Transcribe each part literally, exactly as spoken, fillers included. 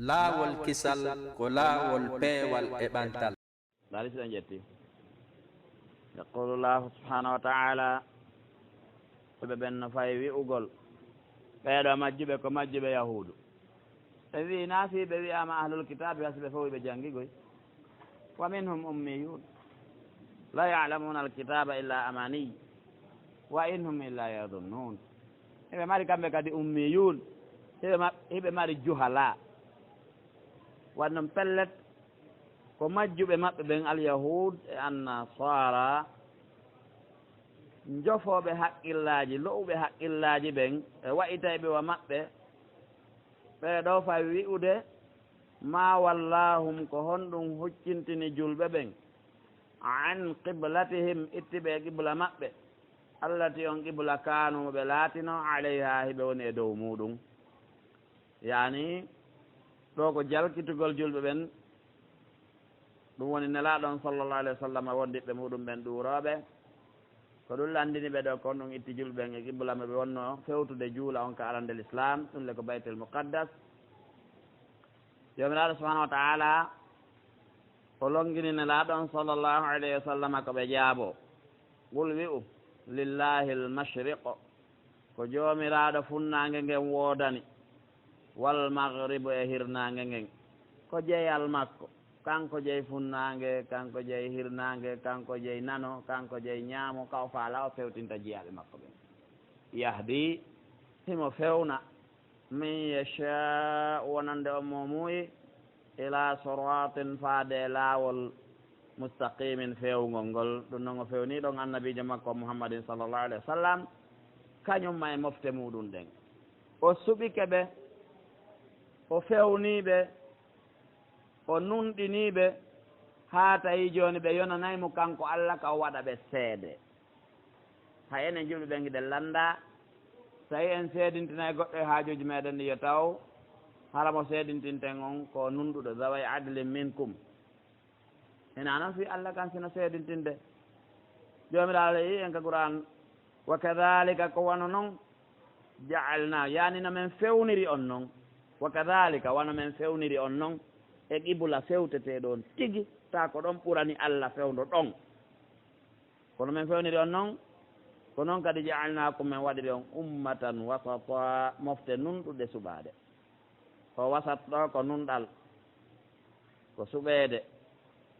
Laawol kisal ko laawol peewal e ɓantal. Daali si ɓe ƴetti. Yaqulu Allahu subhanahu wa ta'ala, ɓe ɓen no fay wi'ugol, ɓeeɗo majjuɓe ko majjuɓe Yahuudu. Ɓe wi'i, naa fii ɓe wi'aama ahlul kitaabi, hasi ɓe fow ɓe janngi goy. Wa minhum ummiyun, la ya'lamuna alkitaba illa amani, wa in hum illa yadhunnun. Hiɓe mari kamɓe kadi ummiyun, hiɓe ma-, hiɓe mari juhala. Wan non pellet, ko majjuɓe maɓɓe ɓen, alyahud e annasara, njofooɓe haqqillaaji, lo'uɓe haqqillaaji ɓen, e wa'itayɓe wa maɓɓe, ɓee ɗoo fay wi'ude, ma wallahum, ko honɗum huccintini julɓe ɓen, an qiblatihim, itti ɓe e qibla maɓɓe, allati, on qibla, kanu, mo ɓe laatino, alayha, hiɓe woni e dow muuɗum. Yaani, ɗoo ko jalkitugol julɓe ɓen, ɗum woni Nelaaɗo on sallallahu alayhi wa sallam wondiɓɓe muuɗum ɓen ɗuurooɓe. Ko ɗum lanndini ɓe ɗoo, kon ɗum itti julɓe ɓen e qibla mo ɓe wonnoo fewtude juula on ka arande Lislaam, ɗum le ko Baytul Muqaddas. Joomiraaɗo subhanahu wa ta'ala o lonngini Nelaaɗo on sallallahu alayhi wa sallam ko ɓe jaaboo. Qul, wi'u, lillahi al-mashriq, ko Joomiraaɗo funnaange ngen woodani, wal maghribu, e hirnaange ngen, ko jeyal makko. Kanko jeyi funnaange, kanko jeyi hirnaange, kanko jeyi nano, kanko jeyi ñaamo, ka o faalaa o fewtinta jiyaaɓe makko ɓen. Yahdi, himo fewna, man yashaa'u, wonande on mo muuyi, ila siraatin, faade e laawol, mustaqimin, feewngol ngol. Ɗum non o fewnii ɗon annabiijo makko Muhammadin sallallahu alayhi wa sallam, kañum ma e mofte muuɗum ɗen. O suɓike ɓe, o fewnii ɓe, o nunɗinii ɓe, haa tawi jooni ɓe yonanay mo kanko Alla ka o waɗa ɓe seede. Hay enen julɓe ɓen hiɗen lannda, tawi en seedintinay goɗɗo e haajuuji meɗen ɗi, yo taw hara mo seedintinten on ko nunɗuɗo, zaway adlin minkum. Hinaa non fii Alla kan sino seedintinde. Joomiraaɗo yi'i en ka Qur'aan, wa kadhalika, ko wano non, ja'alna, yaani no men fewniri on non. Wa kadhalika, wano men fewniri on non, e qibla fewteteeɗo on tigi, taa ko ɗon ɓurani Alla fewndo ɗon. Kono men fewniri on non, ko non kadi ja'alnaakum, men waɗiri on ummatan wasata, mofte nunɗuɗe suɓaade. Ko wasat ɗoo ko nunɗal, ko suɓeede.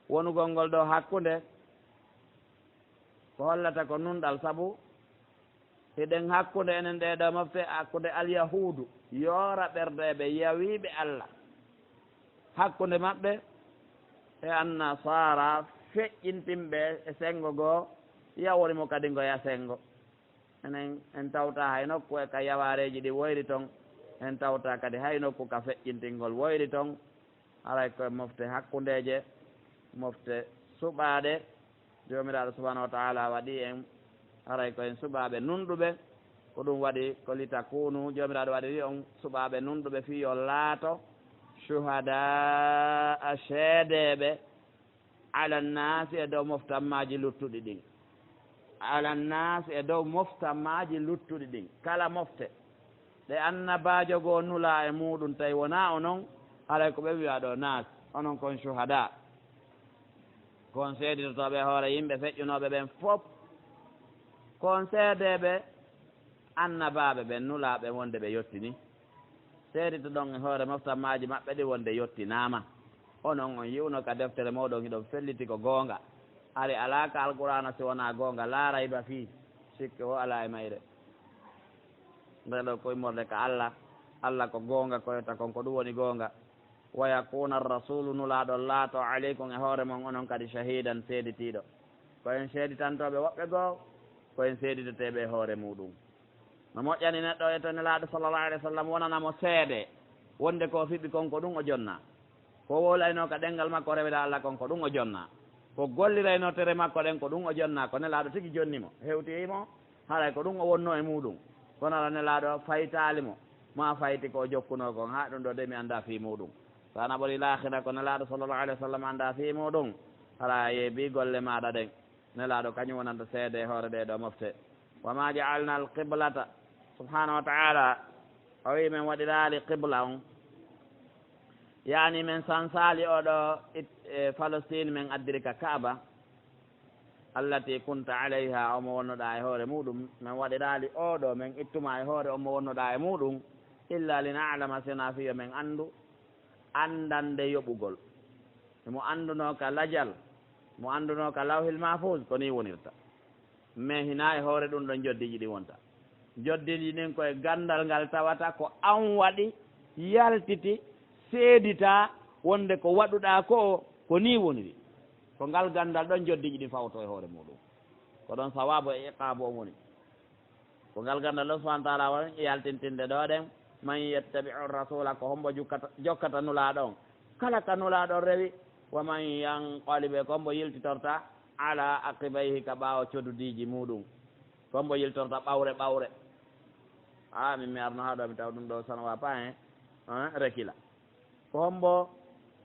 Wonugol ngol ɗoo hakkunde, ko hollata ko nunɗal, sabu hiɗen hakkunde enen ɗee ɗoo mofte, hakkunde alyahuudu, yoora ɓerdeeɓe, yawiiɓe Alla. Hakkunde maɓɓe e annasaara, feƴƴintinɓe e senngo goo, yawori mo kadi ngo ya senngo. Enen, en tawtaa hay nokku e ka yawaareeji ɗi woyri ton, en tawtaa kadi hay nokku ka feƴƴintingol woyri ton. Haray ko e mofte hakkundeeje, mofte suɓaaɗe, Joomiraaɗo subhanahu wa ta'ala waɗi en, haray ko en suɓaaɓe nunɗuɓe. Ko ɗum waɗi ko litakunu, Joomiraaɗo waɗiri on suɓaaɓe nunɗuɓe fii yo laato, shuhadaa, seedeeɓe, ala nnaasi, e dow moftammaaji luttuɗi ɗin. Ala nnaasi, e dow moftammaaji luttuɗi ɗin. Kala mofte ɗe annabaajo goo nulaa e muuɗum, tawi wonaa onon, haray ko ɓe wi'a ɗoo naas, onon kon shuhadaa. Kon seeditotooɓe e hoore yimɓe feƴƴunooɓe ɓen fof. Kon seedeeɓe annabaaɓe ɓen, nulaaɓe wonde ɓe yottini. Seeditoɗon e hoore moftammaaji maɓɓe ɗin wonde yottinaama. Onon on yi'uno ka deftere mooɗon hiɗon felliti ko goonga. Ari alaa ka Alqur'aana si wonaa goonga, laa rayba fii, sikke woo alaa e mayre. Ndee ɗoo ko immorde ka Alla, Alla ko goonga, koyta kon ko ɗum woni goonga. Wa yakuuna rasuulu, Nulaaɗo laato, aleykum, e hoore mon, onon kadi, shahiidan, seeditiiɗo. Ko en seeditantooɓe woɓɓe goo, ko en seeditoteeɓe e hoore muuɗum. No moƴƴani neɗɗo e to Nelaaɗo sallallahu alaihi wasallam wonana mo seede wonde ko o fiɓi kon ko ɗum o jonnaa. Ko wowlaynoo ka ɗemngal makko rewira Alla kon ko ɗum o jonnaa. Ko golliraynoo tere makko ɗen ko ɗum o jonnaa. Ko Nelaaɗo tigi jonni mo, hewtii mo, haray ko ɗum o wonnoo e muuɗum. Kono hara Nelaaɗo faytaali mo, maa fayti ko o jokkunoo kon, haa ɗum ɗoo de mi anndaa fii muuɗum. So a naɓorii laakira ko Nelaaɗo sallallahu alaihi wasallam anndaa fii muuɗum, hara a yeebii golle maaɗa ɗen. Nelaaɗo kañum wonanta seede e hoore ɗee ɗoo mofte. Wa ma ja'alna al-qiblata, subhanahu wa ta'ala, o wi'i men waɗiraali qibla on. Yaani men sansaali oɗo it-, e Palestine men addiri ka Kaaba, allati kunta alayha, omo wonnoɗa e hoore muɗum, men waɗiraali oɗo, men ittuma e hoore omo wonnoɗa e muɗum, illa li na'lama, sina fiyo men anndu, anndande yoɓugol. Mo annduno ka lajal, mo annduno ka Lawhil Mahfuz, ko ni wonirta. Mais hinaa e hoore ɗum ɗon joddiiji ɗin wonta. Joddiiji ɗin ko e ganndal ngal tawata ko an waɗi, yaltiti, seedita wonde ko waɗuɗaa ko, ko nii woniri. Ko ngal ganndal ɗon joddiiji ɗin fawoto e hoore muɗum. Ko ɗon sawaabu e iqaabu on woni. Ko ngal ganndal ɗon subhaanahu wa ta'aalaa woni yaltintinde ɗoo ɗen, man yattabi'u rasula, ko hombo jukkata, jokkata nulaaɗo on. Kala ka nulaaɗo on rewi, wa man yanqalib, e ko hombo yiltitorta, ala aqibayhi, ka ɓaawo codudiiji muɗum. Ko hombo yiltorta ɓawre ɓawre. A, min mi arno haa ɗoo, mi tawa ɗum ɗoo, ça ne va pas, hein? Hein? Rekila. Ko hombo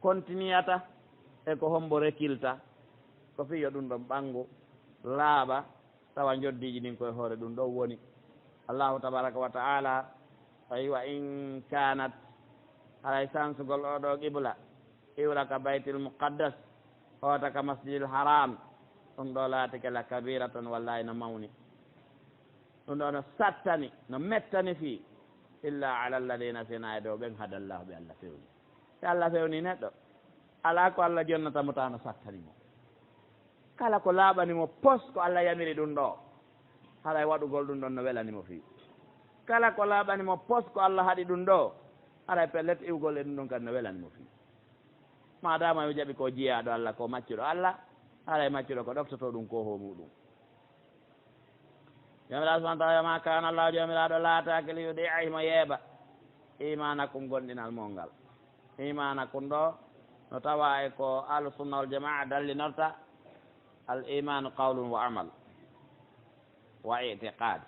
kontiniyata e ko hombo rekilta? Ko fii yo ɗum ɗon ɓanngu, laaɓa, tawa njoddiiji ɗin ko e hoore ɗum ɗon woni. Allahu tabaraka wa ta'ala, aywa, in kanat, haray sansugol oo ɗoo qibla, iwra ka Baytil Muqaddas, hoota ka Masjidil Haram, ɗum ɗoo laatike la kabiratan, wallahi no mawni. Ɗum ɗoo no sattani, no mettani fii, illa ala alladina, sina e dow ɓen hadallahu, ɓe Allah fewni. Si Allah fewni neɗɗo, alaa ko Allah jonnata mo tawa no sattani mo. Kala ko laaɓani mo pos ko Allah yamiri ɗum ɗoo, haray waɗugol ɗum ɗon no welani mo fii. Kala ko laaɓani mo pos ko Allah haɗi ɗum ɗoo, haray pellet iwgol e ɗum ɗon kadi no welani mo fii. Maadaama yo jaɓi ko jiyaaɗo Allah, ko maccuɗo Allah, haray maccuɗo ko ɗoftoto ɗum ko ho muɗum. Joomiraaɗo subhaanahu wa ta'aalaa, ma kaana Allaahu, Joomiraaɗo laataaki, li yudi'a, himo yeeba, iimaanakum, gomɗinal mon ngal. Iimaanakum ɗoo no tawa e ko Ahlu Sunna wal Jamaa dallinorta, al iimaanu qawlun wa amal wa i'tiqaad.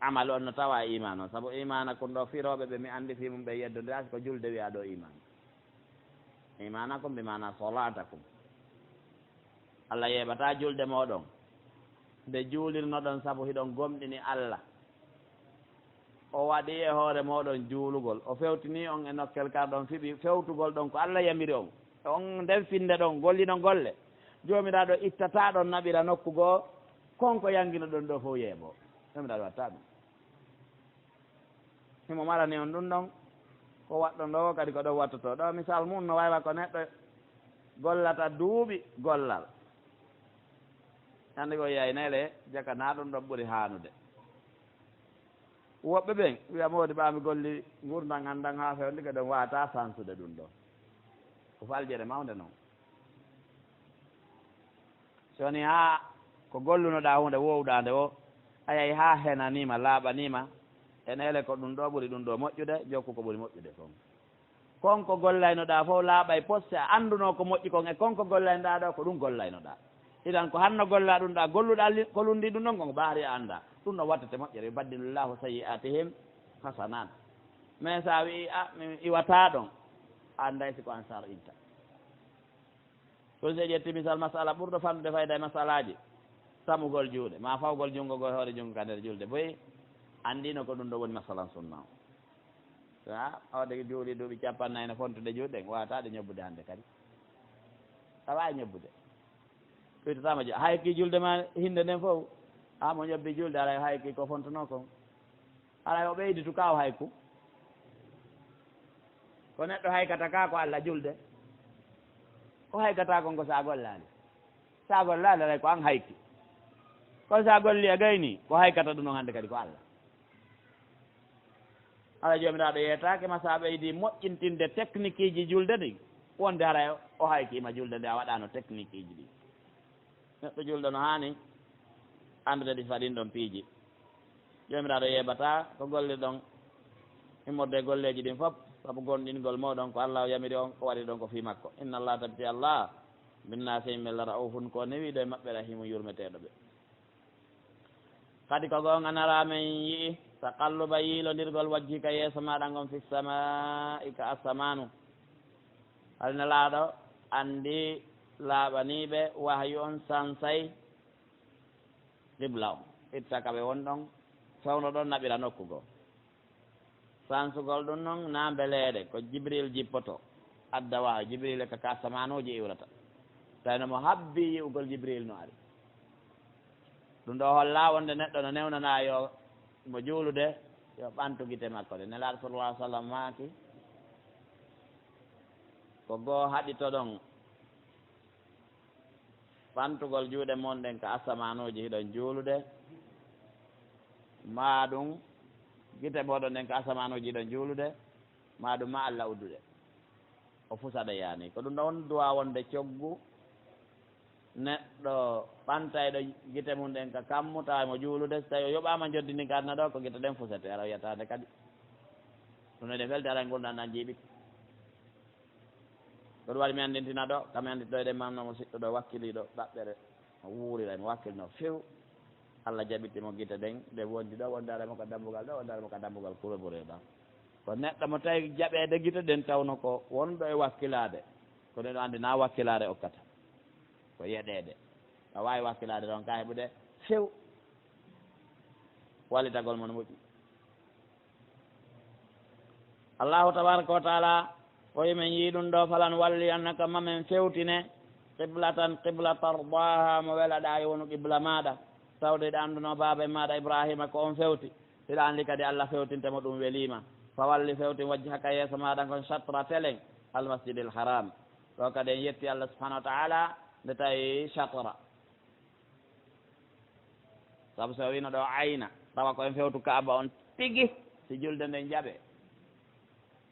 Amal on no tawa e iimaan on, sabu iimaanakum ɗoo firooɓe ɓe mi anndi fii mum ɓe yeddondiraaki, ko julde wi'aa ɗoo iimaan. Iimaanakum bi maana salaatakum. Allah yeeɓataa julde mooɗon, nde juulirnoɗon sabu hiɗon gomɗini Allah. O waɗi e hoore mooɗon juulugol, o fewtini on e nokkel karɗon fiɓi fewtugol ɗon ko Allah yamiri on. On nden finnde ɗon, golliɗon golle. Joomiraaɗo ittataa ɗon naɓira nokku goo, kon ko yannginoɗon ɗoo fow yeeɓoo. Joomiraaɗo waɗataa ɗum. Himo marani on ɗum ɗon, ko waɗɗon ɗoo kadi ko ɗon wattotoo ɗoo. Misal mum no wayla ko neɗɗo gollata duuɓi gollal. Anndi ko yaynele jaka na ɗum ɗon ɓuri haanude. Woɓɓe ɓen wi'a, moodi ɓaa mi golli ngurndan an ndan haa fewndi, ko ɗon waawataa sansude ɗum ɗoo. Ko faljere mawnde non. Si woni haa ko gollunoɗaa huunde woowɗaande woo, a yahi haa henaniima, laaɓaniima, ene ele ko ɗum ɗoo ɓuri ɗum ɗoo moƴƴude, jokku ko ɓuri moƴƴude kon. Kon ko gollaynoɗaa fof laaɓay poste, a anndunoo ko moƴƴi kon, e kon ko gollaynoɗaa ɗoo, ko ɗum gollaynoɗaa. Idan ko hanno gollaa ɗum ɗaa, golluɗaa li-, ko lundi ɗum ɗon, kon ko ɓaari a anndaa. Ɗum ɗon wattete moƴƴere, yubaddilullahu sayyi'atihim hasanat. Mais so a wi'i, "A, mi iwataa ɗon," a annday si ko an sar'inta. Kono si a ƴetti misal masala ɓurɗo fanɗude fayda e masalaaji, samugol juuɗe, maa fawgol junngo ngoo e hoore junngo ka nder julde, boy anndino ko ɗum ɗoo woni masalan sunna o. So a, o de juuli duuɓi cappannayi no fontude juuɗe ɗen, waawata ɗe ñobbude hannde kadi. A waawi ñobbude. Ɓeytataama jo-, hayki julde ma hinde nden fof, a mo ñobbi julde, alaa hayki ko fontunoo kon. Alaa, o ɓeyditu ka o hayku. Ko neɗɗo haykata ka ko Alla julde. Ko haykata kon ko sa gollaali. Sa gollaali, alay ko an hayki. Kono sa golli a gayni, ko haykata ɗum on hannde kadi ko Alla. Alaa, Joomiraaɗo yeetaaki ma sa ɓeydi moƴƴintinde teknikiiji julde ɗin. Wonde haray o haykiima julde nde a waɗaano teknikiiji ɗin. Neɗɗo julɗo no haani anndude ɗi faɗin ɗon piiji. Joomiraaɗo yeebataa ko gollirɗon immorde e golleeji ɗin fof, sabu gomɗingol mooɗon ko Alla o yamiri on, ko waɗirɗon ko fii makko. Inna Allaha, tabiti Alla, binnaasi yimɓe la ra'uufun, ko newiiɗo e maɓɓe, rahiimun, yurmeteeɗo ɓe. Kadi ko goonga, naraa men yi'i taqalluba, yiilondirgol, wajhika, yeeso maaɗa ngon, fi samaa'i, ka asamaanu. Hari Nelaaɗo anndi laaɓaniiɓe wahyu on sansay qibla on, itta ka ɓe won ɗon, fewndo ɗon, naɓira nokku goo. Sansugol ɗum non, naa mbeleeɗe ko Jibril jippoto. Adda wahayu, Jibril e ka, ka asamanuuji iwrata. Tawi no mo habbi yi'ugol Jibril no ari. Ɗum ɗo holla wonde neɗɗo no newnanaa yo mo juulude, yo ɓantu gite makko ɗe. Nelaaɗo sallallahu alaihi wasallam maaki, ko goo haɗitoɗon ɓantugol juuɗe mon ɗen ka asamanuuji hiɗon juulude, maa ɗum gite mooɗon ɗen ka asamanuuji hiɗon juulude, maa ɗum ma Alla uddude. O fusaɗe yaani. Ko ɗum ɗo woni duwaa wonde coggu neɗɗo ɓantayɗo gite mum ɗen ka kammu, tawa mo juulude, so tawi o yoɓaama njoddi ndin ka aduna ɗo, ko gite ɗen fusete, ara o yiyata nde kadi. Ɗum ene welti, ara ngurndan ɗan jiiɓike. Ko ɗum waɗi mi anndintina ɗo, ka mi annditi ɗo, eɗen mamno mo siɗɗo ɗo wakkiliiɗo ɗaɓɓere, o wuurira, mo wakkilno few. Alla jaɓiti mo gite ɗen, ɗe wondi ɗo, wondaare mo ka dambugal ɗo, wondaare mo ka dambugal kurobureeɗo. Ko neɗɗo mo tawi jaɓeede gite ɗen, tawno ko wonɗo e wakkilaade, ko ɗen o anndi na wakkilaare okkata, ko yeɗeede. A waawi wakkilaade ɗon ka heɓude few. Wallitagol mo no moƴƴi. Allahu tabaraka wa taala o yi men yii ɗum ɗo, falan walli annaka, ma men fewtine, qiblatan, qibla, tardaha, mo welaɗaa yo wonu qibla maaɗa. Tawde hiɗa annduno baaba e maaɗa Ibrahima ko on fewti. Hiɗa anndi kadi Alla fewtinte mo, ɗum weliima. Fa walli, fewtin, wajhaka, yeeso maaɗa ngon, shatra, telen, al masjidil haram. Ɗo kadi en yetti Alla subhanahu wa taala nde tawi shatra. Sabu so wino ɗo ayna, tawa ko en fewtu Kaaba on tigi, si julde nden jaɓe.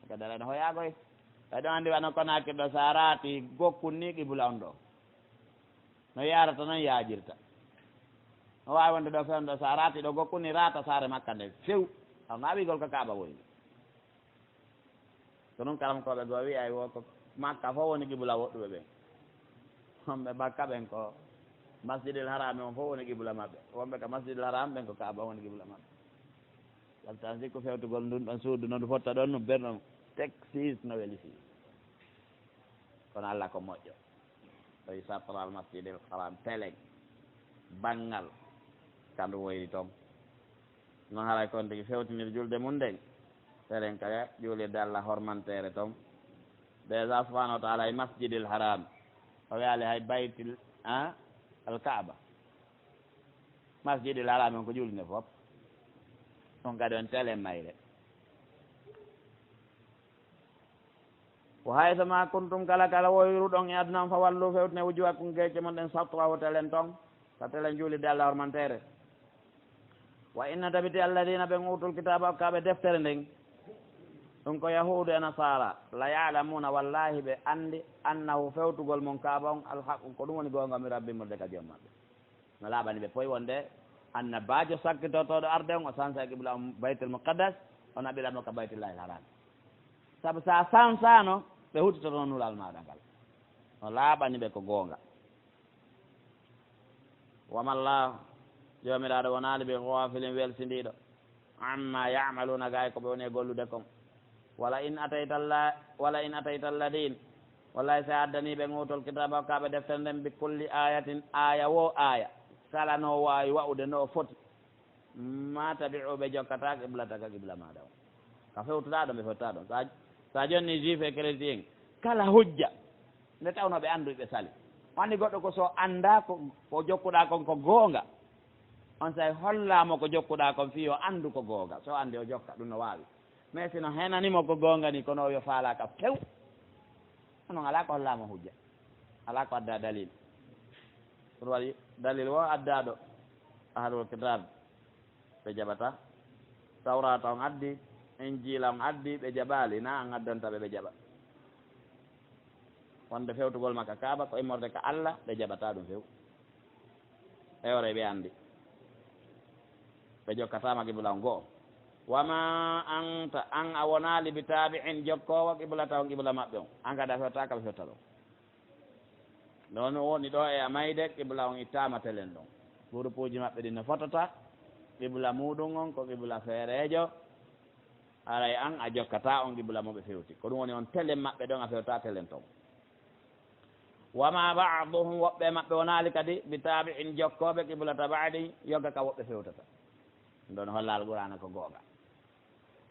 Ko dara no hoyaagoy. Ɓay ɗon anndi wano Konaakiri ɗo, sa raati gokkun ni qibla on ɗo. No yaarata non yaajirta. No waawi wonde ɗo fewndo, so a raati ɗo gokkun ni, raata saare Makka nde few. Aw na wiigol ko Kaaba woni. Ko non karamkooɓe goo wi'ay wo ko Makka fof woni qibla woɗɗuɓe ɓen. Wonɓe Makka ɓen ko Masjidil Haram on fof woni qibla maɓɓe. Wonɓe ka Masjidil Haram ɓen ko Kaaba woni qibla maɓɓe. Wadde tan sikku fewtugol ndun ɗon suudu no ndu fotta ɗon, no ɓen ɗon tek siis no weli fii. Kono Alla ko moƴƴo. Tawi satral masjidil haram telen banngal ka ndu woyri toon. Noon haray kon tigi fewtinir julde mum nden, telen ka juulirde Alla hormanteere toon. Déjà subhanahu wa taala e masjidil haram, o wiyaali hay baytil, ah, al kaaba. Masjidil haram on ko juulde fof. Ɗum kadi on telen mayre. Wa haythu ma kuntum, kala kala woyruɗon e aduna on, fa wallu, fewtine, wujuhakum, geece mon ɗen, shatrahu, telen ton, ka telen juulirde Alla hormanteere. Wa inna, tabiti, alladina, ɓen utul kitaaba, okkaaɓe deftere nden, ɗum ko yahuudu e nasaara, la ya'lamuna, wallahi ɓe anndi, annahu, fewtugol mon kaaba on, alhaqu, ko ɗum woni goonga, min rabbihim, wonde ka joom maɓɓe. No laaɓani ɓe poy wonde annabaajo sakkitotooɗo arde on, o sansa e qibla on Baytul Muqaddas, o naɓiramo ka Baytullahil Haram. Sabu sa sansaano, ɓe huttitotono nulal maaɗa ngal. No laaɓani ɓe ko goonga. Wa mallahu, Joomiraaɗo wonaali bi ghafilin, welsindiiɗo, amma ya'maluna, gaay ko ɓe woni e gollude kon. Wala in atayta alla-, wala in atayta alladin, wallahi, si a addanii ɓe, utul kitaaba, okkaaɓe deftere nden, bi kulli ayatin, aaya wo aaya, kala no waawi wa'ude no foti, ma tabi'u, ɓe jokkataa qiblataka, qibla maaɗa on. Ka fewtuɗaa ɗon, ɓe fewtutaa ɗon. Sa, sa jonni juif e chrétien, kala hujja, nde tawnoo ɓe anndu ɓe sali. O anndi goɗɗo ko so anndaa ko, ko jokkuɗaa kon ko goonga, on say hollaa mo ko jokkuɗaa kon fii o anndu ko goonga. So anndi o jokka, ɗum no waawi. Mais si no henani mo ko goonga ni, kono o yo faalaaka few. Onon alaa ko hollaa mo hujja. Alaa ko addaa dalil. Ɗum waɗi dalil wo addaaɗo ahlul kitab, ɓe jaɓata. Tawrata on addi, Injiila on addi, ɓe jaɓaali, na an addanta ɓe, ɓe jaɓa. Wonde fewtugol makka Kaaba ko immorde ka Alla, ɓe jaɓata ɗum few. Hewre ɓe anndi. Ɓe jokkataama qibla on go'o. Wa ma anta, an a wonaali bi taabi'in, jokkoowo qiblata on, qibla maɓɓe on. An kadi a fewtaaka, ɓe fewta ɗon. Noon woni ɗo e a mayde, qibla on ittaama telen ɗon. Gurupuuji maɓɓe ɗin no fotata, qibla muuɗum on ko qibla feereejo. Haray an a jokkataa on qibla mo ɓe fewti. Ko ɗum woni on telen maɓɓe ɗon, a fewtaa telen ton. Wa ma ba'duhum, woɓɓe maɓɓe wonaali kadi, bi taabi'in, jokkooɓe qiblata ba'din, yoga ka woɓɓe fewtata. Ɗum ɗon holla Alqur'aana ko goonga.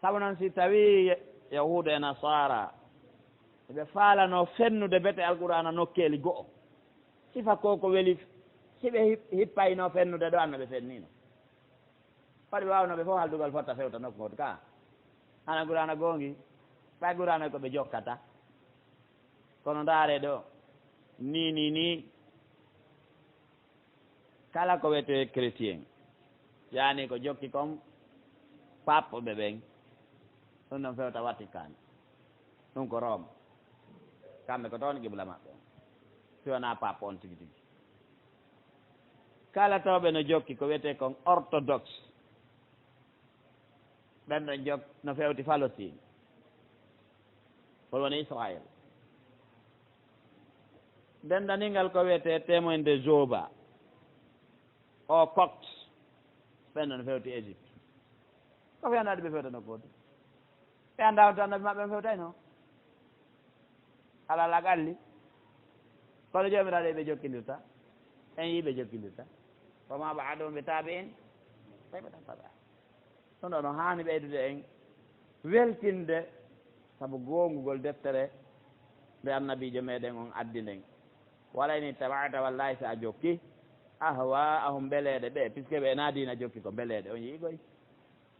Sabu noon, si tawii Yahuudu e Nasaara Ɓe faalano fennude bete Alqur'aana nokkeeli go'o. Sifa ko ko weli, si ɓe hip-, hippayno fennude ɗo, anno ɓe fennino. Fadi ɓe waawno ɓe fof haldugal fotta fewta nokku gooto ka. Hana Qur'aana goongi, ɓay Qur'aana ko ɓe jokkata. Kono ndaare ɗo, ni, ni, ni. Kala ko wiyetee chrétien, yaani ko jokki kon pape ɓe ɓen, ɗum ɗon fewta Vatican, ɗum ko Rome, kamɓe ko toon qibla maɓɓe on, si wonaa pape on tigi tigi. Kala tawɓe no jokki ko wiyetee kon orthodoxe, ɓen ɗon jok no fewti Palestine, hol woni Israël. Denndaningal ko wiyetee Témoin de Jéhovah, o Copte, ɓen ɗon fewti Égypte. Ko fewnaade ɓe fewta nokku gooto. Ɓe anndaa on to annabi maɓɓe on fewtayno. Alaa la qalli. Kono Joomiraaɗo ɓe jokkindirta. En yii ɓe jokkindirta. Wa ma ba'aduhum bi tabi'in. Kayfa tahtabi'an. Ɗum ɗo no haani ɓeydude en weltinde, sabu goongugol deftere nde annabiijo meɗen on addi nden. Wala in ittaba'ta, wallahi, si a jokki, ahwa'ahum, mbeleeɗe ɓe, puisque ɓe na diina jokki ko mbeleeɗe, on yi'i koy.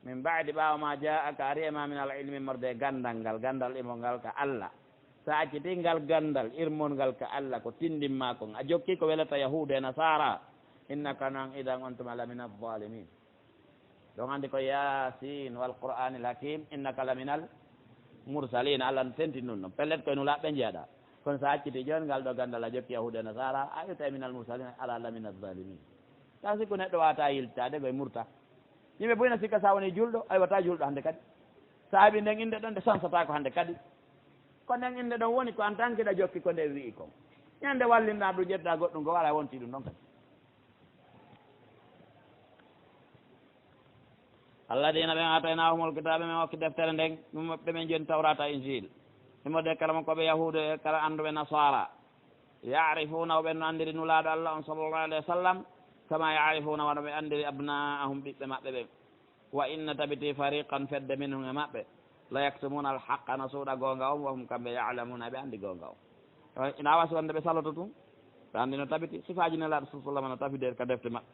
Min ba'di, ɓaawo ma, ja'aka, ari e ma, min al ilmi, immorde e ganndal ngal, ganndal imo ngal ka Alla. Sa acciti ngal ganndal, irmol ngal ka Alla, ko tindin ma kon, a jokki ko welata Yahuudu e Nasaara, innaka, non, idan, on tuma, la mina zalimin. Ɗon anndi ko Yaasin wal Qur'aanil Hakiim, innaka la minal mursaliin. Alla no tenti ɗum ɗon. Pellet, koye nulaaɓe njeyaɗaa. Kono so a acciti jooni ngal ɗo ganndal, a jokki Yahuudu e Nasaara, a iwtay minal mursaliin, alaa la minaz zaalimiin. Taw sikku neɗɗo waawata yiltaade koye murta. Yimɓe buy na sikka so a woni juulɗo, a iwataa juulɗo hannde kadi. So a heɓi nden innde ɗon, nde sansataako hannde kadi. Ko nden innde ɗon woni ko en tant que ɗa jokki ko nde wi'i kon. Ñande wallinɗaa ɗum, ƴettaa goɗɗum ko wala wonti ɗum ɗon kadi. Alladina ɓen aataynahumul kitaabe, men okki deftere nden, ɗum ɓe men joni Tawrata, Injil. Immorde kala mo ko ɓe Yahuudu e kala annduɓe Nasaara. Yaarifuuna, o ɓen no anndiri Nulaaɗo Allah on sallallahu alayhi wa sallam, kama yaarifuuna, wano ɓe anndiri abnaahum, ɓiɓɓe maɓɓe ɓen. Wa inna, tabiti, fariqan, fedde, minhum, e maɓɓe, la yaktumuna alhaqa, na suuɗa goonga on, wa hum, kamɓe, ya'lamuna, ɓe anndi goonga on. Ina wasi wonde ɓe saloto tun, ɓe anndi no tabiti, sifaaji Nelaaɗo sallallahu alayhi wa sallam no tabiti ka defte maɓɓe.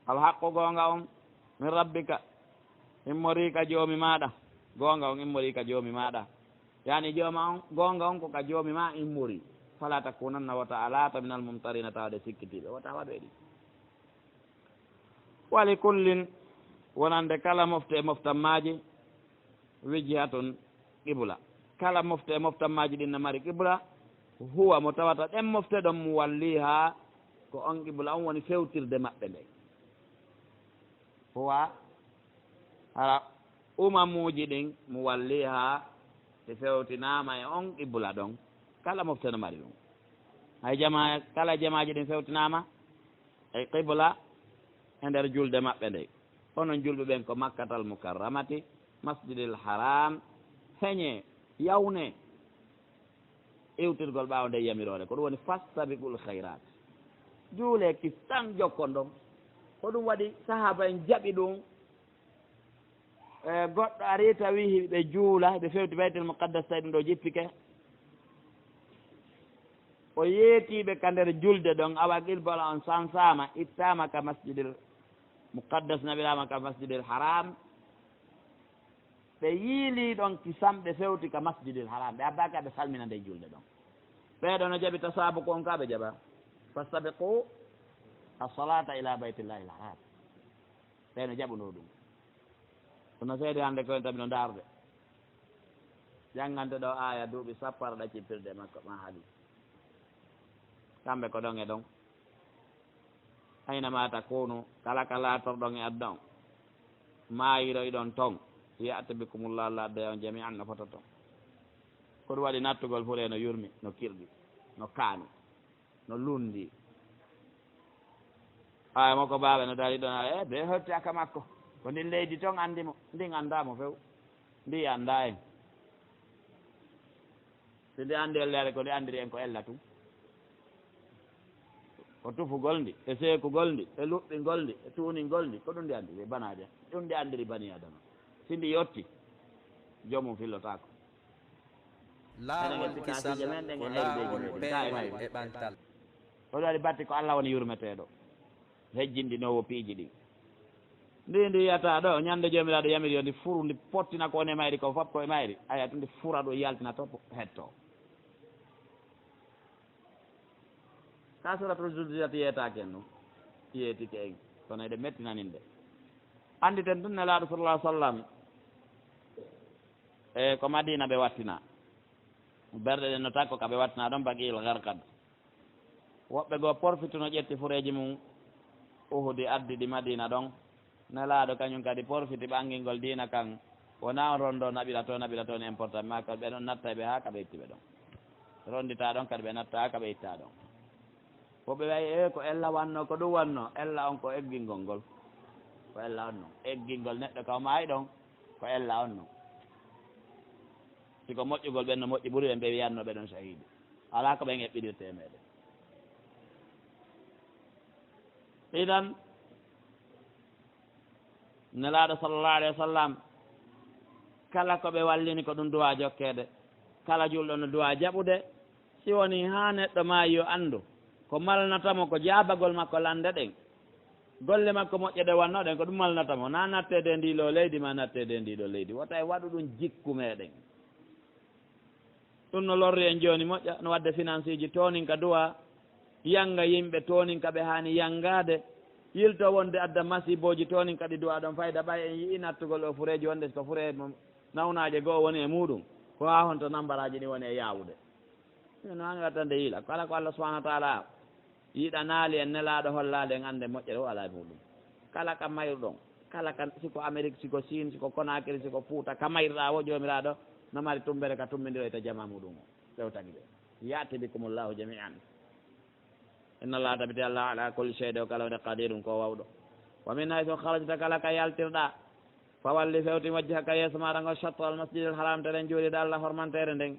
Alhaqqu, goonga on, min rabbika, immorii ka Joomi maaɗa. Goonga on immorii ka Joomi maaɗa. Yaani jooma on, goonga on ko ka Joomi maa immorii. Fala takunanna, wota a laata, minal mumtarina, tawde sikkitiiɓe, wota waɗu e ɗi. Wa li kullin, wonande kala mofte e moftammaaji, wijhatun, qibla. Kala mofte e moftammaaji ɗin no mari qibla, huwa, mo tawata ɗen mofte ɗon, muwalliha, ko on qibla on woni fewtirde maɓɓe nden. Huwa, hara umamuuji ɗin, muwalliha, ɗi fewtinaama e on qibla ɗon. Kala mofte no mari ɗum. Hay jama, kala jamaaji ɗin fewtinaama e qibla e nder julde maɓɓe nde. Onon julɓe ɓen ko Makkatal Mukarramati, Masjidil Haram, heñe, yawne, iwtirgol ɓaawo nde yamiroore. Ko ɗum woni fastabiqul khairat. Juule kistan jokkon ɗon. Ko ɗum waɗi sahaaba en jaɓi ɗum. E, goɗɗo ari tawi hiɓe juula, hiɓe fewti Baytul Muqaddas, tawi ɗum ɗo jippike. O yeetiiɓe ka nder julde ɗon, awa qibla on sansaama, ittaama ka Masjidil Muqaddas, naɓiraama ka Masjidil Haram. Ɓe yiilii ɗon kisan, ɓe fewti ka Masjidil Haram. Ɓe abbaaki ɓe salmina nde julde ɗon. Ɓee ɗo no jaɓi tasaabuku on ka ɓe jaɓa. Fastabiqu as-salata ila Baytillahil Haram. Ɓee no jaɓunoo ɗum. Kono seede hannde ko en tawi no ndaarde. Janngante ɗo aaya duuɓi sappo aɗa ɗaccipirde makko, ma haali. Kamɓe ko ɗon e ɗon. Ayna ma takunu, kala ka laatorɗon e aduna on. Maayiroyɗon ton. Ya'ti bikumullah, Allah adda on jami'an no fototon. Ko ɗum waɗi nattugol fure no yurmi, no kirɗi, no kaani. No lundi. Ɓaawo makko baaba no dari ɗon, e, be hotti aka makko. Ko ndin leydi ton anndi mo, ndin anndaa mo few. Ndi anndaa en. Si ndi anndi ellere, ko ndi anndiri en ko ella tun. Ko tufugol ndi, e seekugol ndi, e luɓɓingol ndi, e tuuningol ndi, ko ɗum ndi anndiri e banaaje. Ɗum ndi anndiri bani Adama. Si ndi yotti, joomum fillotaako. Laawol kisal ko laawol peewal e ɓantal. Ko ɗum waɗi batte ko Allah woni yurmeteeɗo, hejjinɗinoowo piiji ɗin. Ndi ndi yiyata ɗo, ñande Joomiraaɗo yamiri yo ndi furu, ndi pottina ko woni e mayri ko fof ko e mayri. Aya, to ndi fura ɗum yaltina to hetto. Ka Suratul Zulzilat yeetaaki en ɗum, yeetike en, kono eɗen mettinaninde. Annditen tun Nelaaɗo sallallahu alaihi wasallam, e ko Madina ɓe wattina. Berɗe ɗen no takko ka ɓe wattina ɗon Baqi'il Gharqad. Woɓɓe goo porfituno ƴetti fureeji mum Uhudi addi ɗi Madina ɗon. Nelaaɗo kañum kadi porfiti ɓangingol diina kan. Wonaa on rondo naɓira to, naɓira to, ni important, ma ko ɓe ɗon natta ɓe haa ka ɓe itti ɓe ɗon. Rondita ɗon kadi ɓe natta haa ka ɓe itta ɗon. Woɓɓe wayi, e ko ella wanno, ko ɗum wanno. Ella on ko eggingol ngol. Ko ella on non. Eggingol neɗɗo ka o maayi ɗon, ko ella on non. Si ko moƴƴugol ɓen no moƴƴi ɓuri ɓen, ɓe wiyanno ɓe ɗon shahidi. Alaa ko ɓen eɓɓidirte e meɗen. Idan, Nelaaɗo sallallahu alaihi wasallam, kala ko ɓe wallini ko ɗum duwaa jokkeede. Kala julɗo no duwaa jaɓude, si woni haa neɗɗo maayi yo anndu ko malnata mo, ko jaabagol makko lande ɗen. Golle makko moƴƴe ɗe wanno ɗen, ko ɗum malnata mo. Na natteede e ndii ɗoo leydi, ma natteede e ndii ɗoo leydi. Wota e waɗu ɗum jikku meɗen. Ɗum no lorri en jooni moƴƴa, no wadde financeeji toonin ka duwaa, yanga yimɓe toonin ka ɓe haani yangaade, yilto wonde adda masibooji toonin ka ɗi duwaa ɗon fayda. Ɓay en yi'i nattugol o fureeji wonde ko furee mo nawnaaje goo woni e muuɗum, ko haa honto nambaraaji ɗin woni e yaawude. Ɗum no haani wattande yiila. Kala ko Allah subhanahu wa ta'ala yiɗanaali en Nelaaɗo hollaade en annde moƴƴere o alaa e muuɗum. Kala ka mayruɗon, kala ka, si ko Amérique, si ko Chine, si ko Conakry, si ko Fuuta, ka mayruɗaa wo Joomiraaɗo no mari tumbere ka tumbindiroyta jamaa muuɗum o. Ɓe o tagi ɓe. Ya'ti bikumullahu jami'an. Inna Allaha, tabiti Allah, ala kulli shay'in, o kala woni qadirun, ko wawɗo. Wa min haythu kharajta, kala ka yaltirɗaa, fawalli, fewtin, wajhaka, yeeso maaɗa ngon, shatra al masjidil haram, telen juulirde Allah hormanteere nden.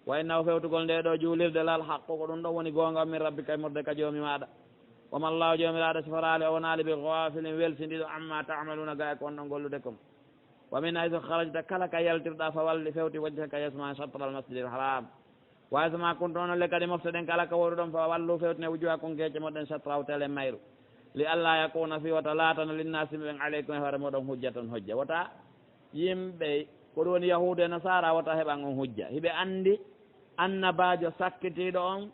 Wa innahu, fewtugol nde ɗo juulirde, lal haqqu, ko ɗum ɗon woni goonga, min rabbika, immorde ka Joomi maaɗa. Wa ma Allahu, Joomiraaɗo, siforaali, o wonaali, bi ghafilin, welsindiiɗo, amma ta'maluna, ga e ko on ɗon gollude kon. Wa min haythu kharajta, kala ka yaltirɗaa, fawalli, fewtin, wajhaka, yeeso maa, shatra al masjidil haram. Wa haythu ma kuntum, onon le kadi mofte ɗen kala ka woni ɗon, fawallu, fewtine, wujuhakum, keece moɗon, shatrahu, telen mayru. Li alla yakuna, fii wota laatano, linnaasi, yimɓe ɓen, alaykum, e hoore moɗon, hujjatun, hujja. Wota yimɓe, ko ɗum woni yahuudu e nasaara, wota heɓan on hujja. Hiɓe anndi annabaajo sakkitiiɗo on,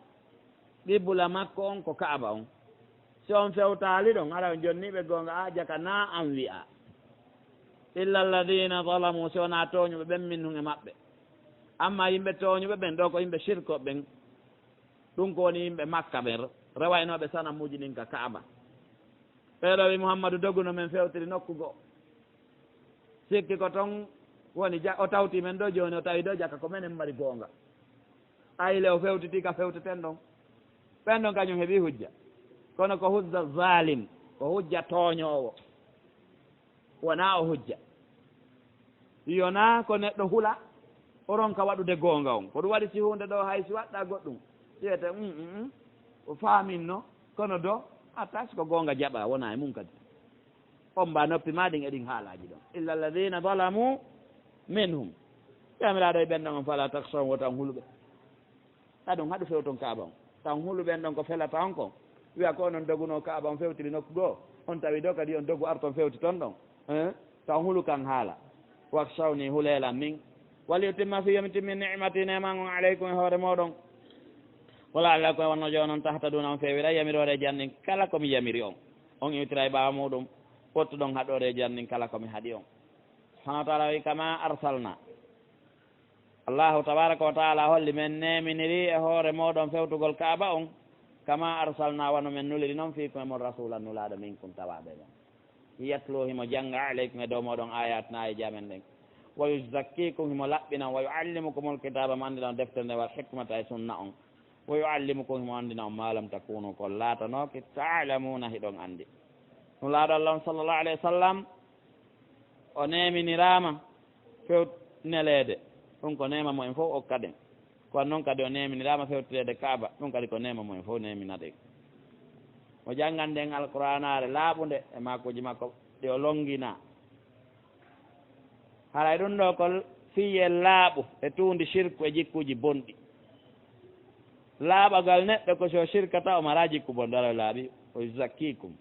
qibla makko on ko Kaaba on. Si on fewtaali ɗon, hara on jonnii ɓe goonga, a jaka naa an wi'a. Illa alladhina zalamu, si wonaa tooñuɓe ɓen, minhum, e maɓɓe. Amma yimɓe tooñuɓe ɓen, ɗo ko yimɓe shirko ɓen. Ɗum ko woni yimɓe Makka ɓen, rewaynooɓe sanamuuji ɗin ka Kaaba. Ɓee ɗo wi Muhammadu doguno men fewtiri nokku goo. Sikki ko ton woni ja-, o tawti men ɗo jooni, o tawi ɗo jaka ko menen mari goonga. Ayle o fewtiti ka fewteten ɗon. Ɓen ɗon kañum heɓi hujja. Kono ko hujja zalim, ko hujja tooñoowo. Wonaa o hujja. Yonaa ko neɗɗo hula, o ronka waɗude goonga on. Ko ɗum waɗi si huunde ɗo hay si waɗɗa goɗɗum, wiyete, "Um, um, um, o faaminno, kono do, a tas ko goonga jaɓa, wonaa e mum kadi." Omba noppi maa ɗin e ɗin haalaaji ɗon. Illa alladhina zalamu minhum. Jaamiraaɗo e ɓen ɗon on, fala takhshawhum, wota on hulu ɓe. Ka ɗum haɗu fewton Kaaba on. Taw hulu ɓen ɗon ko felata on kon. Wi'a ko onon doguno Kaaba on fewtiri nokku goo. On tawi do kadi on dogu arton fewti ton ɗon. Eh? Taw hulu kan haala. Wakhshawni, huleelan min. Wali utimma fi, yo mi timmin ni'mati, neema on, alaykum, e hoore mooɗon. Wala allakum, e wonno jooni on, tahtaduna, on feewira yamiroore jannin kala ko mi yamiri on. On iwtira e ɓaawo muuɗum, pottuɗon haɗoore jannin kala ko mi haɗi on. Subhanahu wa ta'ala wi, kama arsalna. Allahu tabaraka wa taala holli men neeminiri e hoore mooɗon fewtugol Kaaba on, kama arsalna, wano men nuliri non, fiikum, e mon, rasulan, nulaaɗo, minkum, tawaaɓe men. Yatlu, himo jannga, alaykum, e dow mooɗon, ayatina, ayeeje amen ɗen. Wa yuzakkikum, himo laɓɓina on, wa yuallimukumul kitaaba, mo anndina on deftere nde, wal hikmata, e sunna on. Wa yuallimukum, himo anndina on, ma lam takunu, ko laatanooki, ta'lamuna, hiɗon anndi. Nulaaɗo Allah on, sallallahu alayhi wa sallam, o neeminiraama fewt-, neleede. Ɗum ko neema mo en fof okkaɗen. Kono noon kadi o neeminiraama fewtireede Kaaba. Ɗum kadi ko neema mo en fof neeminaɗen. Mo jannganɗen Alqur'aanaare laaɓunde e maakuuji makko ɗi o lonngina. Haray ɗum ɗo ko fiyee laaɓu e tuundi sirku e jikkuuji bonɗi. Laaɓagal neɗɗo ko so sirkata o maraa jikku bonɗo, Alla laaɓi, o yuzakkiikum.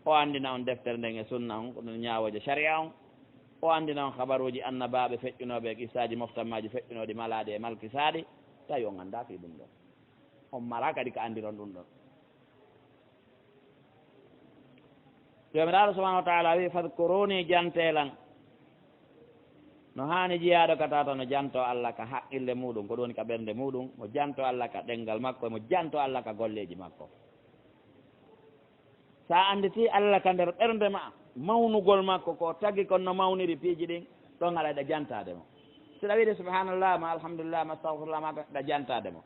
O anndina on deftere nden e sunna on, ko ɗum ñaawooje sariya on. O anndina on habaruuji annabaaɓe feƴƴunooɓe e qissaaji moftammaaji feƴƴunooɗi malaaɗi e malkisaaɗi, tawi on anndaa fii ɗum ɗon. On maraa kadi ko anndiron ɗum ɗon. Joomiraaɗo subhaanahu wa taala wi'i, "Fadkuruni, jantee lan." No haani jiyaaɗo ka tawata no jantoo Alla ka haqqille muuɗum, ko ɗum woni ka ɓernde muuɗum, mo jantoo Alla ka ɗemngal makko, mo jantoo Alla ka golleeji makko. Sa annditi Alla ka nder ɓernde ma, mawnugol makko, ko tagi kon no mawniri piiji ɗin, ɗon haɗa ɗa jantaade mo. Si ɗa wiide subhanallah, ma alhamdulillah, ma astagfirullah, ma ɗa jantaade mo.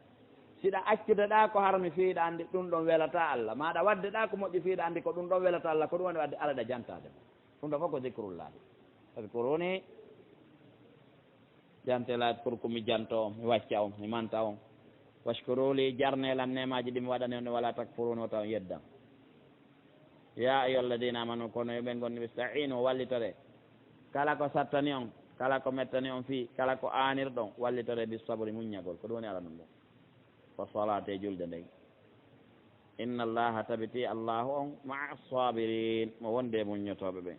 Si ɗa accude ɗa ko harmi fii ɗa anndi ɗum ɗon welata Alla, ma ɗa wadde ɗa ko moƴƴi fii ɗa anndi ko ɗum ɗon welata Alla, ko ɗum woni wadde ara ɗa jantaade mo. Ɗum ɗo fof ko zikrullahi. Fadkuruni, jante laat pour ko mi janto on, mi wacca on, mi manta on. Washkuru li, jarne lan neemaaji ɗi mi waɗani on, wala takfurun, wota on yeddan. Ya ayyuha alladina amanu, kono yo ɓen gonni ɓe, ista'inu, wallitore. Kala ko sattani on, kala ko mettani on fii, kala ko aanirɗon, wallitore bis sabri, muññagol, ko ɗum woni aranum ɗum. Wa salaati, e julde nden. Inna Allaha, tabiti Allahu on, ma'a sabirin, mo wonde e muññotooɓe ɓen.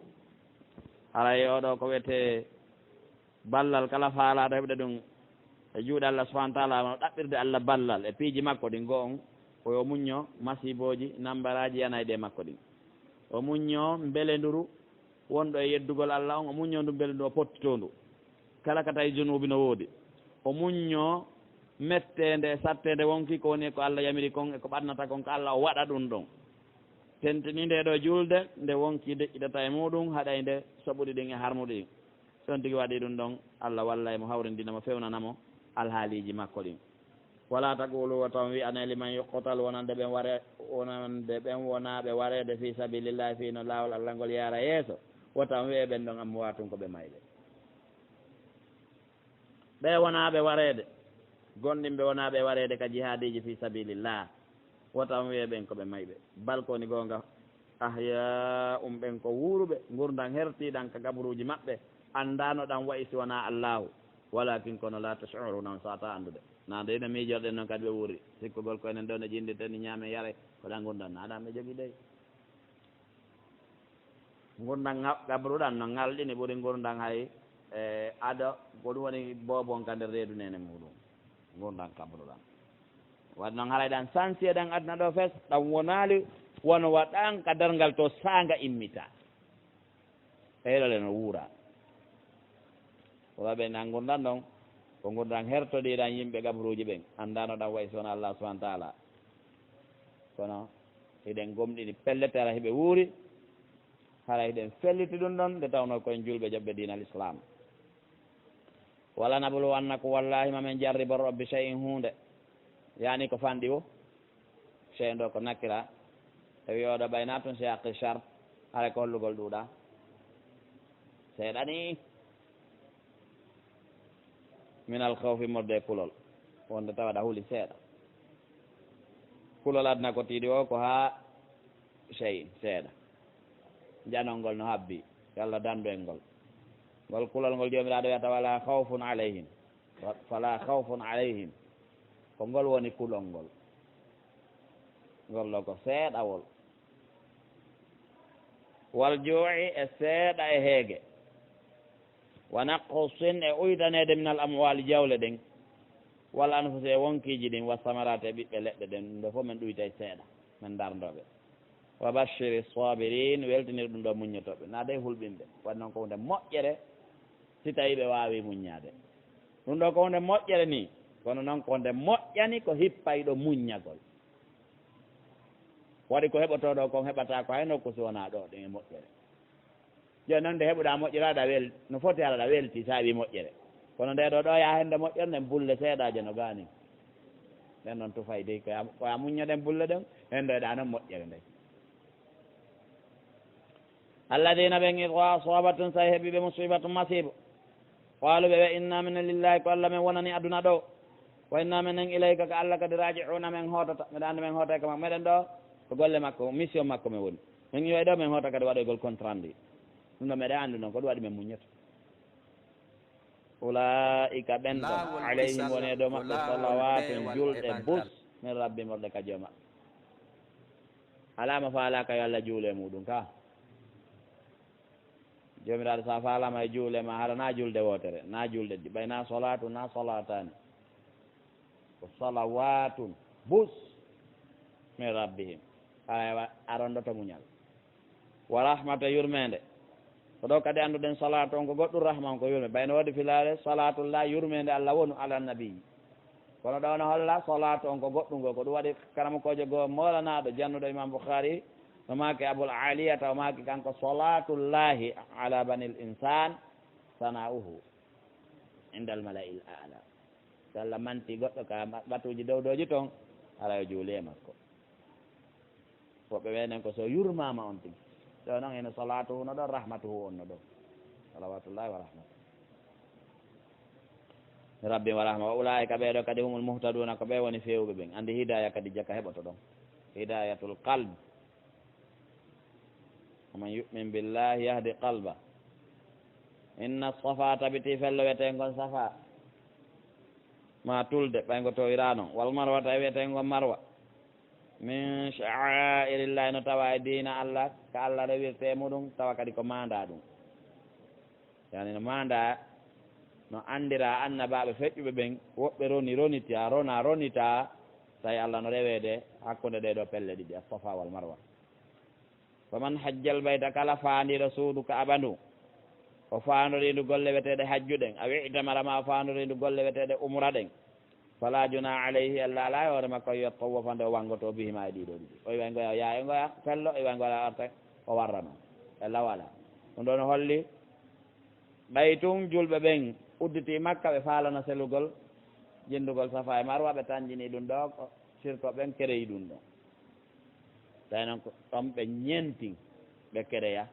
Haray oɗo ko wiyetee ballal, kala faalaaɗo heɓde ɗum e juuɗe Allah subhanahu wa taala, wano ɗaɓɓirde Allah ballal e piiji makko ɗin, go'o on, ko yo muñño masiibooji, nambaraaji yana e ɗe makko ɗin. O muñño mbelenduru wonɗo e yeddugol Allah on, o muñño ndu mbelenduru, o pottitoo ndu. Kala ka tawi junuubi no woodi. O muñño metteende e satteende wonki, ko woni ko Allah yamiri kon e ko ɓannata kon ka Allah, o waɗa ɗum ɗon. Tentini nde ɗo julde, nde wonki deƴƴitata e muɗum, haɗay nde soɓuɗi ɗin e harmuɗi ɗin. Si on tigi waɗi ɗum ɗon, Allah wallay mo, hawrindina mo, fewnana mo alhaaliiji makko ɗin. Wala taqulu, wota on wi'ane, liman yuqtalu, wonande ɓen ware-, wonande ɓen wonaaɓe wareede fi sabilillahi, fii no laawol Allah ngol yaara yeeso, wota on wi'e ɓen ɗon amwaatun, ko ɓe mayɓe. Ɓe wonaaɓe wareede, gonɗinɓe wonaaɓe wareede ka jihaadiiji fi sabilillah, wota on wi'e ɓen ko ɓe mayɓe. Bal ko woni goonga, ahyaa'un, ɓen ko wuuruɓe, ngurndan hertiiɗan ka gaburuuji maɓɓe, anndaano ɗan wa'i si wonaa Allaahu. Walakin, kono, la tash'uruna, on saata anndude. Na de ina miijorɗen non kadi ɓe wuuri. Sikkugol ko enen ɗo ne jinndirten ni ñaamen yare, ko ɗan ngurndan. Na ɗan ɓe jogii dey. Ngurndan ŋa-, gabruɗan no ŋalɗini ɓuri ngurndan hay, e, ado, ko ɗum woni boobon ka nder reedu neene muɗum. Ngurndan kabruɗan. Waɗi noon haray ɗan sansi e ɗan aduna ɗo fes, ɗan wonaali wano waɗan ka darngal to saanga immita. Ɓeyɗole no wuura. Ko waɓe nan ngurndan ɗon, ko ngurndan hertodiiran yimɓe gabruuji ɓen. Anndaano ɗan wayi si wonaa Allah subhanahu wa taala. Kono hiɗen gomɗini pellet, hara hiɓe wuuri, hara hiɗen felliti ɗum ɗon, nde tawnoo ko en julɓe joɓɓe diinal Islaam. Wala nabluwannakum, wallaahi ma men jarribor on, bi shay'in, huunde, yaani ko fanɗi wo, shay'in ɗo ko nakira, tawi oɗo ɓayna tun siyaqi shart, hara ko hollugol ɗuuɗa. Seeɗa ni. Minal khawfi, morde e kulol, wonde tawa ɗa huli seeɗa. Kulol aduna ko tiiɗi o ko haa sey seeɗa. Janol ngol no habbi, yalla dandu en ngol. Ngol kulol ngol Joomiraaɗo wiyata, "Wala khawfun alayhim." Wa-, "Fala khawfun alayhim." Ko ngol woni kulol ngol. Ngol ɗo ko seeɗawol. Wal juu'i, e seeɗa e heege. Wa naqsin, e uytaneede minal amwaali, jawle ɗen. Wal anfusi, e wonkiiji ɗin. Wa samaraati, e ɓiɓɓe leɗɗe ɗen. Ɗum ɗo fof men ɗuytay seeɗa, men darndoo ɓe. Wa bashiri sabiriin, weltinir ɗum ɗo muññotooɓe. Na dey hulɓinɓe. Waɗi noon ko huunde moƴƴere si tawii ɓe waawii muññaade. Ɗum ɗo ko huunde moƴƴere nii, kono noon ko nde moƴƴani ko hippayɗo muññagol. Waɗi ko heɓotoo ɗo kon heɓataa ko hay nokku si wonaa ɗo, ɗum e moƴƴere. Jooni noon nde heɓuɗaa moƴƴere aɗa wel-, no foti hara aɗa welti saabi moƴƴere. Kono nde ɗo, ɗo yaa hende moƴƴere nden bulle seeɗaaje no gaani. Nden noon tufay dey ko yaa, ko yaa muñño ɗen bulle ɗen, hendo eɗaa noon moƴƴere nden. Alladina ɓen, ida asabatum, so heɓi ɓe musibatun, masiibo, qalu, ɓe wiya, inna minen lillahi, ko Allah men wonani aduna ɗo, wa inna minen ilayka, ko Allah kadi raji'una, men hootata. Meɗen anndi men hootay ka makko, meɗen ɗo ko golle makko, mission makko men woni. Men iway ɗo men hoota kadi waɗoygol compte rendu. Ɗum ɗo meɗen anndi noon ko ɗum waɗi men muññata. Ulaa'ika ɓen ɗon, alayhim woni e dow maɓɓe, salawatun, julɗe bus, min rabbihim, waɗuɗe ka Joomi maɓɓe. Alaa mo faalaaka yo Allah juulu e muuɗum ka. Joomiraaɗo, so a faalaama e juule ma, hara na julde wootere, na julɗe ɗiɗi, ɓay na salaatu, na salaataani. Ko salawatun, bus, min rabbihim. Aray wa-, a rondoto muñal. Wa rahmata, yurmeende. Ko ɗo kadi annduɗen salaatu on ko goɗɗum, rahma on ko yurmeende. Ɓay no woodi filaare, salaatullah, yurmeende Allah wonu ala nabi. Kono ɗo no holla salaatu on ko goɗɗum goo. Ko ɗum waɗi karamokoojo goo moolanaaɗo, jannuɗo Imam Bukhari, no maaki Abul Aliyata, o maaki kanko, salatullahi ala banil insan sana'uhu indal mala'il a'la. So Allah manti goɗɗo ka ma-, batuuji dowdooji ton, hara yo juuli e makko. Woɓɓe weenen ko so yurmaama on tigi. Ɗo noon ene salatuhu no ɗon, rahmatuhu on no ɗon. Salawatullahi wa rahmatuhu. Rabbi wa rahma. Wa ulaa'ika, ɓee ɗo kadi, humul muhtaduna, ko ɓe woni feewuɓe ɓen. Anndi hidaaya kadi jaka heɓoto ɗon. Hidayatul qalb. Wa man yu'min billahi yahdi qalba. Inna safa, tabiti fello wiyeteengo safa. Ma tulde, ɓay ngo towiraano. Wal marwata, e wiyeteengo marwa. Min sha'airillahi, no tawa e diina Allah, ka Allah rewirte e muɗum, tawa kadi ko maandaa ɗum. Yani no maandaa, no anndira annabaaɓe feƴƴuɓe ɓen, woɓɓe roni, ronitaa, rona, ronitaa, tawi Allah no reweede hakkunde ɗee ɗoo pelle ɗiɗi, as-Safa wal Marwa. Wa man hajjal bayta, kala faandiiɗo suudu Ka'aba ndu, o faandorii ndu golle weteeɗe hajju ɗen, aw i'tamara, ma o faandorii ndu golle weteeɗe umra ɗen, fala junaha alayhi, Allah alaa e hoore makko, an yatawafa, nde o wanngoto, bihima, e ɗii ɗoo ɗiɗi. O iwa ngoya, o yaha e ngoya, fello, o iwa ngoya, arta, o warra noon. E law alaa. Ɗum ɗoo no holli, ɓay tun julɓe ɓen udditii Makka, ɓe faalana selugol, jinndugol Safa e Marwa, ɓe tanjinii ɗum ɗoo, ko sirko ɓen kereyi ɗum ɗoo. Tawi noon ko ɗon ɓe ñentin, ɓe kereya.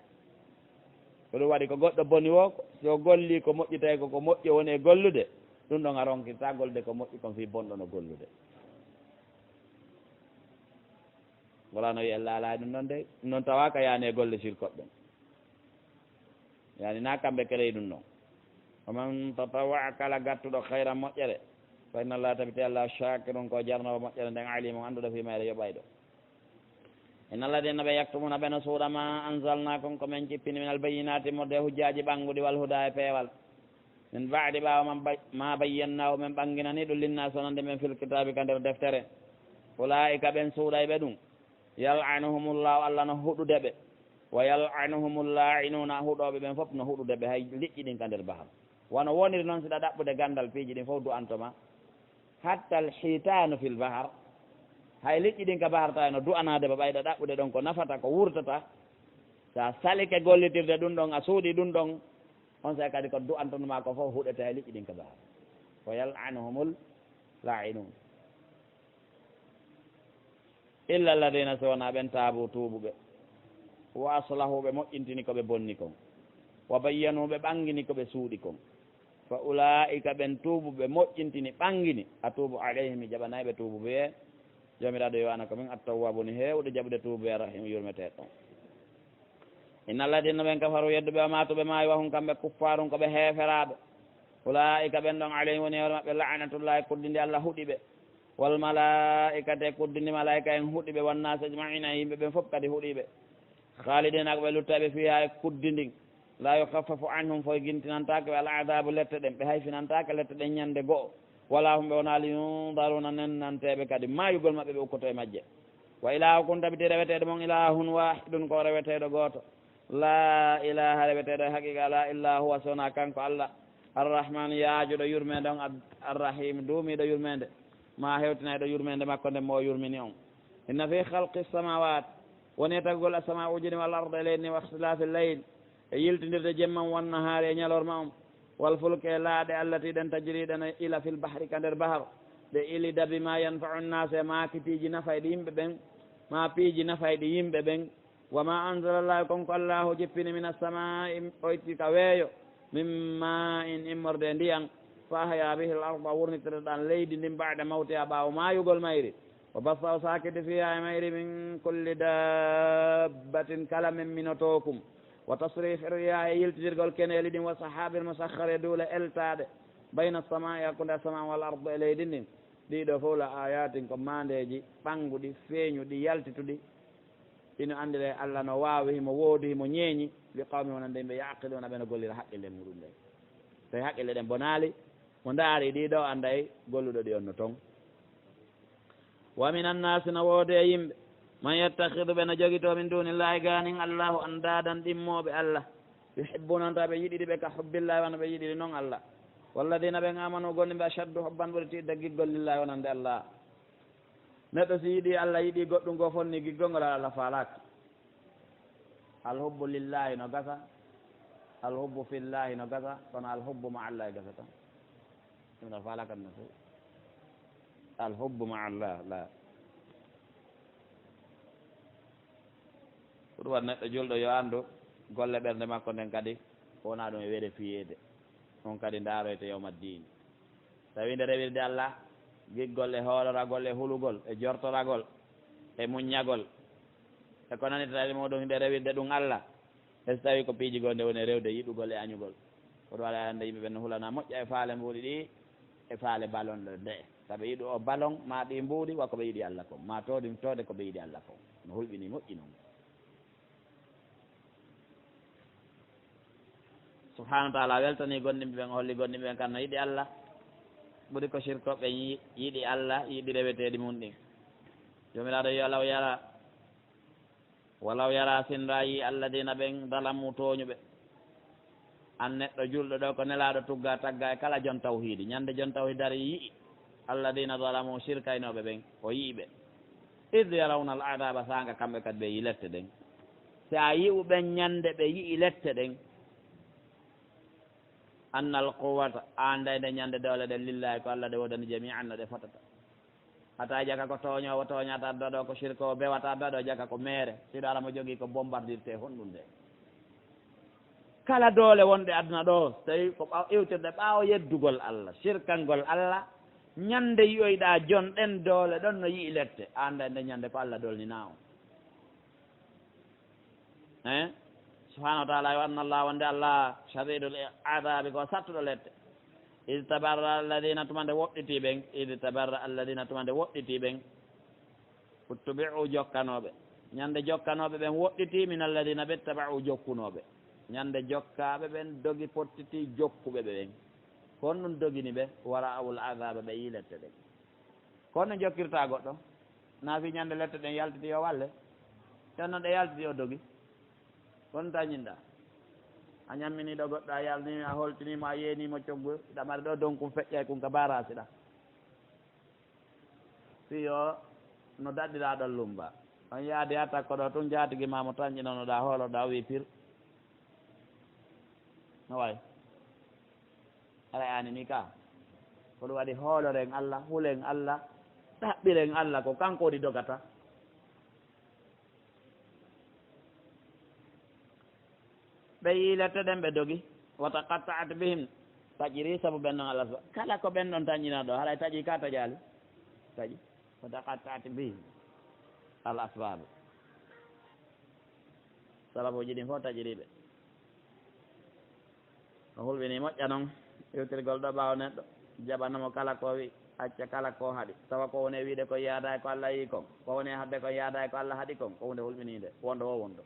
Ko ɗum waɗi ko goɗɗo boni woo, so gollii ko moƴƴi, tawi ko ko moƴƴi o woni e gollude, ɗum ɗon a ronkirtaa gollude ko moƴƴi kon fii bonɗo no gollude. Wala no wi'en laalaa ɗum ɗon dey, ɗum ɗon tawaaka yaani e golle sirkoɓe ɓen. Yani, na kamɓe kereyi ɗum ɗon. Wa man tatawwa'a, kala gattuɗo khayran, moƴƴere, fa inna Allaha, tabiti Allah, shakirun, ko jarnoowo moƴƴere nden, alimun, annduɗo, fii mayre, yoɓayɗo. Inna alladhina, ɓe, yaktumuna, ɓe no suuɗa, ma anzalna, kon ko men jippini, minal bayyinati, immorde e hujjaaji ɓannguɗi, wal huda, e peewal, min ba'di, ɓaawo, ma bay-, ma bayyannaahu, men ɓannginani ɗum, linnaasi, wonande men, fil kitaabi, ka nder deftere. Ulaa'ika, ɓen suuɗayɓe ɗum, yal'anuhumullahu, Allah no huɗude ɓe. Wa yal'anuhumul laa'inuuna, huɗooɓe ɓen fof no huɗude ɓe, hay liƴƴi ɗin ka nder bahar. Wano woniri noon, si ɗa ɗaɓɓude ganndal, piiji ɗin fof du'anto ma. Hatta al hitaanu fil bahar, hay liƴƴi ɗin ka bahar, tawi no du'anaade ma, ɓay ɗa ɗaɓɓude ɗon ko nafata, ko wurtata. Sa salike gollitirde ɗum ɗon, a suuɗi ɗum ɗon, on saa'i kadi ko du'antonoo ma ko fof huɗete, hay liƴƴi ɗin ka bahar. Wa yal'anuhumul laa'inuun. Illa alladhina, si wonaa ɓen, taabu, tuubuɓe, wa aslahu, ɓe moƴƴintini ko ɓe bonni kon, wa bayyanu, ɓe ɓanngini ko ɓe suuɗi kon, fa ulaa'ika, ɓen tuubuɓe, moƴƴintini, ɓanngini, atuubu alayhim, mi jaɓanay ɓe tuubu ɓe. Joomiraaɗo yo ana ko min, at-tawwaabu, woni heewuɗo jaɓude tuubu, ar-rahiim, yurmeteeɗo. Inna alladhina, ɓen, kafaru, yedduɓe, wa maatu, ɓe maayi, wa hum, kamɓe, kuffaarun, ko ɓe heeferaaɓe, ulaa'ika, ɓen ɗon, alayhim, woni e hoore maɓɓe, la'natullahi, kuddindi Allah huɗi ɓe, wal malaa'ikati, e kuddindi malaa'ika en huɗi ɓe, wan naasi ajma'iina, e yimɓe ɓen fof kadi huɗi ɓe, khaalidiina, ko ɓe luttayɓe, fiihaa, e kuddi ndin, laa yukhaffafu anhum, foygintinantaake ɓe, al adaabu, lette ɗen, ɓe hayfinantaake lette ɗen ñande go'o, wa laa hum, ɓe wonaa, yunzaruuna, nennanteeɓe kadi, maayugol maɓɓe ɓe ukkoto e majje. Wa ilaahukum, tabiti reweteeɗo mon, ilaahun waahidun, ko reweteeɗo gooto. Laa ilaaha, reweteeɗo e haqiiqa alaa, illaa huwa, si wonaa kanko Allah. Arrahmaan, yaajuɗo yurmeende on, Ar-, Arrahiim, duumiiɗo yurmeende. Ma hewtinayɗo yurmeende makko nden mo o yurmini on. Inna fii khalqis samaawaati, woni e tagugol asamaa'uuji ɗin, wal ardi, e leydi ndin, wa ikhtilaafil layli, e yiltindirde jemma on, wan nahaari, e ñalorma on, wal fulki, e laaɗe, allatii, ɗen, tajrii, ɗen ila fil bahri, ka nder bahar, ɗe ilida, bimaa yanfa'u nnaasa, e maakitiiji nafayɗi yimɓe ɓen, ma piiji nafayɗi yimɓe ɓen, wa maa anzala Allaahu, kon ko Allaahu jippini, mina ssamaa'i, oytii ka weeyo, min maa'in, immorde e ndiyan, fa ahyaa bihil arda, wurnitira ɗan leydi ndin, ba'da mawtihaa, ɓaawo maayugol mayri, wa bassa, o saakiti, fiihaa, e mayri, min kulli daabbatin, kala memminotookum, wa tasriifi riyaahi, e yiltitirgol keneeli ɗin, wa sahaabin musakhkhar, e duule eltaaɗe, Bayna samaa'i, hakkunde asamaan, wal ard, e leydi ndin, ɗii ɗoo fof la aayaatin, ko maandeeji ɓannguɗi, feeñuɗi, yaltituɗi. Ino anndire Allah no waawi, himo woodi, himo ñeeñi, li qawmi, wonande yimɓe, ya'qiluuna, ɓe no gollira haqqille muɗum ɗen. Tawi haqqille ɗen bonaali, mo ndaari ɗii ɗoo, annday golluɗo ɗi on no toon. Wa mina nnaasi, no woodi e yimɓe, man yattakhidu, ɓe no jogitoo, min duunillaahi, gaanin Allaahu, andaadan, ɗimmooɓe Allah, yuhibbuunahum, tawa ɓe yiɗiri ɓe, ka hubbillaahi, wano ɓe yiɗiri non Allah, walladiina, ɓen, aamanuu, gomɗimɓe, ashaddu hubban, ɓuri tiiɗde giggol, lillaahi, wonande Allah. Neɗɗo si yiɗii Allah, yiɗii goɗɗum goo, fonnii giggol ngol, Allah faalaaki. Alhubbu lillaahi no gasa, alhubbu fillaahi no gasa, kono alhubbu ma Allaahi gasata. Ɗum ɗon faala kan no feewi. Alhubbu ma Allah, la. Ko ɗum waɗi neɗɗo julɗo yo anndu golle ɓernde makko nden kadi ko wonaa ɗum e vérifiyeede. On kadi ndaaroyte yawma diini. Tawi nde rewirde Allah, giggol e hooloragol e hulugol e jortoragol e muññagol e ko nani tawi mo ɗum nde rewirde ɗum Allah. E so tawii ko piiji goo nde woni rewde yiɗugol e añugol. Ko ɗum waɗi arande yimɓe ɓen no hulana moƴƴa e faale mbuuɗi ɗi e faale balon ɗo nde. Saɓe yiɗu o balon maa ɗi mbuuɗi wa ko ɓe yiɗi Allah kon. Maa tooɗi toode ko ɓe yiɗi Allah kon. No hulɓini moƴƴi non. Subhaanahu wa taala weltanii gomɗimɓe ɓen, o holli gomɗimɓe ɓen kan no yiɗi Allah. Ɓuri ko sirkooɓe ɓen yi-, yiɗi Allah, yiɗi reweteeɗi mum ɗin. Joomiraaɗo yo law yara. Walaw yara, sinno a yii, alladina ɓen, dalamu, tooñuɓe. An neɗɗo julɗo ɗo, ko nelaaɗo tugga tagga e kala jon tawhiidi. Ñande jon tawhiidi dari yii, alladina dalamu, sirkaynooɓe ɓen, o yii ɓe. Id yarawna al adaba, saanga kamɓe kadi ɓe yii lette ɗen. Si a yi'u ɓen ñande ɓe yii lette ɗen, anna al quwwata, aan day nde ñande doole ɗen, lillahi, ko Allah ɗe woodani, jami'an, no ɗe fotata. Hata jaka ko tooñoowo tooñata adda ɗo, ko sirkoowo bewata adda ɗo, jaka ko meere. Siɗo ala mo jogii ko bombardirte honɗum de. Kala doole wonɗe aduna ɗo, so tawi ko ɓaawo iwtirde ɓaawo yeddugol Allah, sirkangol Allah, ñande yi'oyɗaa jon ɗen doole ɗon no yi'i lette, aan day nde ñande ko Allah dolninaa on. Eh? Subhanahu wa taala, yo anna Allah, wonde Allah shadidul adabi, ko sattuɗo lette. Id tabarra alladina, tuma nde woɗɗiti ɓen, id tabarra alladina, tuma nde woɗɗiti ɓen, uttubi'u, jokkanooɓe. Ñande jokkanooɓe ɓen woɗɗiti, min alladina ɓe taba'u, jokkunooɓe. Ñande jokkaaɓe ɓen dogi pottiti jokkuɓe ɓe ɓen. Ko honɗum dogini ɓe? Wa ra'awul adaba, ɓe yii lette ɗen. Ko honno jokkirta goɗɗo? Na fi ñande lette ɗen yaltiti yo walle? Tan non ɗe yaltiti o dogi. Ko honno tañinɗa? A ñammini ɗo goɗɗo, a yalni, a holtini mo, a yeeni mo coggu, ɗa mari ɗo donkum feƴƴay kun ka barasi ɗa. Fiyo no daɗɗira ɗon lumba. On yaadi ha takko ɗo tun jaatigi ma mo tañinano ɗa, holo ɗa, o wi pir. No way. Aray ani ni ka. Ko ɗum waɗi hooloren Allah, hulen Allah, ɗaɓɓiren Allah, ko kanko woni dogata. Ɓe yii lette ɗen, ɓe dogi. Wa taqatta'at bihim. Taƴiri sabu ɓen ɗon al asba. Kala ko ɓen ɗon tañinaa ɗo, haray taƴi ka taƴaali? Taƴi. Wa taqatta'at bihim al asbabu. Sababuuji ɗin fof taƴiri ɓe. O hulɓinii moƴƴa noon, iwtirgol ɗo ɓaawo neɗɗo jaɓana mo kala ko o wi'i, acca kala ko o haɗi, tawa ko woni e wi'ude ko yaada e ko Allah yi'i kon, ko woni e haɗde ko yaada e ko Allah haɗi kon, ko huunde hulɓiniinde, wonɗo wo wonɗo.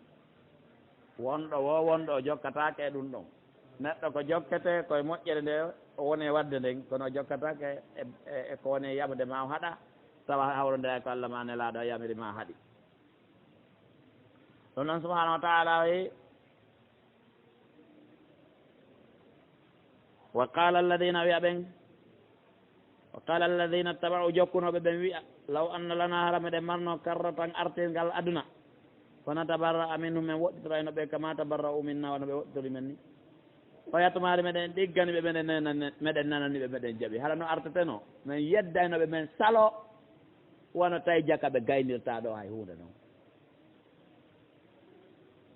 Wonɗo wo wonɗo, o jokkataake e ɗum ɗon. Neɗɗo ko jokketee ko e moƴƴere nde o woni e waɗde nden, kono o jokkataake e, e, e ko woni e yaɓude ma o haɗa, tawa hawrondiraa e ko Allah ma Nelaaɗo yamiri ma haɗi. Ɗum noon, subhanahu wa taala o wi, wa qala alladina, wiya ɓen, wa qala alladina ttaba'u, jokkunooɓe ɓen wiya, law anna lana, hara meɗen marno karratan, artirgal aduna, fa natabarra'a minhum, men woɗɗitorayno ɓe, kama tabarra'u minna, wano ɓe woɗɗitori men ni. Oya tumaali meɗen ɗiggani ɓe, meɗen nanani, meɗen nanani ɓe, meɗen jaɓi. Hara no arteteno, men yeddayno ɓe, men salo, wano tawi jaka ɓe gaynirta ɗo hay huunde noon.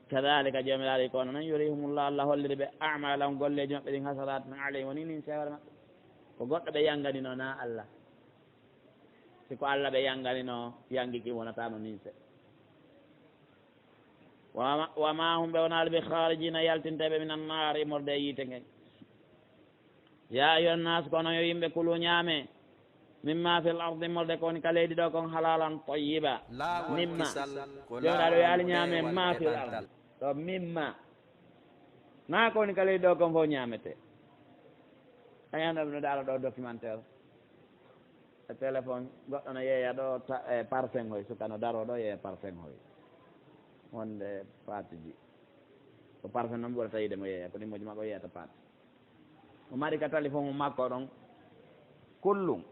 Kadhalika, joomiraaɗo, ko onon noon, yurihumullah, Allah holliri ɓe, a'malahum, golleeji maɓɓe ɗin, hasaratin alayhim, woni ninse hoore maɓɓe. Ko goɗɗo ɓe yanganino, na Allah. Si ko Allah ɓe yanganino, yangi kin wonataano ninse. Wa ma, wa ma hum, ɓe wonaali, bi kharijina, yaltinteeɓe, min annaar, immorde e yiite ngen. Ya ayyuha nnas, kono yo yimɓe, kulu, ñaame, mimma fil ardi, molde ko woni ka leydi ɗo kon, halalan tayyiba. Laawol mimma kisal ko jooɗaɗo laawol yaali ñaame neewal ma e fil ɗemɗal ardi. Ɗo mimma. Na ko woni ka leydi ɗo kon fof ñaamete. A ñaamɗo ɓe no daara ɗo documentaire. E téléphone, goɗɗo no yeeya ɗo ta-, e parfum hoy, suka no daroo ɗo yeeya parfum hoy. Wonde paati ji. Ko parfum noon ɓurata yiide mo yeeya, ko ɗimmoji makko yeeyata paati. O mari ka tali fof mo makko ɗon. Kullum.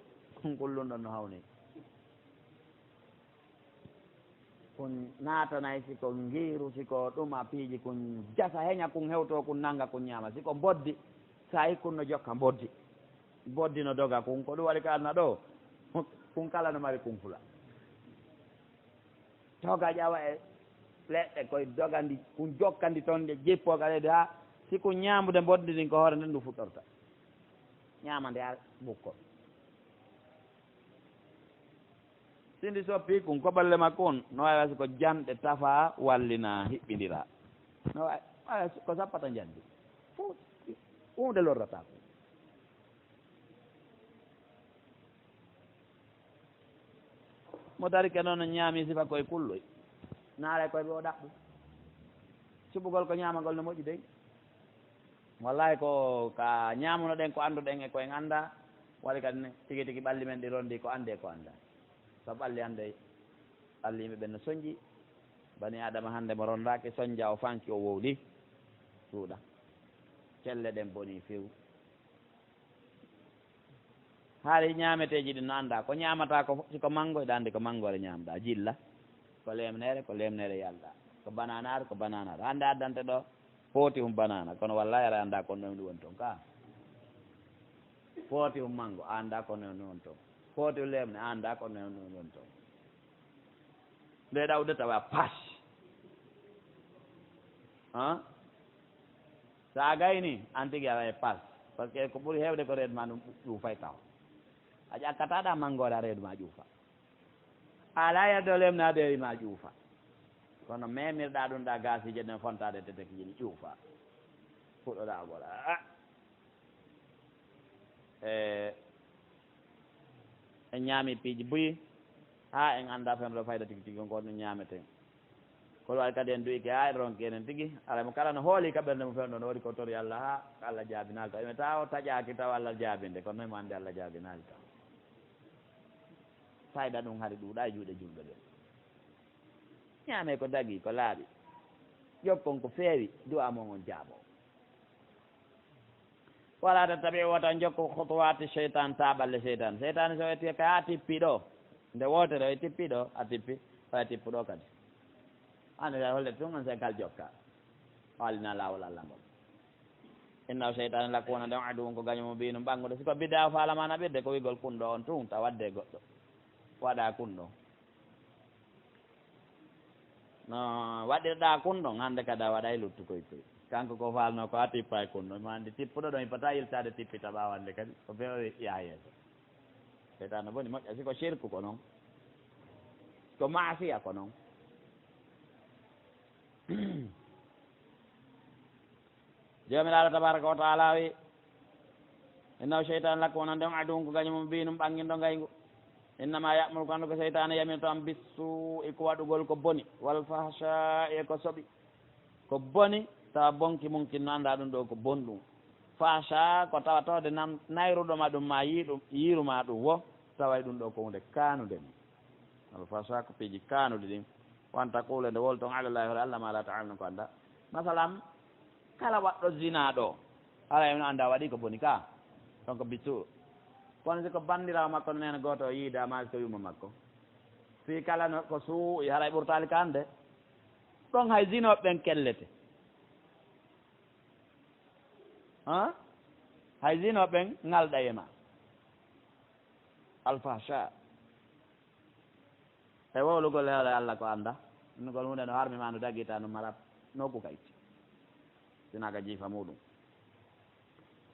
Kullum ɗon no hawni. Kun naatanay si ko ngiiru, si ko ɗum a piiji, kun jasa heña, kun hewto, kun nanga, kun ñaama. Si ko mboddi, saa'i kun no jokka mboddi. Mboddi no doga kun, ko ɗum waɗi ka aduna ɗo. Kun kala no mari kun fula. Toga ƴawa e leɗɗe koye dogandi, kun jokkandi toon, nde jippo ka leydi, haa si kun ñaamude mboddi ndin, ko hoore nden ɗum fuɗɗorta. Ñaama nde haa ɓukkol. Si ndi soppi kun, ko ɓalle makko on, no waawi si ko janɗe tafaa, wallinaa, hiɓɓindiraa. No waawi, waawi ko sappata njanndi. Fof, huunde lorrataa kun. Mo darike noon no ñaami sifa koye kulloy. Naare koye ɓe o ɗaɓɓu. Suɓugol ko ñaamagol no moƴƴi dey. Wallahi ko ka ñaamuno ɗen ko annduɗen e ko en annda, waɗi kadi ne tigi tigi ɓalli men ɗi rondi ko anndi e ko annda. Sabu ɓalli hannde, ɓalli yimɓe ɓen no sonji. Bani Adama hannde mo rondaaki sonja, o fanki, o wowli. Suuɗa. Celle ɗen boni few. Haali ñaameteeji ɗin no annda ko ñaamata ko, si ko manngo, hiɗa anndi ko manngoore ñaamɗa, jilla. Ko lemnere, ko lemnere yalɗa. Ko bananaare, ko bananaare. Hannde addante ɗo, footi hum banana, kono wallahi aɗa annda ko noon woni toon ka. Footi hum manngo, a annda ko noon woni toon. Footi hum lemne, a annda ko noon woni toon. Nde ɗawde tawa pas. Han? So a gayni, an tigi awa e pas. Parce que ko ɓuri heewde ko reedu ma ɗum ƴuufay taw. A ƴakkataɗa manngoore a reedu ma ƴuufa. A ala yerde o lemnaade e ma ƴuufa. Kono memirɗa ɗum ɗa gaasiije ɗen fontaade tete ko jini ƴuufa. Fuɗɗoɗa o ɓola. Ah! E, en ñaami piiji buyi, haa en annda fen ɗo fayda tigi tigi, on ko ɗum ñaameten. Kono waɗi kadi en du'ike, haa en ronki enen tigi. Alaa mo kala no hooli ka ɓernde mum fen ɗo, no waɗi ko tori Allah, haa Allah jaabinaali taw. Ene tawa o taƴaaki taw Allah jaabinde, kono noon mo anndi Allah jaabinaali taw. Fayda ɗum hari ɗuuɗa e juuɗe julɓe ɓen. Ñaame ko dagi, ko laaɓi. Ƴokkon ko feewi, du'a mon on jaabo. Wala tattabi'u, wata jokku, khutuwati shaytan, taaɓalle seytaane. Seytaane so ƴetti ka a tippi ɗo, nde wootere o tippi ɗo, a tippi, faya tippu ɗo kadi. An a holle tun, an se kal jokka. Waalina laawol Allah ngol. Innahu, seytaane, lakum, wonande on, aduwwun, ko gaño mo mbiinum ɓanngude. Si ko bidda o faalama na ɓirde, ko wi'gol kun ɗo on tun, taw wadde goɗɗo. Waɗa kun ɗo. No waɗirɗa kun ɗon, hannde kadi a waɗay luttu koy koy. Kanko ko faalno ko a tippa e kun ɗon. Mo anndi tippuɗo ɗon, ippata yiltaade tippita ɓaawande kadi. Ko feere yaa yeeso. Seytaane boni moƴƴa, si ko shirku ko non. Ko maasiya ko non. Joomiraaɗo tabaaraka wa ta'aala wi, innahu, seytaane, lakum, wonande on, aduwwun, ko gaño mum biinum ɓannginɗo ngayngu. Innama ya'muru, ko anndu ko seytaane yamirta on, bissuu'i, ko waɗugol ko boni, wal fahshaa'i, e ko soɓi. Ko boni, tawa bonki mum kin no annda ɗum ɗo ko bonɗum. Fahshaa, ko tawa tawde nam-, nayruɗo ma ɗum ma yii ɗum, yiiru ma ɗum wo, tawa e ɗum ɗo ko huunde kaanude ni. Al fahshaa ko piiji kaanuɗi ɗin. Wa an taqulu, nde wolton, ala Llaahi, hoore Allah, ma la ta'lamun, ko annda. Masalan, kala waɗɗo zina ɗo, hara eno annda waɗi ko boni ka. Donc, bisu. Kono si ko banndiraawo makko no neene gooto o yiida, ma ko yumma makko. Fii kala no ko suu'i, haray ɓurtaali ka annde. Ɗon hay zinooɓe ɓen kellete. Ha? Hay zinooɓe ɓen ŋalɗa e ma. Al fahshaa. E wowlugol e hoore Allah ko annda. Ɗum ko huunde no harmi ma, no daggita, no mara nokku ka itti. Sinaa ka jiifa muɗum.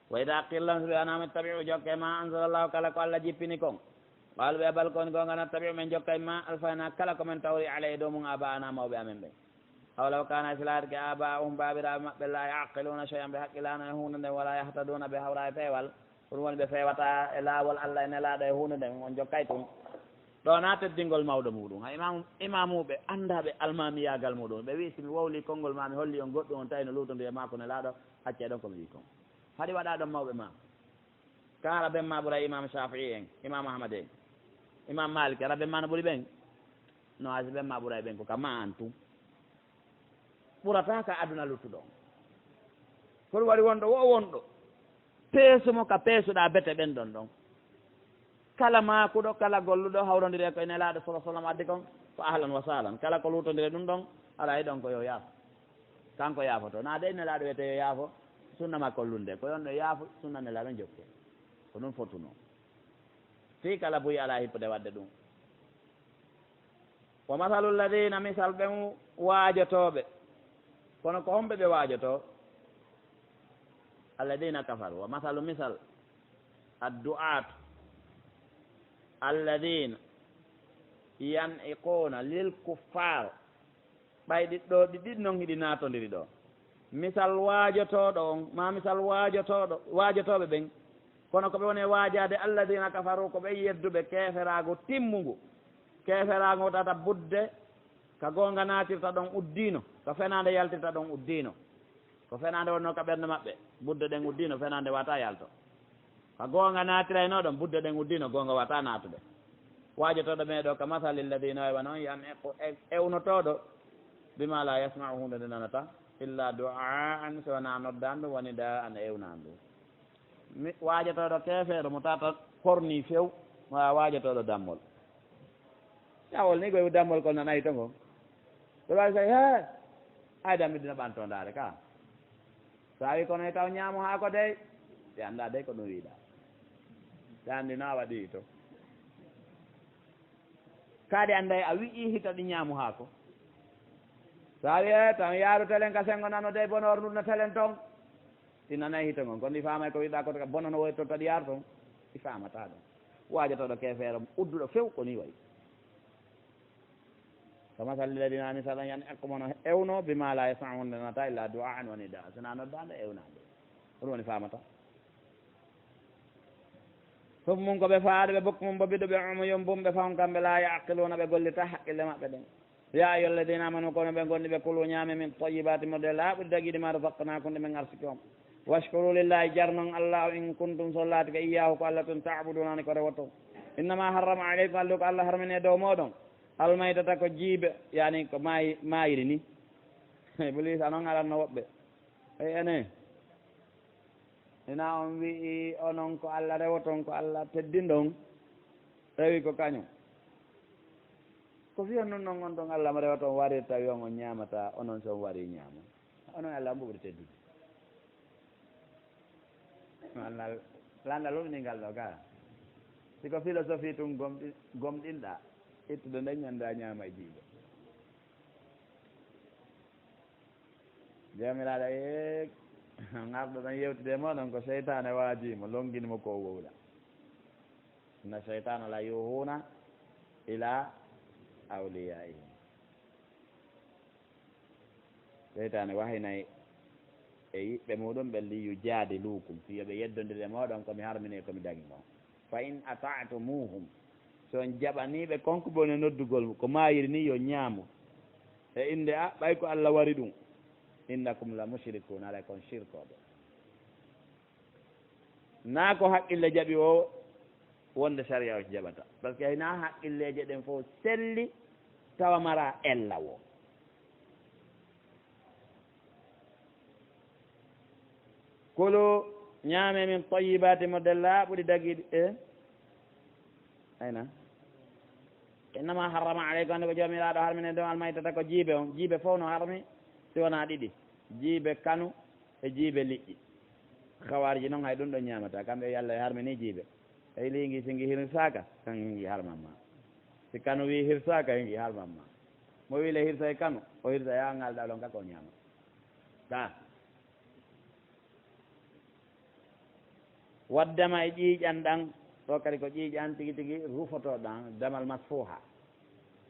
Wa idaa qiila lahum, so ɓe wi'anaama, ittabi'u, jokke ma anzalallahu, kala ko Allah jippini kon. Qaalu, ɓe bal ko woni goonga, nattabi'u, men jokkay ma alfaynaa kala ko men tawri alayhi dow mum aabaa'anaa mawɓe amen ɓen. Awalaw kaana, si laatike aabaa'uhum baabiraaɓe maɓɓe laa ya'qiluuna shay'an ɓe haqqilaano e huunde nden, walaa yahtaduuna ɓe hawraa e peewal. Ko ɗum woni ɓe feewata e laawol Allah e Nelaaɗo e huunde nden, on jokkay tun. Ɗo na teddingol mawɗo muɗum. Ha imaamu, imaamuɓe anndaɓe almaamiyaagal muɗum. Ɓe wi'i, si mi wowli konngol ma, mi holli on goɗɗum, on tawi no luutondiri e maako Nelaaɗo, accay ɗon ko mi wi'i kon. Haɗi waɗa ɗon mawɓe ma. Ka hara ben ma ɓuray Imaam Shaafi'i en, Imaam Ahmad en, Imaam Maalik, hara ben ma no ɓuri ɓen? No, hay si ben ma ɓuray ɓen, ko ka ma an tun. Ɓurata ka aduna luttuɗo on. Kono waɗi wonɗo wo o wonɗo. Peesu mo ka peesuɗaa bete ɓen ɗon ɗon. Kala maakuɗo, kala golluɗo, hawrondiri e ko e Nelaaɗo sala sallam addi kon, ko ahlan wa sahlan. Kala ko luutondiri e ɗum ɗon, alaa e ɗon ko yo yaafo. Kanko yaafoto. Na de Nelaaɗo wiyete yo yaafo, sunna makko lunnde. Ko yon ɗo yaafo, sunna Nelaaɗo jokke. Ko ɗum fotunoo. Fii kala buy alaa hippude waɗde ɗum. Wa masalu alladina, misal ɓen waajotooɓe. Kono ko homɓe ɓe waajotoo? Alladina kafaru. Wa masalu, misal, addu'aatu alladina yan'iquna lil kuffar. Ɓay ɗiɗɗo, ɗi ɗiɗi non hiɗi naatondiri ɗo. Misal waajotooɗo on, maa misal waajotooɗo, waajotooɓe ɓen, kono ko ɓe woni e waajaade alladina kafaru, ko ɓe yedduɓe keeferaagu timmungu. Keeferaagu tata budde, ka goonga naatirta ɗon uddiino, ka fenaande yaltirta ɗon uddiino. Ko fenaande wonnoo ka ɓernde maɓɓe, budde ɗen uddiino, fenaande wata yalto. Ka goonga naatiraynoo ɗon, budde ɗen uddiino, goonga wata naatude. Waajotooɗo ɓe ɗo ka masali alladina, way wano on yan'iqu, e-, ewnotooɗo, bima la yasma'u, huunde nde nanata, illa du'aan, si wonaa noddaandu, wa nidaan, ewnaandu. Mi, waajotooɗo keefeero mo tata korni few, ma waajotooɗo dammol. Ƴawol ni koye dammol kol nanayi to ngol. Ko wawi tawi, he, ay dammi dina ɓanto ndaare ka. So a wi kono e taw ñaamo haako dey, ɓe annda dey ko ɗum wiɗa. Ɓe anndi no a waɗi to. Kadi annday a wi'i hita ɗi ñaamo haako. So a wi, e, taw yaaru telen ka sengo nano dey bono ornurno telen ton. Ɗi nanay hito ngon, kono ɗi faamay ko wiɗa ko bono no woytorta ɗi yaaru ton. Ɗi faamata ɗum. Waajotooɗo keefeero udduɗo few ko ni wayi. Ka masali alladina, misal an yan ekko mono ewno, bima la yasma'u, wonde nanata illa du'aan wa nidaa, sina noddaande e ewnaande. Ɗum woni faamata. Summun ko ɓe faaɗuɓe, bukmun bo biɗuɓe, umuyun bumɓe, fahum kamɓe la ya'qiluuna ɓe gollita haqqille maɓɓe ɗen. Ya ayyuha alladina amanu, kono ɓe gonɗi ɓe, kulu ñaame min tayyibati mo de laaɓuɗi dagiɗi ma razaqnakum ɗi min arsiki on. Washkuru lillahi, jarnon Allah o, in kuntum so laatike, iyyahu ko Allah tun, ta'buduna ni ko rewoton. Innama harrama alaykum, Allah ko Allah harmini e dow moɗon. Almaytata ko jiibe, yani ko maayi, maayiri ni. Iblis anon aranno woɓɓe. Ey, ene. Ina on wi'i onon ko Allah rewoton, ko Allah teddinɗon, rewi ko kañum. Ko fiyan nun non on ɗon Allah mo rewoton warir, tawi on, on ñaamata, onon si on wari ñaamo. Onon Allah on ɓuri teddude. Lanndal, lanndal wumningal ɗo gaa. Si ko philosophie tun gomɗi-, gomɗinɗa, ittude nden ñande a ñaama e jiiɓe. Joomiraaɗo, ee, ngarɗo ɗon yewtude e mooɗon ko seytaane waajii mo, lonngini mo ko o wowla. Inna seytaana la yuuhuuna ilaa awliyaa'ihim. Seytaane wahinay e yiɓɓe muɗum ɓen, li yujaadiluukum, fii yo ɓe yeddondir e mooɗon ko mi harmini e ko mi dañi kon. Fa in ata'tumuuhum, si on jaɓanii ɓe kon ko ɓe woni e noddugol, ko maayiri nii yo ñaamo, e innde a, ɓay ko Alla wari ɗum, innakum la mushrikuuna, haray ko on sirkooɓe. Naa ko haqqille jaɓi o, wonde sariya o jaɓata. Parce que hinaa haqqilleeje ɗen fof selli, tawa mara ella o. Kulu, ñaame min tayyibaati mo de laaɓuɗi dagiiɗi, e? Ayna. Innama harrama aleykum, hannde ko Joomiraaɗo harmini e dow almaytata ko jiibe on. Jiibe fof no harmi, si wonaa ɗiɗi. Jiibe kanu e jiibe liƴƴi. Hawaariji noon hay ɗum ɗon ñaamataa. Kamɓe yo Alla e harmini jiibe. Tawi liingi si ngi hirsaaka, kan ngi harman ma. Si kanu wi hirsaaka, ngi harman ma. Mo wi le hirsay kanu, o hirsay haa ngal ɗalon ka ko ñaama. Ka. Waddama e ƴiiƴan ɗan, ɗo kadi ko ƴiiƴan tigi tigi rufotoo ɗan, damal masfuuha.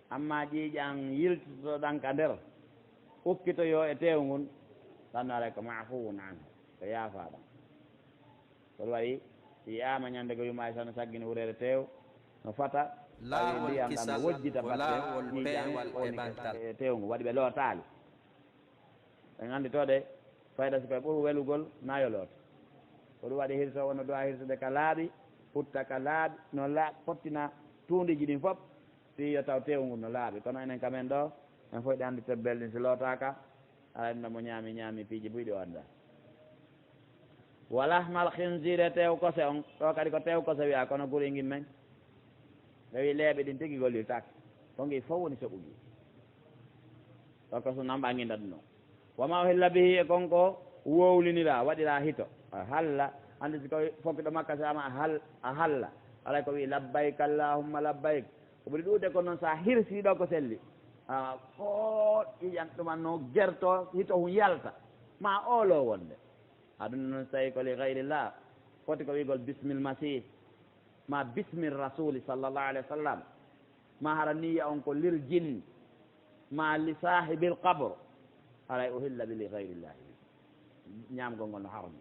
Amma ƴiiƴan yiltotoo ɗan ka nder, ukkitoyoo e teewu ngun, ɗan no alay ko maafuwun anhu, ko yaafaa ɗan. Ko waɗi Yiyaama ñande ko yumma Aysa no saggini wureere teew, no fata, tawi ndiyam ɗam no wojjita batte ƴiiƴam woni e teewngu, waɗi ɓe lootaali. Ɓe nganndi to de, fayda si koye ɓuru welugol, na yo loote. Ko ɗum waɗi hirso wonno du'a hirsude ka laaɓi, hutta ka laaɓi, no laaɓi, fottina tuundiiji ɗin fof, fii yo taw teewngu no laaɓi. Kono enen ka men ɗo, en fof ɗi anndi tebbel ɗin si lootaaka, alaa ɗum ɗo mo ñaami, ñaami piiji buy ɗi o anndaa. Wa lahmal khinziri, teew kose on, ɗo kadi ko teew kose wiyaa, kono guri ngin men. Ɓe wi leeɓe ɗin tigi gollirtaake. Ko ngi fof woni soɓugi. Ɗo ko sunna mba nginda ɗum ɗon. Wa ma uhilla bihi, e kon ko wowlinira, waɗira hito. A halla, anndi si ko fokkiɗo Makka si ama a hal-, a halla. Alay ko wi labbayk Allahumma labbayk. Ko ɓuri ɗuuɗde ko noon so a hirsi ɗo ko selli. A ko ƴiƴan ɗuman no gerto, hito hun yalta. Ma olo wonde. Aɗum noon so tawi ko li gayrillah, foti ko wiigol bismil masih, ma bismir rasuli sallallahu alayhi wa sallam, ma hara niyya on ko lil jinn, ma li sahibil qabr, haray uhilla bi li gayrillahi. Ñaamgol ngol no harmi.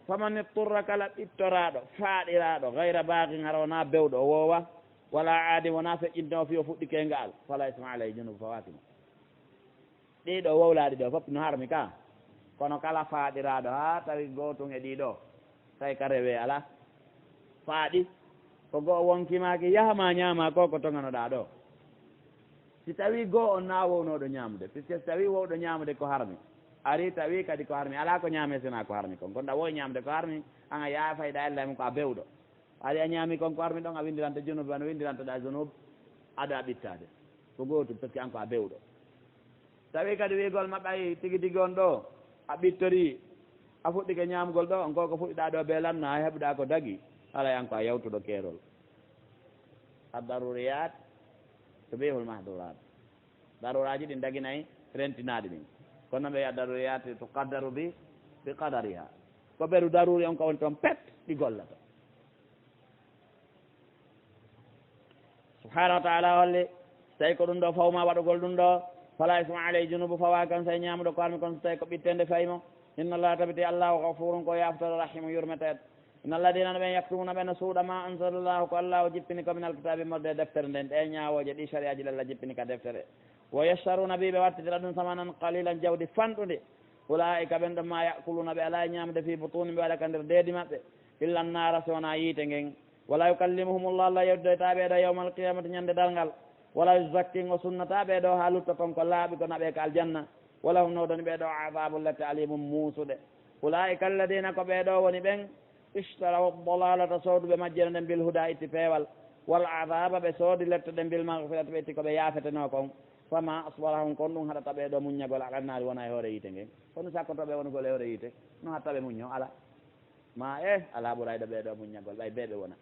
Faman itturra, kala ɓittoraaɗo, faaɗiraaɗo, gayra baagin, hara wonaa bewɗo, o woowa, wala aadin, wonaa feƴƴinto fii o fuɗɗike ngaal, fala isma alayhi, junubu fawaaki mo. Ɗii ɗoo wowlaaɗi ɗoo fof no harmi ka. Kono kala faaɗiraaɗo haa tawi gootun e ɗii ɗoo, tawi ka rewee alaa. Faaɗi, ko goo wonki maaki yaha maa ñaamaa ko ko toŋanoɗaa ɗoo. Si tawii goo on na wownooɗo ñaamude, puisque si tawii wowɗo ñaamude ko harmi, ari tawii kadi ko harmi, alaa ko ñaamee sinaa ko harmi kon. Kon ɗa wowi ñaamude ko harmi, an a yaafayɗaa ella e mum ko a bewɗo. Ari a ñaami kon ko armi ɗon, a winndiranta junub, wano winndirantoɗaa junub, aɗa ɓittaade. Ko gootum, parce que an ko a bewɗo. Tawi kadi wiigol ma ɓay tigi tigi on ɗoo, a ɓittorii, a fuɗɗike ñaamgol ɗoo, on ko ko fuɗɗiɗaa ɗoo bee lanno, hay heɓuɗaa ko dagi, alay an ko a yawtuɗo keerol. Ad-daruriyat tubihul mahdurat. Daruraaji ɗin daginay rentinaaɗi ɗin. Kono ɓe wi'a daruriyat tuqaddaru bi, bi qadariha. Ko ɓeru daruri on ko woni toon pet ɗi gollata. Subhanahu wa ta'ala holli, so tawi ko ɗum ɗo fawma waɗugol ɗum ɗo, fala isma alayhi, junubu fawa kan, so tawi ñaamuɗo ko armi kon, so tawi ko ɓittende fayi mo. Inna Allah, tabiti Allahu, ghafurun, ko yaafotooɗo, rahimu, yurmeteeɗo. Inna alladina, no ɓen, yaktumuna, ɓe no suuɗa, ma anzalallahu, ko Allahu jippini, ko min alkitabi, morde e deftere nden, ɗe ñaawooje, ɗi shari'aji Allah jippini ka deftere. Wa yashtaruna bi, ɓe wattitira ɗum, samanan qalilan, jawdi fanɗundi. Ulaa'ika, ɓen ɗon, ma ya'kuluna, ɓe alaa e ñaamude, fi butuni, ɓe waɗa ka nder deedi maɓɓe, illa annaara, si wonaa yiite ngen. Wala yukallimuhumullah, Allah yewtidoyta ɓe ɗo yawmal qiyamati, ñande darngal. Wala yuzakkihim, o sunnata ɓe ɗo haa lutto kon ko laaɓi, ko naɓe ka aljanna. Walahum, no woni ɓe ɗo, adabun, lette, alimun, muusuɗe. Ulaa'ika alladina, ko ɓe ɗo woni ɓen, ishtaraw dalalata, sooduɓe majjere nden, bil huda, itti peewal, wal adaba, ɓe soodi lette ɗen, bil maghfirati, ɓe itti ko ɓe yaafetenoo kon. Fama asbarahum, kon ɗum haɗata ɓe ɗo muññagol, ala naari, wona e hoore yiite ngen. Kono sakkotooɓe wonugol e hoore yiite, no hatta ɓe muññoo? Ala. Ma e, alaa ɓurayɗo ɓee ɗoo muññagol, ɓay bee ɓe wona.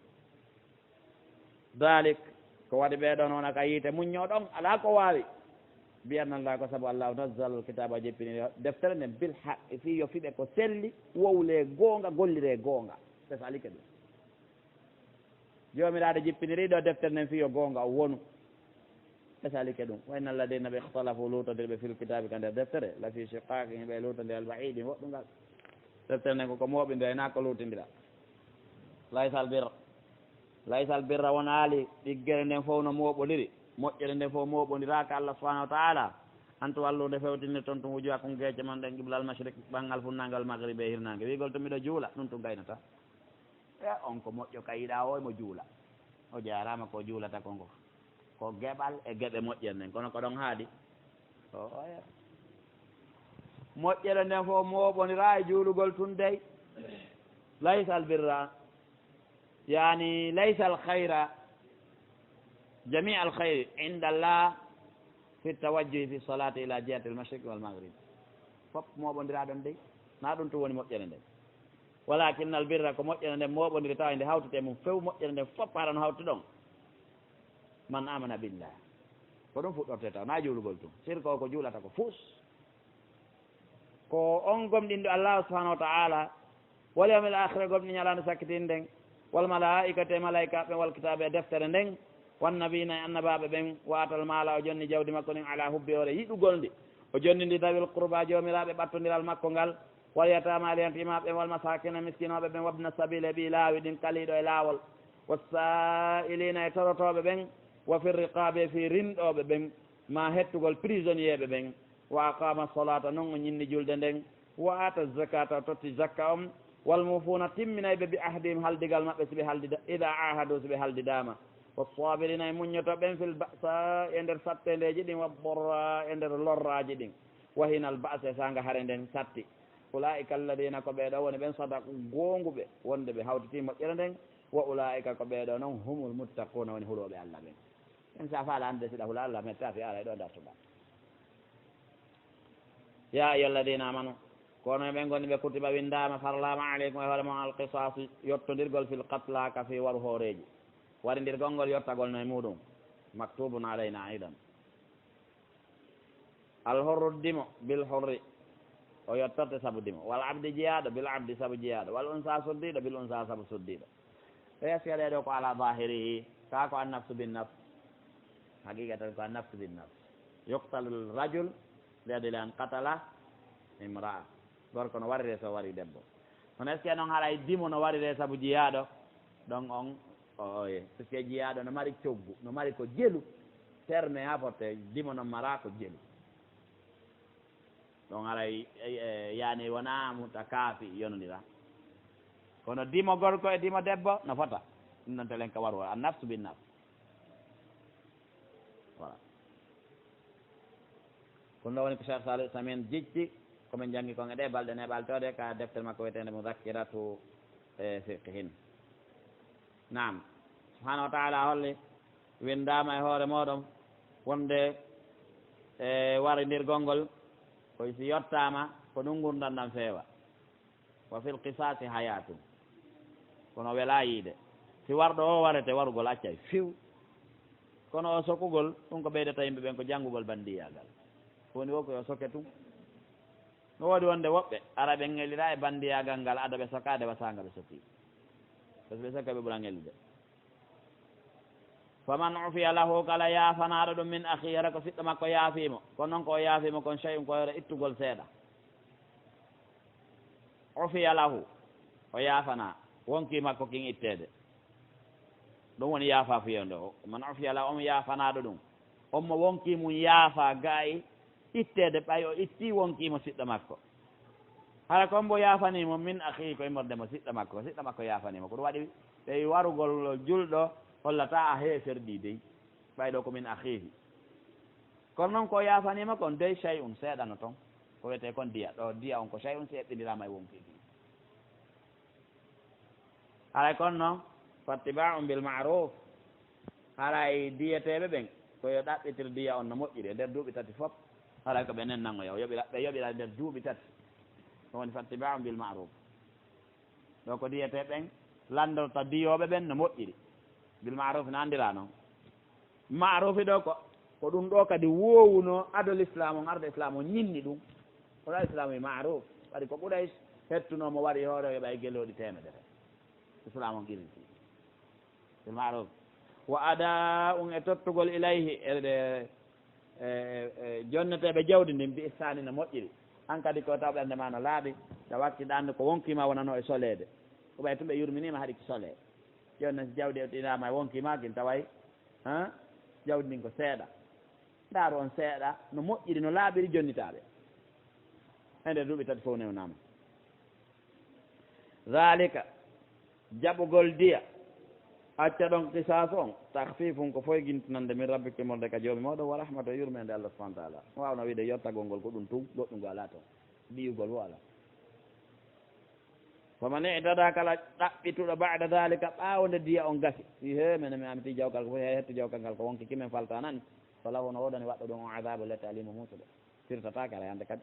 Dalik, ko waɗi ɓee ɗoo no wona ka yiite muññoo ɗon, alaa ko waawi. Bi anna Allah, ko sabu Allahu nazzala al-kitaaba, jippini deftere nden, bil haqqi, fii yo fiɓe ko selli, wowlee goonga, golliree goonga. Ɓe salike ɗum. Joomiraaɗo jippiniri ɗoo deftere nden fii yo goonga o wonu. Ɓe salike ɗum. Wa inna alladina ɓe ikhtalafu, luutondirɓe, fil kitaabi, ka nder deftere, la fi shiqaqin, ɓe luutondiral, ba'iidin, woɗɗungal. Deftere nden ko ko mooɓindira, hinaa ko luutindira. Laysal birra. Laysal birra, wonaali ɗiggere nden fof no mooɓondiri, moƴƴere nden fof mooɓondiraaka Allah subhanahu wa ta'ala. An tuwallu, nde fewtinirton tun, wujuhakum, geece mon ɗen, qiblal mashriq, ɓanngal funnaange, wal maghribi, e hirnaange. Wiigol to miɗo juula, ɗum tun gaynataa. E on ko moƴƴo ka yiɗaa o, mo juula. O jaaraama ko juulata kon ko. Ko geɓal e geɓe moƴƴere nden. Kono ko ɗon haadi. O oya. Moƴƴere nden fof mooɓondiraa e juulugol tun dey. Laysa al birra. Yani, laysa al khayra. Jami al khayri inda Allah fi tawajjuhi fi salati ila jihati al mashriq wal maghrib. Fof mooɓondiraa ɗon dey. Na ɗum tun woni moƴƴere nden. Walakin al birra, ko moƴƴere nden mooɓondiri tawa nde hawtete mum few, moƴƴere nden fof hara no hawti ɗon. Man amana billah. Ko ɗum fuɗɗorte taw, na juulugol tun. Sirko o ko juulata ko fus. Ko on gomɗinɗo Allah subhanahu wa ta'ala, wal yawmil akhir, gomɗi ñalaande sakkitiinde nden, wal malaa'ikati, e malaa'ikaaɓe, wal kitaabe, e deftere nden, wan nabiina, e annabaaɓe ɓen, wa atal maala, o jonni jawdi makko ndin, ala hubbi, hoore yiɗugol ndi, o jonni ndi dawil qurba, joomiraaɓe ɓattondiral makko ngal, Wal yataama, e yatiimaaɓe ɓen, wal masaakina, e miskinooɓe ɓen, wabna sabiila, e ɓii laawi ɗin, kaliiɗo e laawol, wassaa'iliina, e torotooɓe ɓen, wa fi riqaabi, e fii rinɗooɓe ɓen, maa hettugol prisonnier ɓe ɓen. Wa aqaama salaata, non o ñinni julde nden. Wa aata zakaata, o totti zakka on. Wal muufuuna, timminayɓe, bi ahdihim, haldigal maɓɓe, si ɓe haldida, idaa aahaduu, si ɓe haldidaama. Wassaabiriina, e muññotooɓe ɓen, fil ba'saa'i, e nder satteendeeji ɗin, wad darraa'i, e nder lorraaji ɗin. Wa hiinal ba'si, e saanga hare nden satti. Ulaa'ika alladiina, ko ɓee ɗoo woni ɓen, sadaqu, goonguɓe wonde ɓe hawtitii moƴƴere nden. Wa ulaa'ika, ko ɓee ɗoo non, humul muttaquuna, woni hulooɓe Alla ɓen. En, si a faala annde si ɗa hula Alla, metta fi aray ɗo dartuɗa. Yaa ayyuha alladiina aamanu, ko onon ɓen gonɗi ɓe, kutiba, winndaama, farlaama, aleykum, e hoore mon, al qisaasu, yottondirgol, fil qatlaa, ka fii waru hooreeji. Warindirgol ngol, yottagol no e muuɗum. Maktuubun alaynaa aydan. Al hurru, dimo, bil hurri, o yottorte sabu dimo. Wal abdi, jiyaaɗo, bil abdi, sabu jiyaaɗo. Wal unsaa, suddiiɗo, bil unsaa, sabu suddiiɗo. Ɓe yaskere ɗo ko ala zahirihi, kaa ko an nafsu bin nafs. Haqiqatan ko an nafsu bin nafs. Yuqtalu rajul li ajli an qatala imra'a. Gorko no warire so wari debbo. Kono est-ce que noon haray dimo no warire sabu jiyaaɗo? Ɗon on, o, oye. Est-ce que jiyaaɗo no mari coggu, no mari ko jelu? Terme ha fotte, dimo no mara ko jelu. Ɗon haray, e, e, yani wona mutakaafi yonondira. Kono dimo gorko e dimo debbo no fota. Ɗum ɗon telen ka waru, an nafsu bin nafs. Voilà. Ko ɗum ɗo woni ko Cheikh Salih Samin jicci, ko min janngi kon e ɗe balɗe neɓaltoɗe ka deftere makko wiyeteende Muzakkiratu, e, Fiqhin. Naam. Subhanahu wa ta'ala holli, winndaama e hoore mooɗon wonde, e, warindirgol ngol, ko si yottaama, ko ɗum ngurndan ɗan feewa. Wa fil qisaasi hayaatun. Kono welaa yiide. Si warɗo o warete, warugol accay few. Kono o sokugol, ɗum ko ɓeydata yimɓe ɓen ko janngugol bandiyaagal. Ko woni wo ko yo soke tun. No woodi wonde woɓɓe, ara ɓe ŋelira e bandiyaagal ngal, ado ɓe sokaade, wa saanga ɓe sokii. Parce que ɓe soka ɓe ɓura ŋelude. Faman ufiya lahu, kala yaafanaaɗo ɗum, min akhihi, hara ko siɗɗo makko yaafii mo, kono noon ko o yaafii mo kon, shay'un, ko hoore ittugol seeɗa. Ufiya lahu, o yaafanaa, wonkii makko kin itteede. Ɗum woni yaafaafuye on ɗo. Man ufiya lahu, on yaafanaaɗo ɗum, on mo wonkii mum yaafaa, ga'i itteede, ɓay o ittii wonkii mo siɗɗo makko. Hara ko mbo yaafanii mo, min akhihi, ko immorde mo siɗɗo makko, ko siɗɗo makko yaafanii mo. Ko ɗum waɗi ɓey warugol julɗo hollata a heeferɗii dey, ɓay ɗo ko min akhihi. Kono noon ko yaafanii mo kon dey, shay'un, seeɗa no ton. Ko wiyetee kon diya, ɗo diya on ko shay'un si eɓɓindiraama e wonkii. Haray kono noon, fattiba'un bil ma'ruf. Haray diyeteeɓe ɓen, ko yo ɗaɓɓitir diya on no moƴƴiri e nder duuɓi tati fof. Haray ko ɓe nennan o yaw, yoɓira, ɓe yoɓira e nder duuɓi tati. Ɗum woni fattiba'un bil ma'ruf. Ɗo ko diyeteeɓe ɓen lanndorta diyooɓe ɓen no moƴƴiri. Bil ma'ruf no anndira noon. Maaruufi ɗo ko, ko ɗum ɗo kadi woowuno ado Lislaam on arde, Islaam on ñinni ɗum. Ko ɗa Islaam e maaruuf, kadi ko Quraysh hettuno mo wari hoore o yoɓa e gelooɗi teemedere. Islaam on qiriti. Bil maaruuf. Wa adaa'un, e tottugol, ilayhi, e, e, e, e jonneteeɓe jawdi ndin bi ihsaani no moƴƴiri. An kadi ko taw ɓernde ma no laaɓi, taw wakki ɗan ko wonkii ma wonano e soleede. Ko ɓay tun ɓe yurminiima haɗi ki solee. Jooni noon si jawdi ƴettinaama e wonkii ma kin taway Ha? Jawdi ndin ko seeɗa. Ndaaru on seeɗa no moƴƴiri, no laaɓiri jonnitaaɓe. E nder duuɓi tati fof newnaama. Zaalika, jaɓugol diya, acca ɗon qisaasu on, takhfiifun, ko foygintinande, min rabbikum, immorde ka Joomi mooɗon, wa rahmatu, e yurmeende Allah subhaanahu wa ta'aala. Mo waawno wiide yottagol ngol ko ɗum tun, goɗɗum ngo alaa ton. Diyugol wo alaa. Faman i'tadaa, kala ɗaɓɓituɗo, ba'da zaalika, ɓaawo nde diya on gasi, si he, menen mi amiti jawkal ko foti, hay hettu jawkal ngal ko wonki kimen faltanani, falahu, no woodani waɗɗo ɗum on, adaabu, lette, aliimu, muusuɗo, firtataake haray hannde kadi.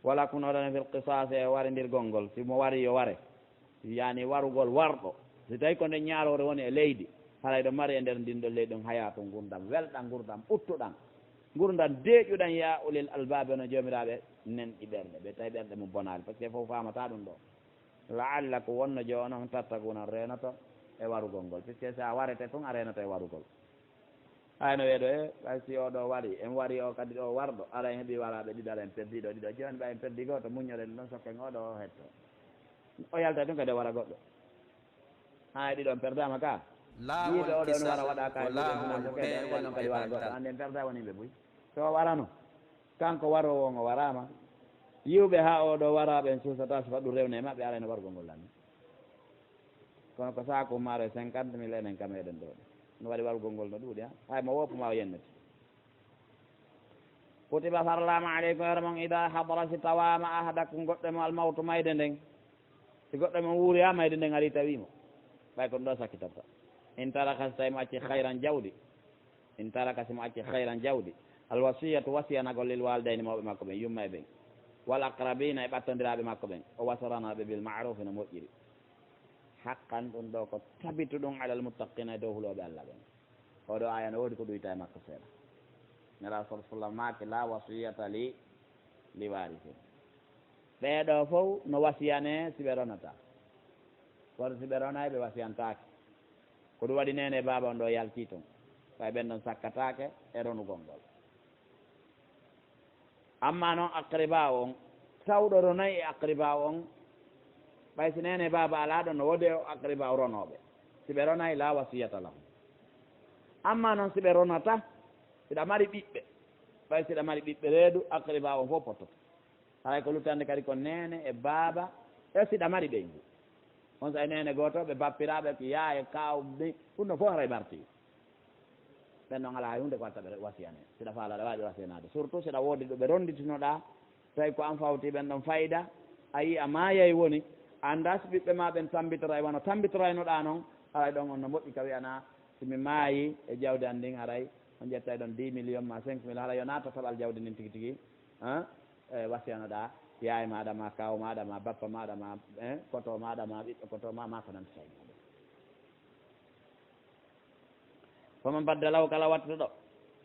Walakum, no woodani, fil qisaasi, e warindirgol ngol, si mo wari yo ware, yani warugol warɗo, si tawi ko nde ñaaroore woni e leydi, haray ɗo mari e nder ndin ɗo leydi ɗon hayaatun, ngurdam welɗam, ngurdam ɓuttuɗam, ngurdam deeƴuɗam, yaa ulil albaabi, onon joomiraaɓe nenɗi ɓerɗe, ɓe tawi ɓerɗe mum bonaali, parce que fof faamata ɗum ɗo. La'allakum, wonno jo onon, tattaquuna, on reenoto e warugol ngol, puisque si a warete tun, a reenoto e warugol. Hay no wiye ɗo, e, ɓay si o ɗo wari, en wari o kadi ɗo warɗo, ara en heɓi waraaɓe ɗiɗo, ara en perdi ɗo ɗiɗo, jooni ɓay en perdi gooto, muññoren ɗon sokken o ɗo o hetto. O yalta ɗum kadi o wara goɗɗo. Hay ɗiɗo on perdaama ka. Laawol Yiiɓe o ɗo no wara kisal waɗa ka ko e ɗiɗo laawol sunan ko kadi, on ɗon kadi wara goɗɗo. Ɓeydantal. Anndi en perda woni ɓe buy. So o warano, kanko waroowo on o waraama. Yiwɓe haa o ɗo waraaɓe en suusata, so waɗu rewne e maɓɓe, ara en wargol ngol lanni. Kono ko saaku maaro e cinquante mille enen kam eɗen ɗo. No waɗi wargol ngol no ɗuuɗi, ha? Hay mo woppu ma o yennete. Kutiba farlaama aleykum, hoore mon, ida hadara, si tawaama, ahadakum, goɗɗo mo almawtu, mayde nden. Si goɗɗo mo wuuri, ha mayde nden ari tawi mo. Ɓay ko ɗum ɗo sakkitanta. In taraka, si tawi mo acci khayran, jawdi. In taraka, si mo acci khayran, jawdi. Al wasiyatu, wasiyanagol, lil walidayni, mawɓe makko ɓen, yumma e ɓen. Wal aqrabina, e ɓattondiraaɓe makko ɓen. O wasarana ɓe bil ma'rufi, no moƴƴiri. Haqqan, ɗum ɗo ko tabitu ɗum, alal muttaqina, e dow hulooɓe Allah ɓen. Oɗo aya no woodi ko ɗuyta e makko seeɗa. Nela sallallahu alaihi wasallam maaki, la wasiyata li, li warisin. Ɓee ɗo fow no wasiyane si ɓe ronata. Kono si ɓe ronay, ɓe wasiyantaake. Ko ɗum waɗi neene e baaba on ɗo yalti ton. Ɓay ɓen ɗon sakkataake e ronugol ngol. Amma noon aqribaawo on, tawɗo ronay e aqribaawo on, ɓay si neene baaba alaa ɗon, no woodi e aqribaawo ronooɓe. Si ɓe ronay, laa wasiyata lahum. Amma noon si ɓe ronata, siɗa mari ɓiɓɓe, ɓay siɗa mari ɓiɓɓe reedu, aqribaawo on fof pottoto. Haray ko luttande kadi ko neene e baaba, e siɗa mari ɓeyngu. On sa e neene gooto, ɓe bappiraaɓe, ko yaaya, kaaw, ɓe, ɗum ɗon fof haray marti. Ɓen ɗon alaa hay huunde ko watta ɓe wasiyane. Siɗa faala, aɗa waawi ɓe wasiyanaade. Surtout siɗa woodi ɗo ɓe ronnditinoɗaa, tawi ko an fawti ɓen ɗon fayda, a yii a maayay woni, a anndaa si ɓiɓɓe maa ɓen tammbitoray wano tammbitoraynooɗaa noon, haray ɗon on no moƴƴi ka wi'anaa, si mi maayi e jawdi an ndin, haray on ƴettay ɗon dix millions ma cinq millions, haray yo naata toɓal jawdi ndin tigi tigi, han? E, wasiyanoɗaa yaay maaɗa ma, kaaw maaɗa ma, bappa maaɗa ma, eh, koto maaɗa ma, ɓiɗɗo koto ma, ma ko nanndi tawi maaɗa. Faman baddalahu, kala wattata ɗo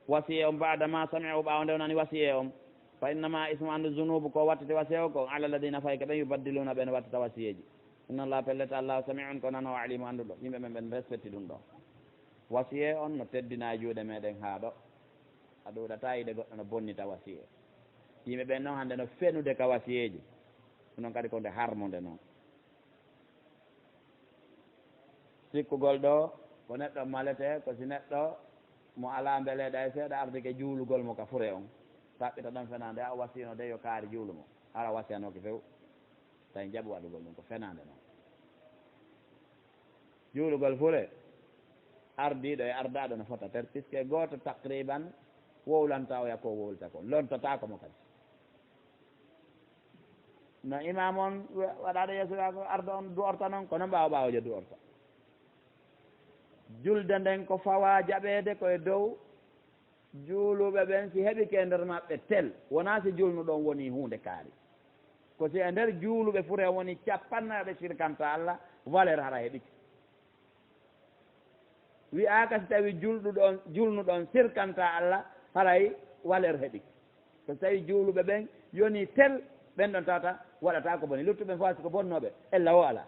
wasiye on, ba'da ma sami'ahu, ɓaawo nde o nani wasiye on, fa innama ismu, anndu, zunubu ko wattete wasiye o kon, ala alladina, fay ka ɓen, yubaddiluna, ɓen wattata wasiyeeji. Inna Allah, pellet Allah, sami'un, ko nano, alimu, annduɗo. Yimɓe men ɓen respecti ɗum ɗo. Wasiye on no teddina e juuɗe meɗen haa ɗo. A ɗuuɗata yiide goɗɗo no bonnita wasiye. Yimɓe ɓen noon hannde no fenude ka wasiyeeji. Ɗum noon kadi ko nde harmunde noon. Sikkugol ɗo ko neɗɗo malete, ko si neɗɗo mo alaa mbeleeɗe hay seeɗa ardike juulugol mo ka fure on. Taɓɓita ɗon fenaande, a wasiyno de yo kaari juulu mo. Hara wasiyanooki few. Tawi jaɓi waɗugol ɗum ko fenaande noon. Juulugol fure, ardiiɗo e ardaaɗo no fota ter, puisque gooto taqriban wowlanta oya ko wowlata ko, lontataako mo kadi. No imaam on wa-, waɗaaɗo yeeso gaa ko ardo on du'orta noon, kono ɓaawo ɓaawojo du'orta. Julde nden ko fawaa jaɓeede ko e dow juuluɓe ɓen, si heɓike e nder maɓɓe tel, wonaa si julnuɗo on wonii huunde kaari. Ko si e nder juuluɓe fure on woni cappannayo ɓe sirkanta Allah, valeur hara heɓike. Wi'aaka si tawi julɗuɗo on, julnuɗo on sirkanta Allah, haray valeur heɓike. Ko si tawi juuluɓe ɓen yonii tel, ɓen ɗon tawata waɗataa ko boni. Luttuɓe ɓen fof si ko bonnooɓe, ella o alaa.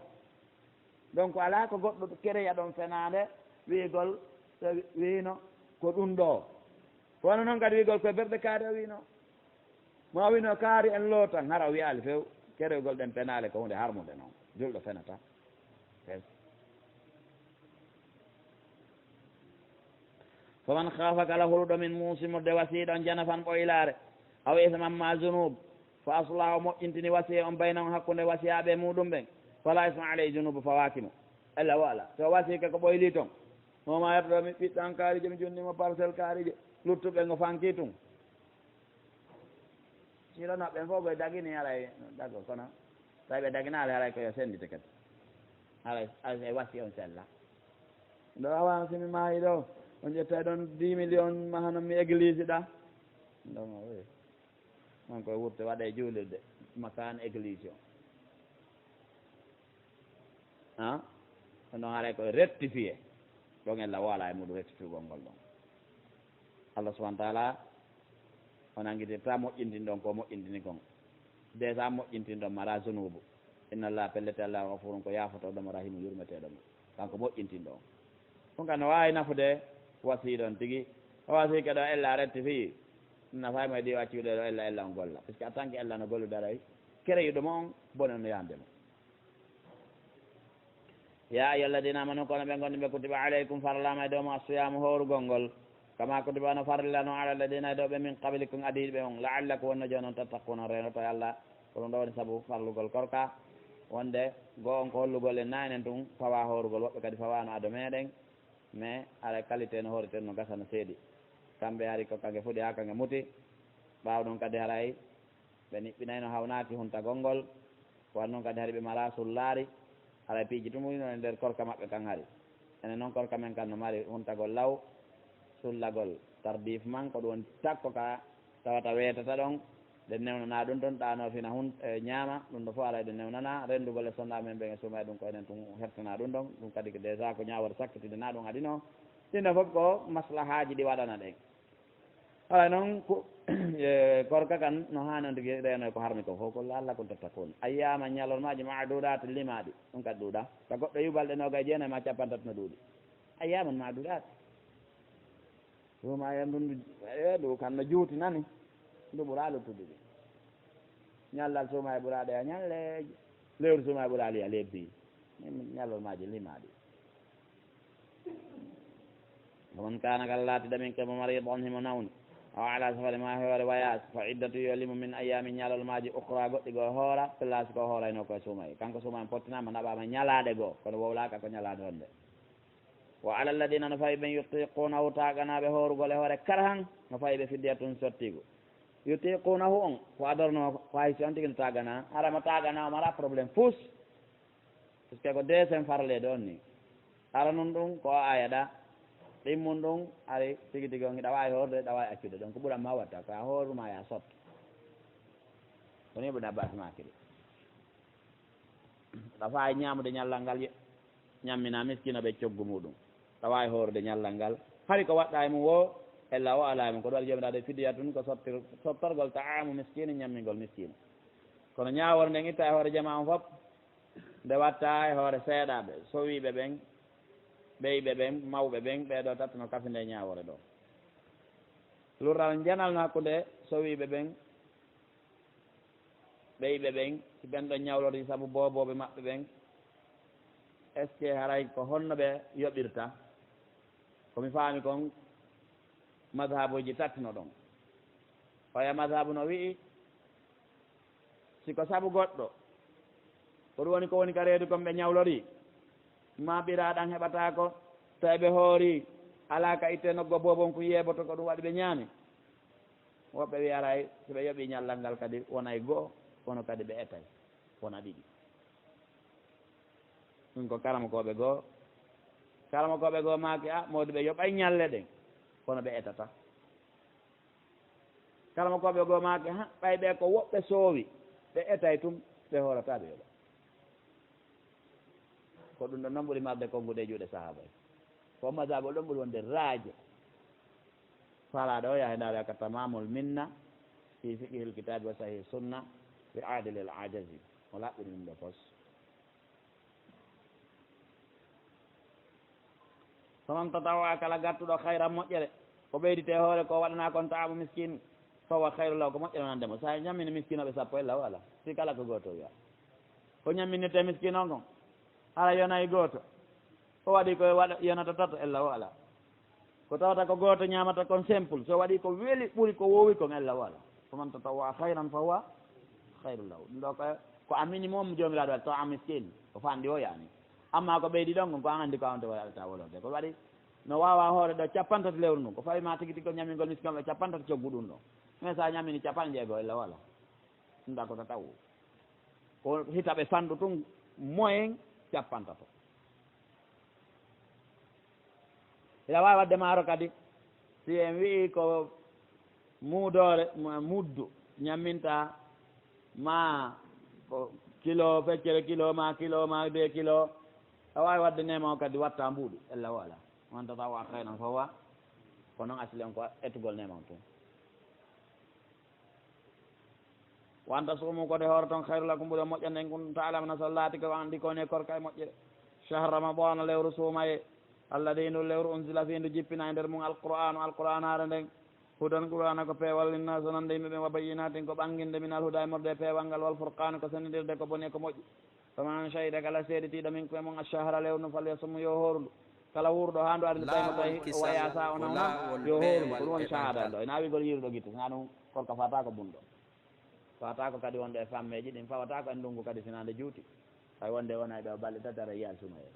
Donc, alaa ko goɗɗo kereya ɗon fenaande, wi'igol, so wi-, wi'ino ko ɗum ɗo. Ko wano noon kadi wi'igol koye berɗe kaari o wi'ino. Mo o wi'ino kaari en lootan, hara o wi'aali few. Kereyugol ɗen penaale ko huunde harmunde noon. Julɗo fenata. Yes. Faman khaafa, kala huluɗo min muusin, mo de wasiiɗo on, janafan ɓoylaare, aw isman ma zunub, fa aslaha, o moƴƴintini wasiye on, baynahum, hakkunde wasiyaaɓe muɗum ɓen, fala isma alayhi, junubu fawaaki mo. Ella wo ala. So wasiike ko ɓoyli ton, mo ma yetto mi ɓiɗɗo an kaarijo, mi junni mo parcelle kaarijo, luttuɓe ngo fanki tun. Sirano ɓen fof ɓe dagini haray dago, kono tawi ɓe daginaali haray ko yo senndite kadi. Haray, haray wasi on sella. Ɗo awa si mi maayi ɗo, on ƴetta ɗon dix millions mahanon mi église ɗa. Ɗon o wi. On koye wurte waɗa e juulirde, makaan église o. Ha? Ɗum ɗon haray koye rectifié. Ɗon ella wo ala e muɗum rectifié gol ngol ɗon. Allah subhanahu wa taala, o nanngitirta moƴƴintin ɗon ko moƴƴintini kon. Déjà moƴƴintin ɗon mara zunubu. Inna Allah, pellete Allah, gafurun, ko yaafotooɗo mo, rahimu, yurmeteeɗo mo. Kanko moƴƴintin ɗon. Ɗum kan no waawi nafude wasiiɗo on tigi, O wasi ke ɗo ella retti fii. Nafaay mo e ɗi o acci wiɗo ɗo ella, ella on golla. Parce que en tant que ella no gollude aray, kereyuɗo mo on, bone on no yaande mo. Ya ayyuha alladina amanu, kono ɓe gonɗi ɓe, kutiba alaykum, farlama e dow mo, assiyaamu, hoorugol ngol, kama kutiba, no farlilano, ala alladina, e dow ɓe, min qablikum, adiiɓe on, la'allakum, wonno jooni on, tattaquna, reenoto e Allah. Ko ɗum ɗo woni sabu farlugol korka, wonde goo on ko hollugol en na enen tun fawa hoorugol, woɓɓe kadi fawano ado meɗen, mais ara qualité no hooreten no gasa no seeɗi. Kamɓe hari ko kanke fuɗi ha kanke muti, ɓaawo ɗum kadi haray ɓe niɓɓinayno hawnaaki huntagol ngol. Ko waɗi noon kadi hari ɓe mara sullaari, haray piiji tun woni noon e nder korka maɓɓe kan hari. Enen noon korka men kan no mari huntagol law, sullagol tardif man, ko ɗum woni takko ka tawata weetata ɗon, ɗen newnana ɗum ɗon, ɗaano fina hun, e, ñaama, ɗum ɗo fof haray ɗen newnana, renndugol e sonnda men ɓen e suuma e ɗum ko enen tun hettana ɗum ɗon, ɗum kadi ko déjà ko ñaawore sakkitinde na ɗum adino. Ɗin ɗon fof ko maslahaaji ɗi waɗana ɗen. Haray noon ko, e, korka kan no haani on tigi reeno e ko harmi ko fof, ko la'allakum tattaqun. Ayyaman, ñalormaaji, ma'dudat, limaaɗi, ɗum kadi ɗuuɗa. Ka goɗɗo yu balɗe noogay jeenayi ma cappantato no ɗuuɗi. Ayyaman ma'dudat. Ɗum a yiyan ɗum, e, ɗum kan no juuti nani. Ndu ɓura luttude ɗi. Ñallal suuma e ɓuraɗe a ñalleeje. Lewru suuma e ɓuraali a lebbi. Min ñalormaaji limaaɗi. Faman kana, kala laatiɗo min ko mo maridan, himo nawni, aw ala safari, ma hoore wayaas, fa iddatu, yo limu, min ayyamin, ñalormaaji, ukhra, goɗɗi goo hoora, place ko hoorayno ko e suumay. Kanko suumay on pottinaama, naɓaama ñalaaɗe goo, kono wowlaaka ko ñalaande wonde. Wa ala alladina, no fawi ɓen, yutiqunahu, taaganaaɓe hoorugol e hoore karhan, no fawi ɓe, fidyatun, sottigu. Yutiqunahu on, ko adorno ko hay si on tigi no taagana, hara mo taagana o mara problème fus. Parce que ko deuxième farleede on ni. Aranun ɗum ko o aya ɗa, ɗimmun ɗum ari tigi tigi on, hiɗa waawi hoorde, hiɗa waawi accude ɗon, ko ɓuran ma watta, ko a hooruma ya sot. Ko ni Ibn Abbas maakiri. Ɗa faawi ñaamude ñallal ngal, ye-, ñammina miskino ɓe coggu muɗum. Ɗa waawi hoorde ñallal ngal. Hari ko waɗɗa e mum wo, ella o ala e mum. Ko ɗo waɗi Joomiraaɗo fidiyatun, ko sottir-, sottorgol ta'amu miskini, ñammingol miskino. Kono ñaawore nden itta e hoore jamaa on fof. Nde watta e hoore seeɗaaɓe, sowiiɓe ɓen, ɓeyɓe ɓen, mawɓe ɓen, ɓee ɗoo tati no kafi nde ñaawoore ɗoo. Lurral njanal no hakkunde sowiiɓe ɓen, ɓeyɓe ɓen, si ɓen ɗon ñawlori sabu boobooɓe maɓɓe ɓen, est-ce que haray ko honno ɓe yoɓirta? Ko mi faami kon, madhabuuji tati no ɗon. Oya madhabu no wi'i, si ko sabu goɗɗo, ko ɗum woni ko woni ka reedu kon ɓe ñawlori, ma ɓiraa ɗan heɓataako, tawi ɓe hoori, alaa ka itte noggo boobon kun yeeboto, ko ɗum waɗi ɓe ñaami. Woɓɓe wi'aray, si ɓe yoɓii ñallal ngal kadi wonay go'o, kono kadi ɓe etay, wona ɗiɗi. Ɗum ko karamokooɓe goo, karamokooɓe goo maaki, a, moodi ɓe yoɓay ñalle ɗen, kono ɓe etata. Karamokooɓe goo maaki, ha, ɓay ɓe ko woɓɓe soowi, ɓe etay tun, ɓe hoorata ɓe yoɓa. Ko ɗum ɗon non ɓuri marde konngude e juuɗe sahaaba en. Ko mazhabol ɗon ɓuri wonde raaje. Faalaaɗo o yaha ndaare ka Tamamul Minna fi fiqhil kitaabi wa sahih sunna fi Adil al Ajazi. O laɓɓini ɗum ɗo fos. Faman tatawwa, kala gattuɗo khayran moƴƴere, ko ɓeydite hoore ko waɗana kon ta'amu miskin, fa huwa khayru lahu, ko moƴƴere wonande mo. Sa ñammini miskinooɓe sappo, ella o ala. Si kala ko gooto wi'a. Ko ñamminirte miskin on kon, hara yonay gooto. O waɗi ko waɗa, yonata tato, ella o ala. Ko tawata ko gooto ñaamata kon simple, so waɗi ko weli ɓuri ko wowi kon, ella o ala. Faman tatawwa khayran fa huwa khayru lahu. Ɗum ɗo ko, ko a minimum Joomiraaɗo waɗi, to a miskin, ko fanɗi o yani. Amma ko ɓeydi ɗon kon, ko an anndi ko a on to waɗata wolorde. Ko waɗi, no waawa hoore ɗo cappantato lewru ndun. Ko fawi ma tigi tigi ko ñammingol miskin on ɓe cappantato coggu ɗum ɗo. Mais sa ñammini capanɗe jeego, ella o ala. Ɗum ɗa ko tatawu. Ko hita ɓe fanɗu tun moyen cappantato. Hiɗa waawi waɗde maaro kadi, si en wi'i ko muudoore, mu-, muddu, ñamminta ma ko kilo, feccere kilo ma, kilo ma, deux kilo, a waawi waɗde neema o kadi watta mbuuɗi, ella o ala. Man tatawwa khayran fa huwa, ko noon asli on ko etugol neema on tun. Wa an tasumu, ko de hoore ton, khayru lakum, ɓuri on moƴƴande, in kuntum ta'lamuna, so laati ko on anndi ko woni e korka e moƴƴere. Shahru Ramadana, lewru suumaye, Alladhi, ndu lewru, unzila, fii ndu jippina e nder mum alqur'aanu, alqur'aanaare nden, hudan, qur'aana ko peewal, linnaasi, wonande yimɓe ɓen, wa bayyinaatin, ko ɓannginde, minal hudaa, e morde e peewal ngal, wal furqaani, ko senndirde ko boni e ko moƴƴi. Faman shahida, kala seeditiiɗo, minkum, e mon, ash-shahra, lewru ndun, falyasumhu, yo hooru ndu. Kala wuurɗo haa ndu ari ndu, tawi mo tawi o wayaa, sa o nawnaama, yo hooru ndu. Ko ɗum woni shahaada ɗo. Ina wiigol yiiruɗo gite, sinaa ɗum korka faataako bunɗo. Faataako kadi wonde e fammeeji ɗin, fawataa ko e ndunngu kadi, sinaa nde juuti. Hay wonde wona e ɗo balɗe tati, ara yiyaa sumayee.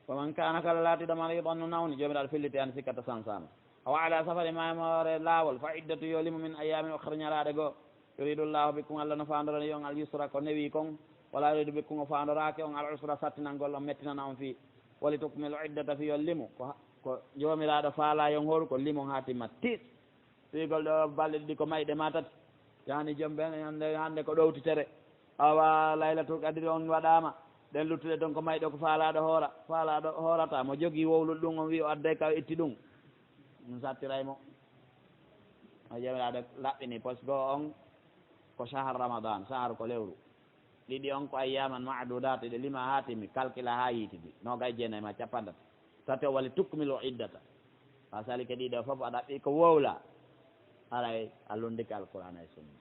Wa man kaana, kala laatiiɗo mariidan no nawni, Joomiraaɗo filliti an sikkata sansaama. Aw ala safari, maa e hoore laawol, fa iddatu, yo limu, min ayyaamin ukhar, ñalaaɗe goo. Yuridu Allahu bikum, Allah no faandorani on, al yusra, ko newi kon, wala yuridu bikum, o faandoraaki on, al usra, sattinangol on, mettinana on fii. Wali tukmilu iddata, fii yo limu, ko, ko Joomiraaɗo faalaa yo on hooru, ko limon haa timma tis. Wiigol ɗo balɗe ɗiɗi ko mayɗe ma tati. Yaani joom ɓen hannde, hannde ko ɗowtitere. Awa laylatul qadri on waɗaama. Ɗen luttuɗe ton ko mayɗo ko faalaaɗo hoora. Faalaaɗo hoorata. Mo jogii wowlol ɗum on wi o adday ka o itti ɗum. Ɗum sattiray mo. O Joomiraaɗo laɓɓini pos goo on ko shahar Ramadan, shahar ko lewru. Ɗiɗi on ko ayyaaman ma'duudaat, ɗe lima haa timmi, kalkila haa yiitidi. Noogay jeenay ma cappanɗe tati. Tati o wali tukmilu iddata. Haa salike ɗiɗo fof a ɗaɓɓi ko wowla. Haray a lunndike Alqur'aana e Sunna.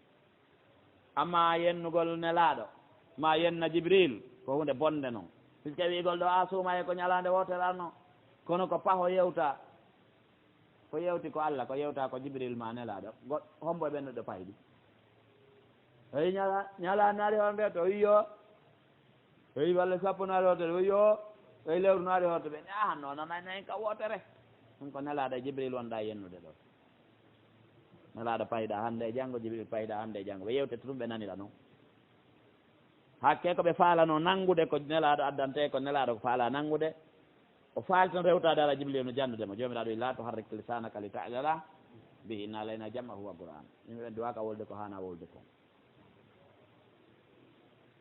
Amma yennugol Nelaaɗo, maa yenna Jibril, ko huunde bonnde non. Puisque wiigol ɗo a suumayee ko ñalaande wootere arno, kono ko paho yewta. Ko yewti ko Allah, ko yewta ko Jibril maa Nelaaɗo. Go-, hombo e ɓen ɗo payɗi? Eyi ñala-, ñalaande naari hoore nde to, iyo. Eyi walla sappo naari hoore to, iyo. Eyi lewru naari hoore to, ɓe ne, ah, non, non, non, non, ka wootere. Ɗum ko Nelaaɗo e Jibril wonɗa yennude ɗo. Nelaaɗo payɗa hannde e janngo, Jibril payɗa hannde e janngo. Ɓe yewtete ɗum, ɓe nanira non. Hakke ko ɓe faalano nanngude ko Nelaaɗo addante, ko Nelaaɗo ko faala nanngude. O faali tan rewtaade ala Jibril no janndude mo. Joomiraaɗo wi, "Laa tuharrik lisaanaka lita'jala bihi, inna alaynaa jam'ahu wa qur'aanah." Yimɓe ɓen duwaaka wolde ko haana wolde kon.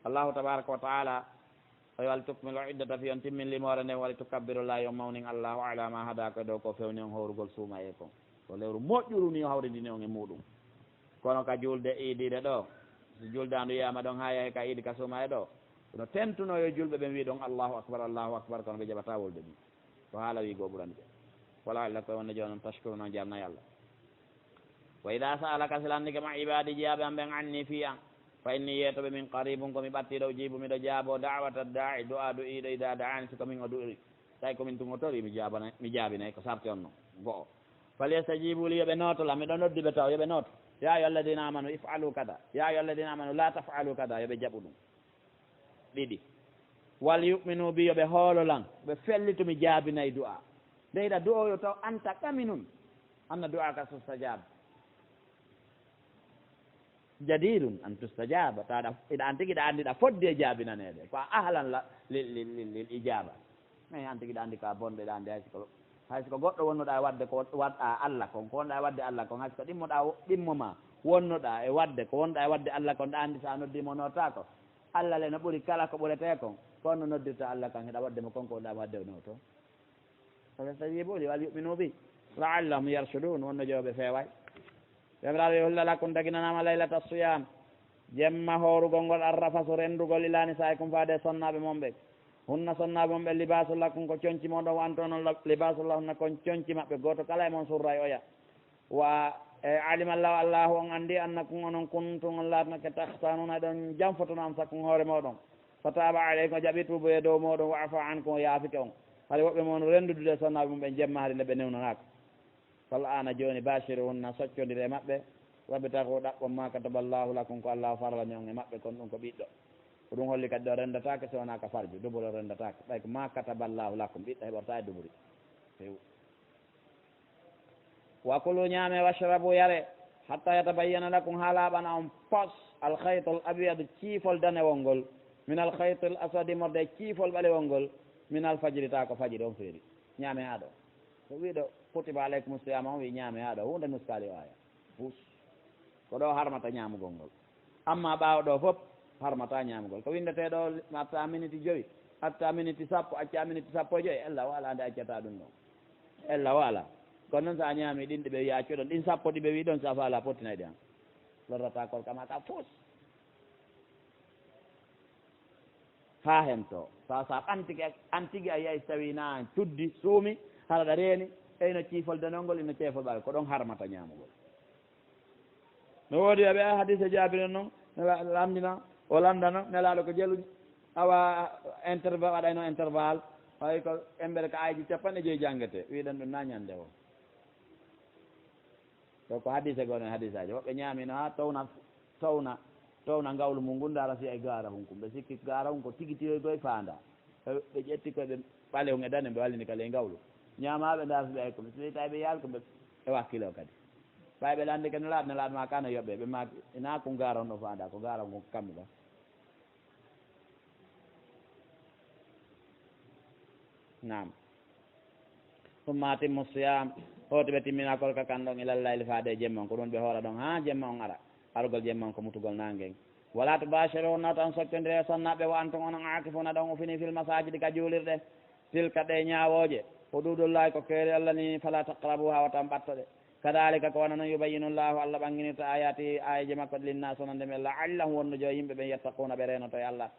Allahu tabaaraka wa ta'aala o wi, "Wal tukmilu iddata," fii on timmin limoore nden, "wali tukabbirullaaha," yo on mawnin Allahu, "alaa maa hadaakum," e dow ko fewni on hoorugol suumayee kon. Ko lewru moƴƴuru ni o hawrindini on e muuɗum. Kono ka juulde iidiiɗe ɗo, si juuldaandu yiyaama ɗon haa yahe ka iidi ka suumayee ɗo, no tentuno yo juulɓe ɓen wi ɗon, "Allahu akbar, Allahu akbar," kono ɓe jaɓataa wolde ɗum. Ko haala wiigoo ɓurani ɓe. Wala illa ko wonde jooni on tashkuruna on jarnay Allah. "Wa idaa sa'alaka," si lanndike ma ibaadi jiyaaɓe am ɓen anni fii an, fa inni yeetooɓe min qariibun ko mi ɓattiiɗo ujiibu miɗo jaaboo da'wata daa'i du'aa du'iiɗo idaa da'aani si ko min o du'iri. Tawi ko min tun o tori mi jaabanay, mi jaabinay ko sarti on non. Go'o. "Falyastajiibu li," yo ɓe nooto lan, miɗo noddi ɓe taw, yo ɓe nooto. "Yaa ayyuha alladina amanu if'alu kada. Yaa ayyuha alladina amanu la taf'alu kada," yo ɓe jaɓu ɗum. Ɗiɗi. "Wal yu'minu bi," yo ɓe hoolo lan, ɓe fellito mi jaabinay du'a. Nde hiɗa du'o yo taw anta qaminun anna du'a ka sustajab. Jadiirun an tustajaba, tawa ɗa, hiɗa an tigi, hiɗa anndi hiɗa fodde jaabinaneede, ko a ahlan la, lil, lil, lil, lil ijaaba. Eyi, an tigi hiɗa anndi ka bonɗo, hiɗa anndi hay siko, hay siko goɗɗo wonnoɗa e waɗde ko waɗɗa Allah kon, ko wonɗa e waɗde Allah kon, hay siko ɗimmoɗa, ɗimmo ma wonnoɗa e waɗde ko wonɗa e waɗde Allah kon, ɗa anndi so a noddi mo nootaako. Allah le no ɓuri kala ko ɓuretee kon, ko on no noddirta Allah kan, hiɗa waɗde mo kon ko wonɗa mo waɗde o nooto. Falyastajibu li wal yu'minu bi la'allahum yarshudun, wonno jowo ɓe feeway. Joomiraaɗo wi, "Uhilla lakum," daginanaama, "laylata siyam," jemma hoorugol ngol, "arrafasu," renndugol, "ila nisaikum," faade e sonnaaɓe mon ɓen. "Hunna," sonnaaɓe mon ɓen, "libaasun lakum," ko conci mon ɗon, "wa antum," onon, "libaasun lahunna," kon conci maɓɓe, gooto kala e mon surray oya. "Wa, e, alima Allahu," Allahu on anndi, "annakum," onon, "kuntum," on laatnake, "takhtanuuna," eɗon janfotono, "anfusakum," hoore mooɗon. "Fa taaba alaykum," o jaɓi tuubu e dow mooɗon, "wa afa ankum," o yaafike on. Hari woɓɓe mon renndudude e sonnaaɓe mum ɓen jemma, hari nde ɓe newnanaaka. "Fal aana," jooni, "baashiruhunna," soccondire e maɓɓe, "wabtagu," ɗaɓɓon, "ma kataba Allahu lakum," ko Allahu farlani on e maɓɓe kon, ɗum ko ɓiɗɗo. Ko ɗum holli kadi ɗo renndataake so wonaa ka farju, duburo renndataake. Ɓay ko "ma kataba Allahu lakum," ɓiɗɗo heɓortaa e duburi. Few. "Wa kulu," ñaame, "washrabu," yare, "hatta yatabayyana lakum," haa laaɓana on pos, "al khaytul abyadu," ciifol danewol ngol, "min al khaytil aswadi," morde e ciifol ɓalewol ngol, "min al fajri," taa ko fajiri on feeri. Ñaame haa ɗo. Ko wiiɗo, "Kutiba alaykumus siyaam," on wii, "Ñaame haa ɗo." Huunde nuskaali o aya. Fus. Ko ɗo harmata ñaamugol ngol. Amma ɓaawo ɗo fof, harmata ñaamugol. Ko winndetee ɗo, hatta miniti jowi, hatta miniti sappo, acca miniti sappo e jowi, ella o alaa nde accata ɗum ɗon. Ella o alaa. Kono noon, so a ñaami ɗin ɗi ɓe wiya accu ɗon, ɗin sappo ɗi ɓe wi ɗon, so a faalaa, pottinay ɗi han. Lorrata korka ma ka fus. Haa heen to, so, so a ɓantike, an tigi a yiyay so tawii na cuddi, suumi, hara ɗa reeni, e ino ciifol denol ngol, ino ceefol ɓaawo, ko ɗoon harmata ñaamugol. No woodi ɓe hadiise jaabiri noon, ne la-, lanndina, o lanndana, Nelaaɗo ko jelu, awa intervalle, waɗayno intervalle, hay ko embere ko ayji capanɗe joyi janngetee, wiɗen ɗum na ñande o. Ɗo ko hadiise goo, hadiisaaji. Woɓɓe ñaamino haa towna, towna, towna ngawlu mum ngun, ndaara si ay gaara hun kun. Ɓe sikki gaara hun ko tigi tiyoy goy faanda. Ɓe, ɓe ƴetti koy ɓe ɓale hun e dane, ɓe wallini ka ley ngawlu. Ñaamaaɓe ndaara si ɓe ay ko, so tawi ɓe yaali ko ɓe, ɓe wakkilo kadi. Ɓay ɓe lanndike Nelaaɗo, Nelaaɗo ma kana yoɓe, ɓe maaki, ina kun gaara on ɗo faanda, ko gaara on ko kammi ɗo. Naam. Summa atimmu siyam, hooti ɓe timmina korka kan ɗon ilal layli faade e jemma on, ko ɗum ɓe hoora ɗon haa jemma on ara, argol jemma on ko mutugol naange. Wala tubashiruhunna, tan soccondire e sonnaaɓe, wa antum onon aakifuna ɗon ufini fil masajidi ka juulirɗe. Tilka ɗe ñaawooje, hududullahi ko keeri Allah ni, fala taqrabuha, wota on ɓatto ɗe. Kadalika ko wano non, yubayyinu Allahu, Allah ɓannginirta ayatihi, aayeeje makko ɗe linnaasi wonande men, la'allahum, wonno joyi yimɓe ɓen, yattaquna, ɓe reenoto e Allah.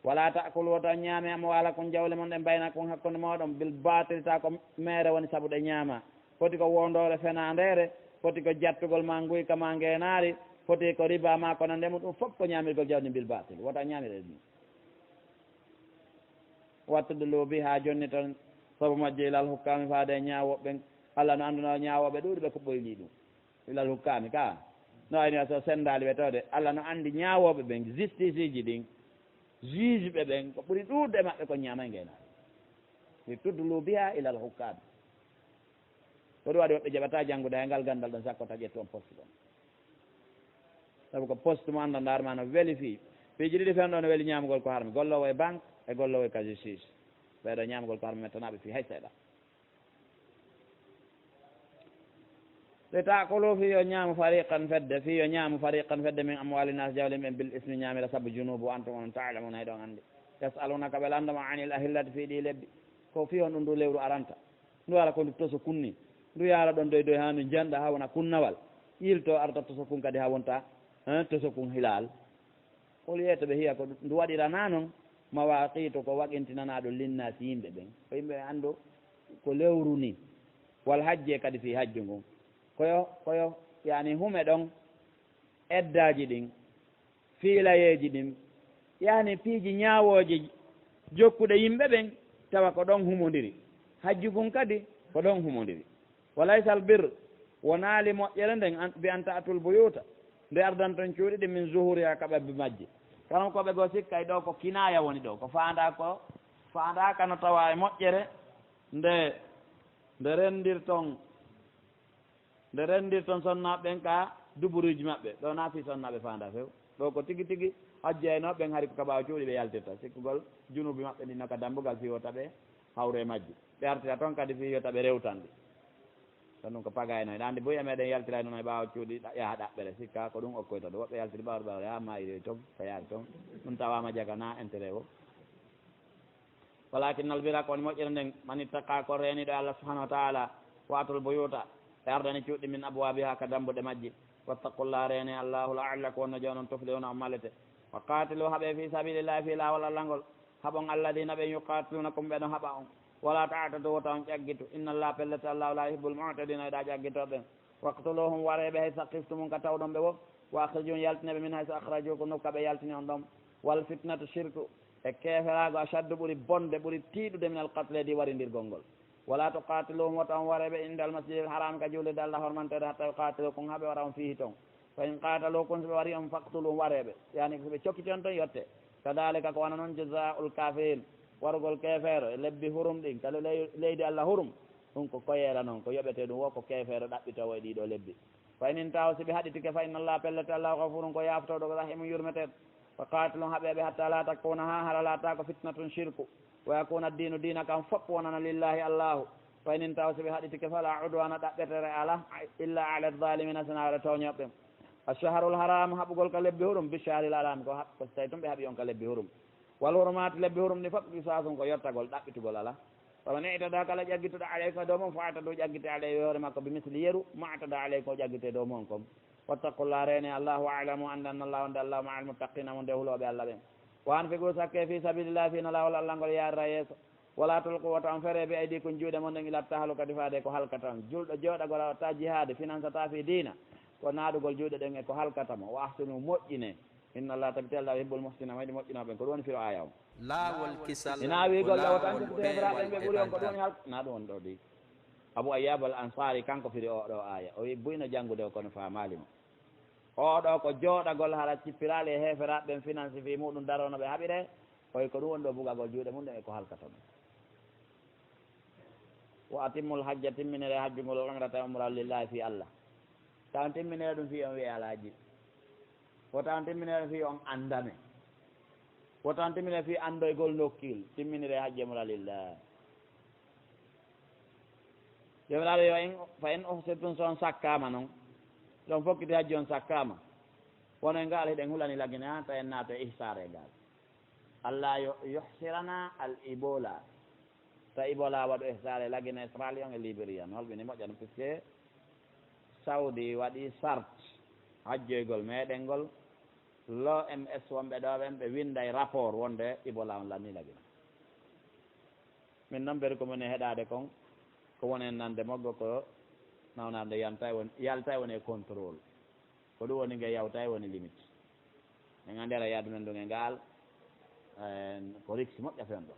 Wala ta'kulu, wota on ñaame, amwalakum, jawle mon ɗen, baynakum, hakkunde mooɗon, bil batil, ta ko meere woni sabu ɗe ñaama. Foti ko wondoore fenaandeere, foti ko jattugol ma nguyka ma ngeenaari, foti ko riba ma ko nande mum, ɗum fof ko ñaamirgol jawdi bil batil. Wota ñaamire ɗum. Wattu dulu biha, jonni tan sabu majje, ilal hukkaami, faade e ñaawooɓe ɓen. Allah no anndunoo ñaawooɓe ɗuuɗuɓe ko ɓoyli ɗum. Ilal hukkaami ka. No ayni so senndaali ɓe tawde, Allah no anndi ñaawooɓe ɓen, justice ji ɗin, juge ɓe ɓen, ko ɓuri ɗuuɗde e maɓɓe ko ñaama e ngeenaari. Li tudlu biha ilal hukkaami. Ko ɗum waɗi woɓɓe jaɓataa janngude hay ngal ganndal ɗon, sakko ta ƴettu on poste ɗon. Sabu ko poste mo annda ndaar ma no weli fii. Piiji ɗiɗi fen ɗo no weli ñaamugol ko harmi. Golloowo e banque e golloowo e ka justice. Ɓee ɗo ñaamugol ko harmi mettanaaɓe fii hay seeɗa. Li ta'kulu, fii yo ñaamu fariqan fedde, fii yo ñaamu fariqan fedde min amwali nas, jawle men, bil ismi, ñaamira sabu junubu, antum onon ta'lamuna, hiɗon anndi. Yas'alunaka, ɓe lanndoma, anil ahillati, fii ɗi lebbi. Ko fii honɗum ndu lewru aranta? Ndu ara ko ndu tosokun ni. Ndu yaara ɗon doy doy haa ndu janɗa haa wona kunnawal. Yilto arta tosokun kadi haa wonta, eh, tosokun hilal. Qul, yeeto ɓe, hiya, ko ndu waɗiranaa non, mawaqitu, ko waɗintinanaa ɗum, linnaasi, yimɓe ɓen. Ko yimɓe ɓen anndu ko lewru ni. Wal hajji, e kadi fii hajju ngun. Ko yo, ko yo, yaani, hume ɗon, eddaaji ɗin, fiilayeeji ɗin, yaani piiji ñaawooje jokkuɗe yimɓe ɓen, tawa ko ɗon humondiri. Hajju ngun kadi ko ɗon humondiri. Wa laysal birr, wonaali moƴƴere nden, an, bi an ta'tul buyuta, nde ardanton cuuɗi ɗin, min zuhuriha, ka ɓabbi majji. Karam ko ɓe goo sikkay ɗo ko kinaaya woni ɗo, ko faandaa ko, faandaaka no tawa e moƴƴere nde, nde renndirton. Nde renndirton sonnaaɓe ɓen ka duburuuji maɓɓe. Ɗo na fii sonnaaɓe faandaa few. Ɗo ko tigi tigi hajjaynooɓe ɓen, hari ko ka ɓaawo cuuɗi ɓe yaltirta. Sikkugol junuubi maɓɓe ndin no ka dambugal fii wota ɓe hawru e majji. Ɓe artira ton kadi fii wota ɓe rewtan ɗi. Ɗon ɗum ko pagayno. Hiɗa anndi buy e meɗen yaltirayno no e ɓaawo cuuɗi ɗa-, yaha ɗaɓɓere. Sikka ko ɗum okkoyta ɗum. Woɓɓe yaltiri ɓawre ɓawre, yaa maayiroy ton, ka yaari ton. Ɗum tawaama jaga na intérêt o. Walakinnal birra, ko woni moƴƴere nden, man ittaqa, ko reeniiɗo e Allah subhanahu wa ta'ala, wa atul buyuta, ɓe ardani cuuɗi, min abwabiha, ka dambuɗe majji. Wattaqullah, reene Allahu, la'allakum, wonno jooni on, tuflihuna, on malete. Wa qatilu, haɓe fi sabilillahi, fii laawol Allah ngol, haɓon alladina ɓen yuqatilunakum, ɓe no haɓa on. Wala ta'tadu, wota on ƴaggitu. Inna Allah, pellet Allahu, la yuhibbul mu'tadina, yiɗa ƴaggitooɓe. Waqtuluhum, waree ɓe, haysu saqiftumuhum, ka tawɗon ɓe woo. Wa akhrijuhum, yaltinee ɓe, min haysu akhrajukum, nokku ka ɓe yaltini on ɗon. Wal fitnatu, shirku, e keeferaagu, ashaddu, ɓuri bonde, ɓuri tiiɗude, minal qatli, e warindirgol ngol. Wala tuqatiluhum, wota on waree ɓe, indal masjidil haram, ka juulirde Allah hormanteede, hatta yuqatilukum, haa ɓe wara on fiihi ton. Fa in qatalukum, so ɓe warii on, faqtuluhum, waree ɓe. Yaani, so ɓe cokkiti on ton, yottee. Kadhalika, ko wano non, jazaa'ul kafirin, warugol keefeero e lebbi hurum ɗin, ka le-, ley-, leydi Allah hurum, ɗum ko koyeera non, ko yoɓetee ɗum woo ko keefeero ɗaɓɓitoowo e ɗii ɗoo lebbi. Fa in intahaw, si ɓe haɗitike, fa inna Allah, pellet Allah, ghafurun, ko yaaftooɗo, rahimun, yurmeteeɗo. Fa qatilum, haɓee ɓe, hatta la takuna, haa hara laataako fitnatun, shirku, wa yakuna ad-dinu, diina kan fof wonana lillahi Allahu. Fa in intahaw, si ɓe haɗitike, fala udwana, ɗaɓɓetere alaa, illa ala adh-dhalimina, sinaa ala tooñooɓe ɓen. Ash-shahrul haram, haɓugol ka lebbi hurum, bish-shahril haram, ko ha-, ko so tawi tun ɓe haɓi on ka lebbi hurum. Wal hurumat, lebbi hurum ɗi fof, qisasun, ko yottagol, ɗaɓɓitugol alaa. Faman i'tada, kala ƴaggituɗo, alaykum, e dow mum, fa'tadu, ƴaggite, alayhi, e hoore makko, bi misli, yeru, ma i'tada alaykum, o ƴaggite dow mon kon. Wattaqullah, reene Allahu, wa'lamu, annde, anna Allaha, wonde Allahu ma'al muttaqina, wonde hulooɓe Allah ɓen. Wa anfiqu, sakke, fi sabilillahi, fii no laawol Allah ngol yaarira yeeso. Wala tulqu, wota on fere, bi aydikum, juuɗe mon ɗen, ila tahlukati, faade ko halkata on. Julɗo jooɗagol a watta jihaade, finansata fii diina, ko naadugol juuɗe ɗen e ko halkata mo. Wa ahsinu, moƴƴine. Inna Allah, tabital la, yuhibbul muhsinin, mayɗi moƴƴinooɓe ɓen. Ko ɗum woni firo aaya on. Laawol kisal. Ina wiigol ɗawo tan ko heferaaɓe ɓe ɓuri on, ko ɗum woni hal-, na ɗum woni ɗo di. Abu Ayyab al Ansari, kanko firi oo ɗoo aaya. O wi buy no janngude o, kono faamaali mo. Oo ɗoo ko jooɗagol hara cippiraali e heferaaɓe ɓen, finansi fii muɗum daroo no ɓe haɓiree. O wi ko ɗum woni ɗoo bugagol juuɗe mum ɗen e ko halkata ɗum. Wa atimmul hajja, timminire hajju ngol, wal umrata, e umra, lillahi, fii Allah. Taw timminire ɗum fii on wi'e alhaji. Wota on timminire fii on anndane. Wota on timminire fii anndoygol nokkiil. Timminire hajji e umra lillah. Joomiraaɗo yo in, fa in uhsirtum, so on sakkaama non. So on fokkiti hajji on sakkaama. Wono e ngaal hiɗen hulani Lagine, haa tawi en naata e ihsaare e ngaal. Allah yo yuhsirana al Ebola. Ta Ebola waɗu ihsaare Lagine, Sierra Leone e Liberia. No holɓini moƴƴa no, puisque Saudi waɗi sart hajjoygol meɗen ngol, l'O M S wonɓe ɗo ɓen, ɓe winnday rapport wonde Ebola on lanni Lagine. Min noon, beri ko min e heɗaade kon, ko woni en nande moggo ko nawnaande yanta e woni, yalta e woni e contrôle. Ko ɗum woni nge yawta e woni limite. En anndi ara yaadu men ndun e ngaal, eh, ko riksi moƴƴa fewndo.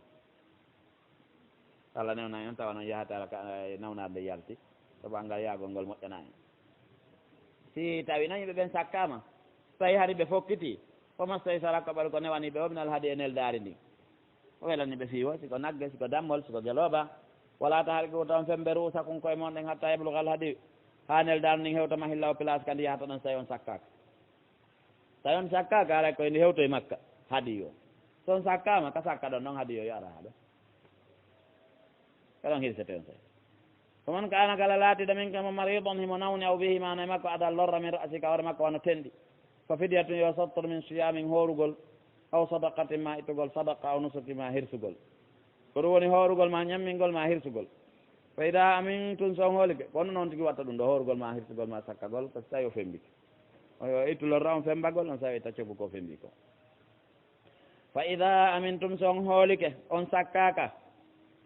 Allah newna en, tawa noon yahata ala ka, eh, nawnaade nde yalti, to banngal yaagol ngol moƴƴanaani. Si tawi noon yimɓe ɓen sakkaama, so tawi hari ɓe fokkiti, famastaysara, ko ɓuri ko newani ɓe o, minal hadyi, e neldaari ndin. O welani ɓe fii wo, si ko nagge, si ko dammol, si ko gelooba. Wala tahliqu, ta on femmbe, ru'usakum, ko'e mon ɗen, hatta yablugal hadyu, haa neldaari ndin hewta mahillahu, place ka ndi yahata ɗon, so tawi on sakkaaka. Tawi on sakkaaka, haray ko ndi hewtoy Makka, hadiyu on. So on sakkaama, ka sakka ɗon ɗon, hadiyu on yo ara haa ɗon. Ka ɗon hirsete on tawi. Faman kaana, kala laatiiɗo minkum mariidan, himo nawni, aw bihi, maa no e makko, adan, lorra, min ra'sihi, ka hoore makko, wano tenɗi. Fa fidyatun, yo sottor, min siyaamin, hoorugol, aw sadaqatin, maa ittugol sadaqa, aw nusukin, maa hirsugol. Ko ɗum woni hoorugol, maa ñammingol, maa hirsugol. Fa idaa amintum, so on hoolike, kono noon tigi watta ɗum ɗo, hoorugol, maa hirsugol, maa sakkagol, ko so tawi o femmbike. O, o ittu lorra on femmbagol, on so tawi o itta coggu ko o femmbi ko. Fa idaa amintum, so on hoolike, on sakkaaka,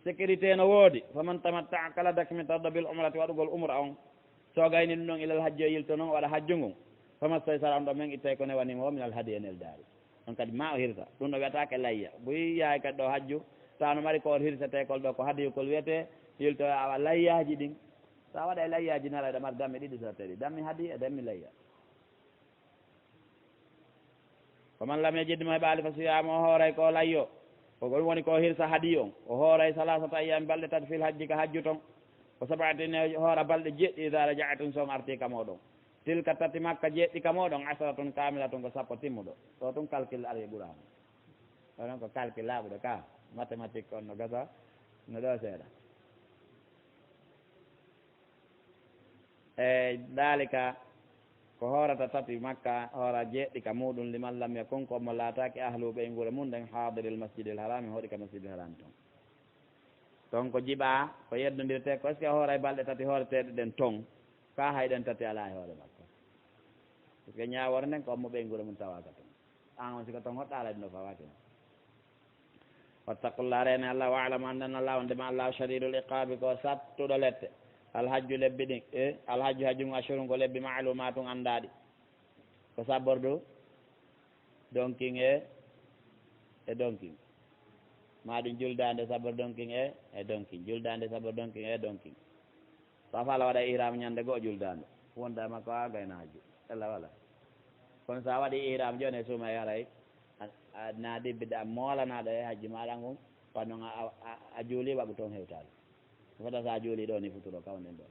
sécurité no woodi, faman tamatta'a, kala dakmitorɗo, bil umrati, waɗugol umra on, so o gayni ɗum ɗon, ilal hajji, o yilto non, o waɗa hajju ngun, famastaysara, on ɗon men ittay ko newani mo, minal hadyi, e neldaari. On kadi maa o hirsa. Ɗum ɗo wiyataake layya. Buy yahay kadi ɗo hajju, tawa no mari ko on hirsetee kol ɗo, ko hadiyukol wiyetee, yilto a waɗa layyaaji ɗin. So a waɗay layyaaji, nala hiɗa mari dammi ɗiɗi, so a tawi dammi hadiya e dammi layya. Faman lam yajid, mo heɓaali, fa siyaamu, o hooray ko layyo. Ko ɗum woni ko hirsa hadiyu on. O hooray salaasata ayyaami, balɗe tati, fil hajji, ka hajju ton. Wa sab'atin, o hoora balɗe jeeɗiɗi, idaa raja'tum, so on artii ka mooɗon. Tilka, tati Makka, jeeɗiɗi ka mooɗon, asharatun kaamilatun, ko sappo timmuɗo. Ɗo tun calcul ari e Qur'aana. Onon ko calcul laaɓuɗo ka, mathématique on no gasa, no ɗo seeɗa. E daalika, ko hoorata tati Makka, hoora jeeɗiɗi ka muuɗum, liman lam yakun, ko mo laataaki, ahlu, ɓeynguure mum ɗen, haadiril masjidil haraami, hoɗi ka masjidil haraami ton. Ton ko jiɓaa, ko yeddondirtee, ko est-ce que a hooray balɗe tati hooreteeɗe ɗen ton, ka hay ɗen tati alaa e hoore makko? Parce que ñaawoore nden ko ommo ɓeynguure mum tawaaka ton. Aan on, si ko ton hoɗɗa, alaa ɗum ɗo fawaaki ma. Wattaqullaha, reene Allah, wa'lamu anna Allah, wonde ma Allah shadidul iqaabi, ko sattuɗo lette. Alhajju, lebbi ɗin, e alhajju, hajju ngun, ashhurun, ko lebbi, ma'luumaatun, anndaaɗi. Ko sabbordu donkin e, e donkin. Maa ɗum juldaande sabbordu donkin e, e donkin. Juldaande sabbordu donkin e donkin. So a faala waɗa ihram ñande go'o juldaande, wonda e makko a gayna hajju. Ella wala. Kono so a waɗi ihram jooni e suuma e haray, a, a na ɗibbiɗa, a moolanaaɗo e hajji maaɗa ngun, kono non a, a, a juuli waɗu toon hewtaade. Fota so a juuli ɗo ni futuro ka wonɗen ɗo.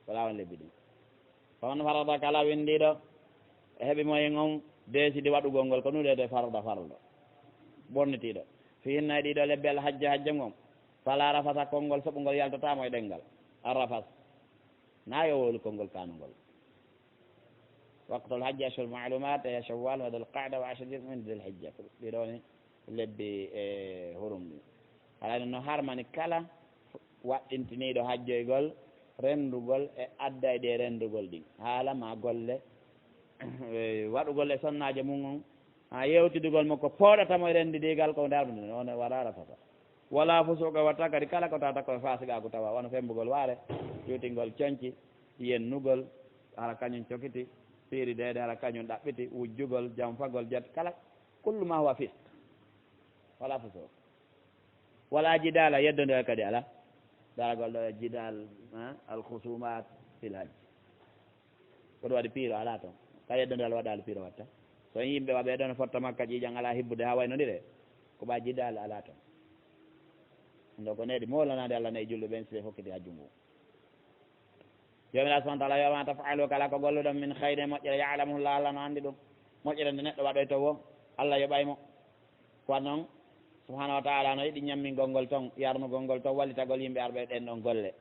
Ko laawol lebbi ɗin. Faman farada, kala winndiiɗo, e heɓi moyen on, deesidi waɗugol ngol, ko ɗum wiyetee farada, farlo. Ɓornitiiɗo. Fiihinna, e ɗiɗo lebbi, al hajja, hajja ngon. Fala rafasa, konngol soɓungol yaltataa mo e ɗemngal. Ar rafas. Na yo wowlu konngol kaanungol. Waqtul hajji ashhurun ma'lumat, hiya shawwal wa dhul qa'da wa ashru min dhil hijja. Ɗiɗo ni lebbi e hurum ɗi. Haray no harmani kala waɗɗintiniiɗo hajjoygol renndugol e addayɗi e renndugol ɗin. Haala ma golle, e waɗugol e sonnaajo mum on, Ha yewtidugol mo ko pooɗata mo e renndidiigal ko ndarde, on wala rafasa. Wala fusuuqa, watta kadi kala ko tawata ko e faasigaaku tawa, wano femmbugol waare, ƴuutingol conci, yennugol, hara kañum cokiti, piiri deede, hara kañum ɗaɓɓiti, wujjugol, janfagol, jat-, kala, kullu ma huwa fisq. Wala fusuuq. Wala jidaala, yeddondiral kadi alaa. Daragol ɗo e jidaal, ha, al khusumat fil hajj. Ko ɗum waɗi piiro alaa toon. Ka yeddondiral waɗaali, piiro watta. So yimɓe waɓe ɗon fotta Makka ƴiiƴan alaa hibbude haa waynondire, ko ɓa jidaal alaa toon. Ɗum ɗo ko neɗi moolanaade Allah nayi julɓe ɓen si ɓe hokkiti hajju ngu. Joomiraaɗo subhanahu wa taala wiya, "Wa ma taf'alu, kala ko golluɗon, min khayrin, moƴƴere, ya'lamuhu Allah, Allah no anndi ɗum." Moƴƴere nde neɗɗo waɗoyto wo, Allah yoɓay mo. Kono noon, subhanahu wa taala no yiɗi ñammingol ngol toon, yarnugol ngol toon, wallitagol yimɓe arɓe ɗen ɗon golle.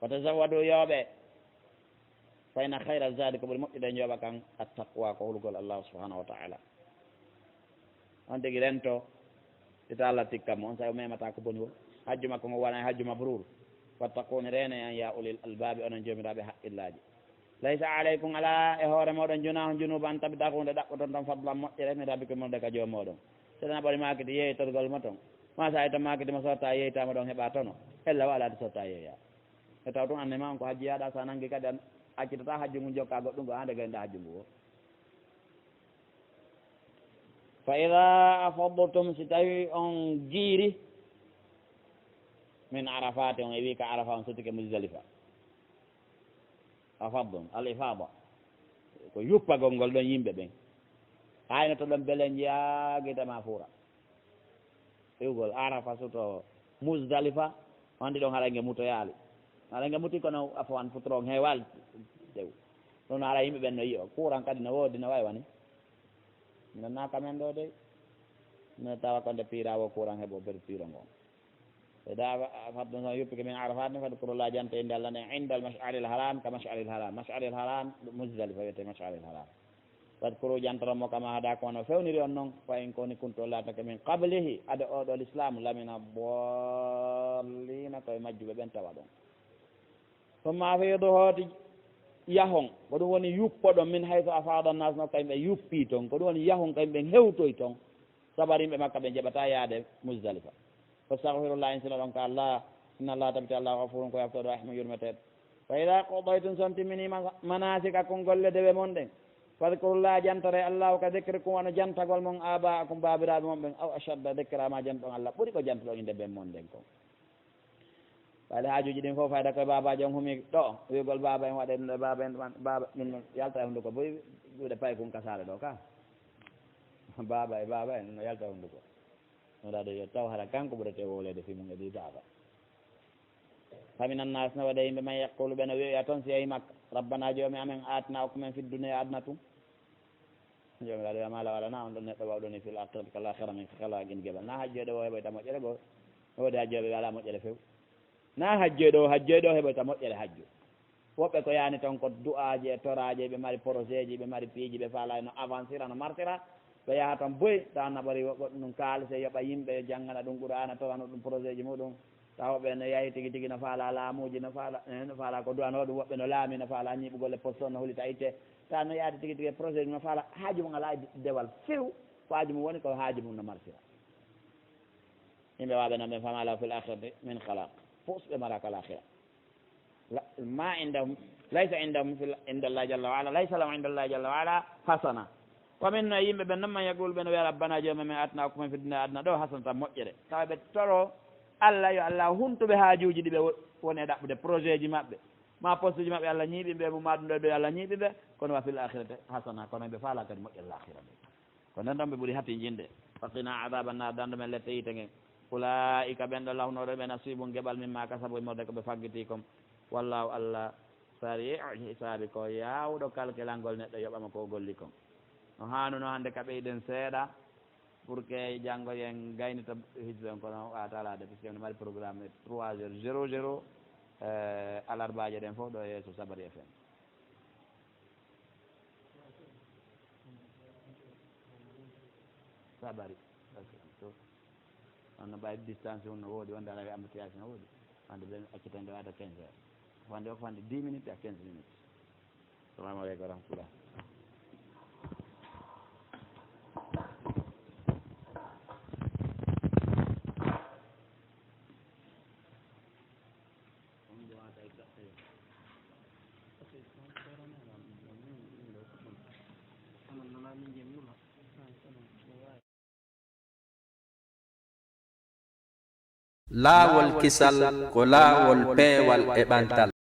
"Wa tazawwadu, yooɓe. Fa inna khayra zadi," ko ɓuri moƴƴude njooɓa kan, "at-taqwa," ko hulugol Allah subhanahu wa taala. On tigi rento, ita Allah tikka mo, on sa o memata ko boni wo. Hajju makko ngo wona e hajju mabrur. "Wattaquni, reene an, ya ulil albabi, onon joomiraaɓe haqqillaaji. Laysa alaykum, alaa e hoore mooɗon, junahun, junuuba, an tabtagu, nde ɗaɓɓoton tan, fadlan, moƴƴere, min rabbikum, wonde ka joom mooɗon." Seɗen a ɓori maakiti yeeytorgol mo toon. Ma sa ita maakiti mo sotta yeeyta mo ɗon heɓa tono. Ella wa alaade sotta yeeya. E taw tun anne ma on ko hajji yaɗa, sa nangi kadi an accitata hajju ngun jokka goɗɗum ko ande gayda hajju ngu wo. "Fa ida afadtum," si tawi on jiiri, "min Arafati," on e wi ka Arafa, on sottike Muzdalifa. Afadtum, al ifada. Ko yuppagol ngol ɗon yimɓe ɓen. Hayno to ɗon bele njiya gita ma fuura. Iwgol Arafa suto Muzdalifa, wandi ɗon haɗa nge mutoyaali. Haɗa nge muti kono afo an futuro on heewal tew. Ɗum haɗa yimɓe ɓen no yi'o. Kuuran kadi no woodi no wayi wani. Mino naaka men ɗo de. Mino tawa ko nde piira wo kuuran heɓo ber piiro ngon. Ida faddu no yuppike min Arafat ni, fadkurullah, jante innde Allah nden, indal mash'aril haram, ka mash'aril haram. Mash'aril haram, Muzdalifa wiyete mash'aril haram. Wadkuru, jantoron mo, kama hadakum, wano fewniri on non, wa in koni kuntu, laatake min qablihi, ade oɗo lislaam, lamina dallina, koye majjuɓe ɓen tawa ɗon. Summa afidu, hooti yahon, ko ɗum woni yuppoɗon, min haythu afada annas, no kamɓe yuppi ton, ko ɗum woni yahon, kamɓe hewtoy ton. Sabar yimɓe Makka ɓe njaɓata yaade Muzdalifa. Wastaghfirullah, insinoɗon ka Allah, inna Allah, tabiti Allah, ghafurun, ko yaftooɗo, rahimun, yurmeteeɗo. Fa idha qadaytum, so on timmini ma-, manasikakum, golle dewe mon ɗen, fadhkurullah, jantore Allah ka dhikrikum, wano jantagol mon aba'akum, baabiraaɓe mon ɓen, aw ashadda dhikra, ma jantuɗon Allah ɓuri ko jantuɗon innde ben mon ɗen kon. Ɓayde haajuuji ɗin fof fayda koye baabaajo on humi ɗo, wi'ugol baaba en waɗe ɗum ɗo, baaba en ɗum, baaba ɗum ɗon yalta e hunnduko, boy wi'ude paykun ka saare ɗo ka. Baaba e baaba en ɗum no yalta e hunnduko. No ɗaɗo yo taw hara kanko ɓurete wowleede fii mum e ɗi baaba. Fa minan naas, no waɗe yimɓe man yaqulu, ɓe no wi'oya toon si yehi Makka, "Rabbana, Joomi amen, aatina, okku men, fid dunya, aduna tun." Joomiraaɗo wi'a, "Ma law alana, on ɗon neɗɗo wawɗo ni, fil akhirati, kal akhira, min kala gin geɓal." Na hajjoyɗo o heɓoyta moƴƴere goo. No woodi hajjoyɓe ɓe alaa moƴƴere few. Na hajjoyɗo o, hajjoyɗo o heɓoyta moƴƴere hajju. Woɓɓe ko yaani toon ko du'aaji e toraaji, ɓe mari projet ji, ɓe mari piiji, ɓe faala no avancira, no martira. Ɓe yaha toon boy, tawa naɓori wo-, goɗɗum ɗum kaalise, yoɓa yimɓe, yo janngana ɗum Qur'aana, torano ɗum projet ji muɗum. Tawa ɓe no yahi tigi tigi, no faala laamuuji, no faala, eh, no faala ko du'anoo ɗum, woɓɓe no laami, no faala ñiiɓugol e poste, no hulita itte. Tawa no yaadi tigi tigi e projet ji, no faala haaju mum alaa e dewal few, ko haaju mum woni ko haaju mum no martira. Yimɓe waaɓe noon ɓen, fama lahu fil akhirati min khalaq. Fof ɓe mara kala akhira. La, ma indahum, laysa indahum fil, inda Allah jalla wa ala, laysa lahum inda Allah jalla wa ala hasana. Ko min no e yimɓe ɓen noon, man yaqulu, ɓe no wiya, "Rabbana, Joomi men, atina, okku men, fid dunya, aduna ɗo, hasanatan, moƴƴere." Tawa ɓe toro Allah, yo Allah huntu ɓe haajuuji ɗi ɓe wo-, woni e ɗaɓɓude, projet ji maɓɓe, ma poste ji maɓɓe, Allah ñiiɓi ɓe, ma ɗum ɗo, ɗo Allah ñiiɓi ɓe, kono wa fil akhirati hasana, kono ɓe faala kadi moƴƴere laakhira nde. Ko nden ɗon ɓe ɓuri hatinjinde. Wa qina adhaban nar, dandu men lette yiite ngen. Ulaa'ika, ɓen ɗo lawnooɗo ɓe, nasiibun, geɓal, mimma kasabu, e morde ko ɓe faggiti kon. Wallaahu, Allah, sarii'ul hisaabi, ko yaawɗo kalkelangol neɗɗo yoɓa mo ko o golli kon. No haanuno hannde ka ɓeyden seeɗa, pour que janngo yen gaynita hijju en, kono waata alaade, puisque en mari programme trois heures zéro zéro, eh, alarbaaje ɗen fof ɗo yeeso Sabari F M. Sabari. Ok. To. On no ɓawi distance on no woodi, wonde ala embouteillage no woodi. Wonde ɓen accitande waɗa quinze heures. Wonde o ko wonde dix minutes à quinze minutes. Assalamu aleykum wa rahmatullah. Laawol kisal ko laawol peewal e ɓantal.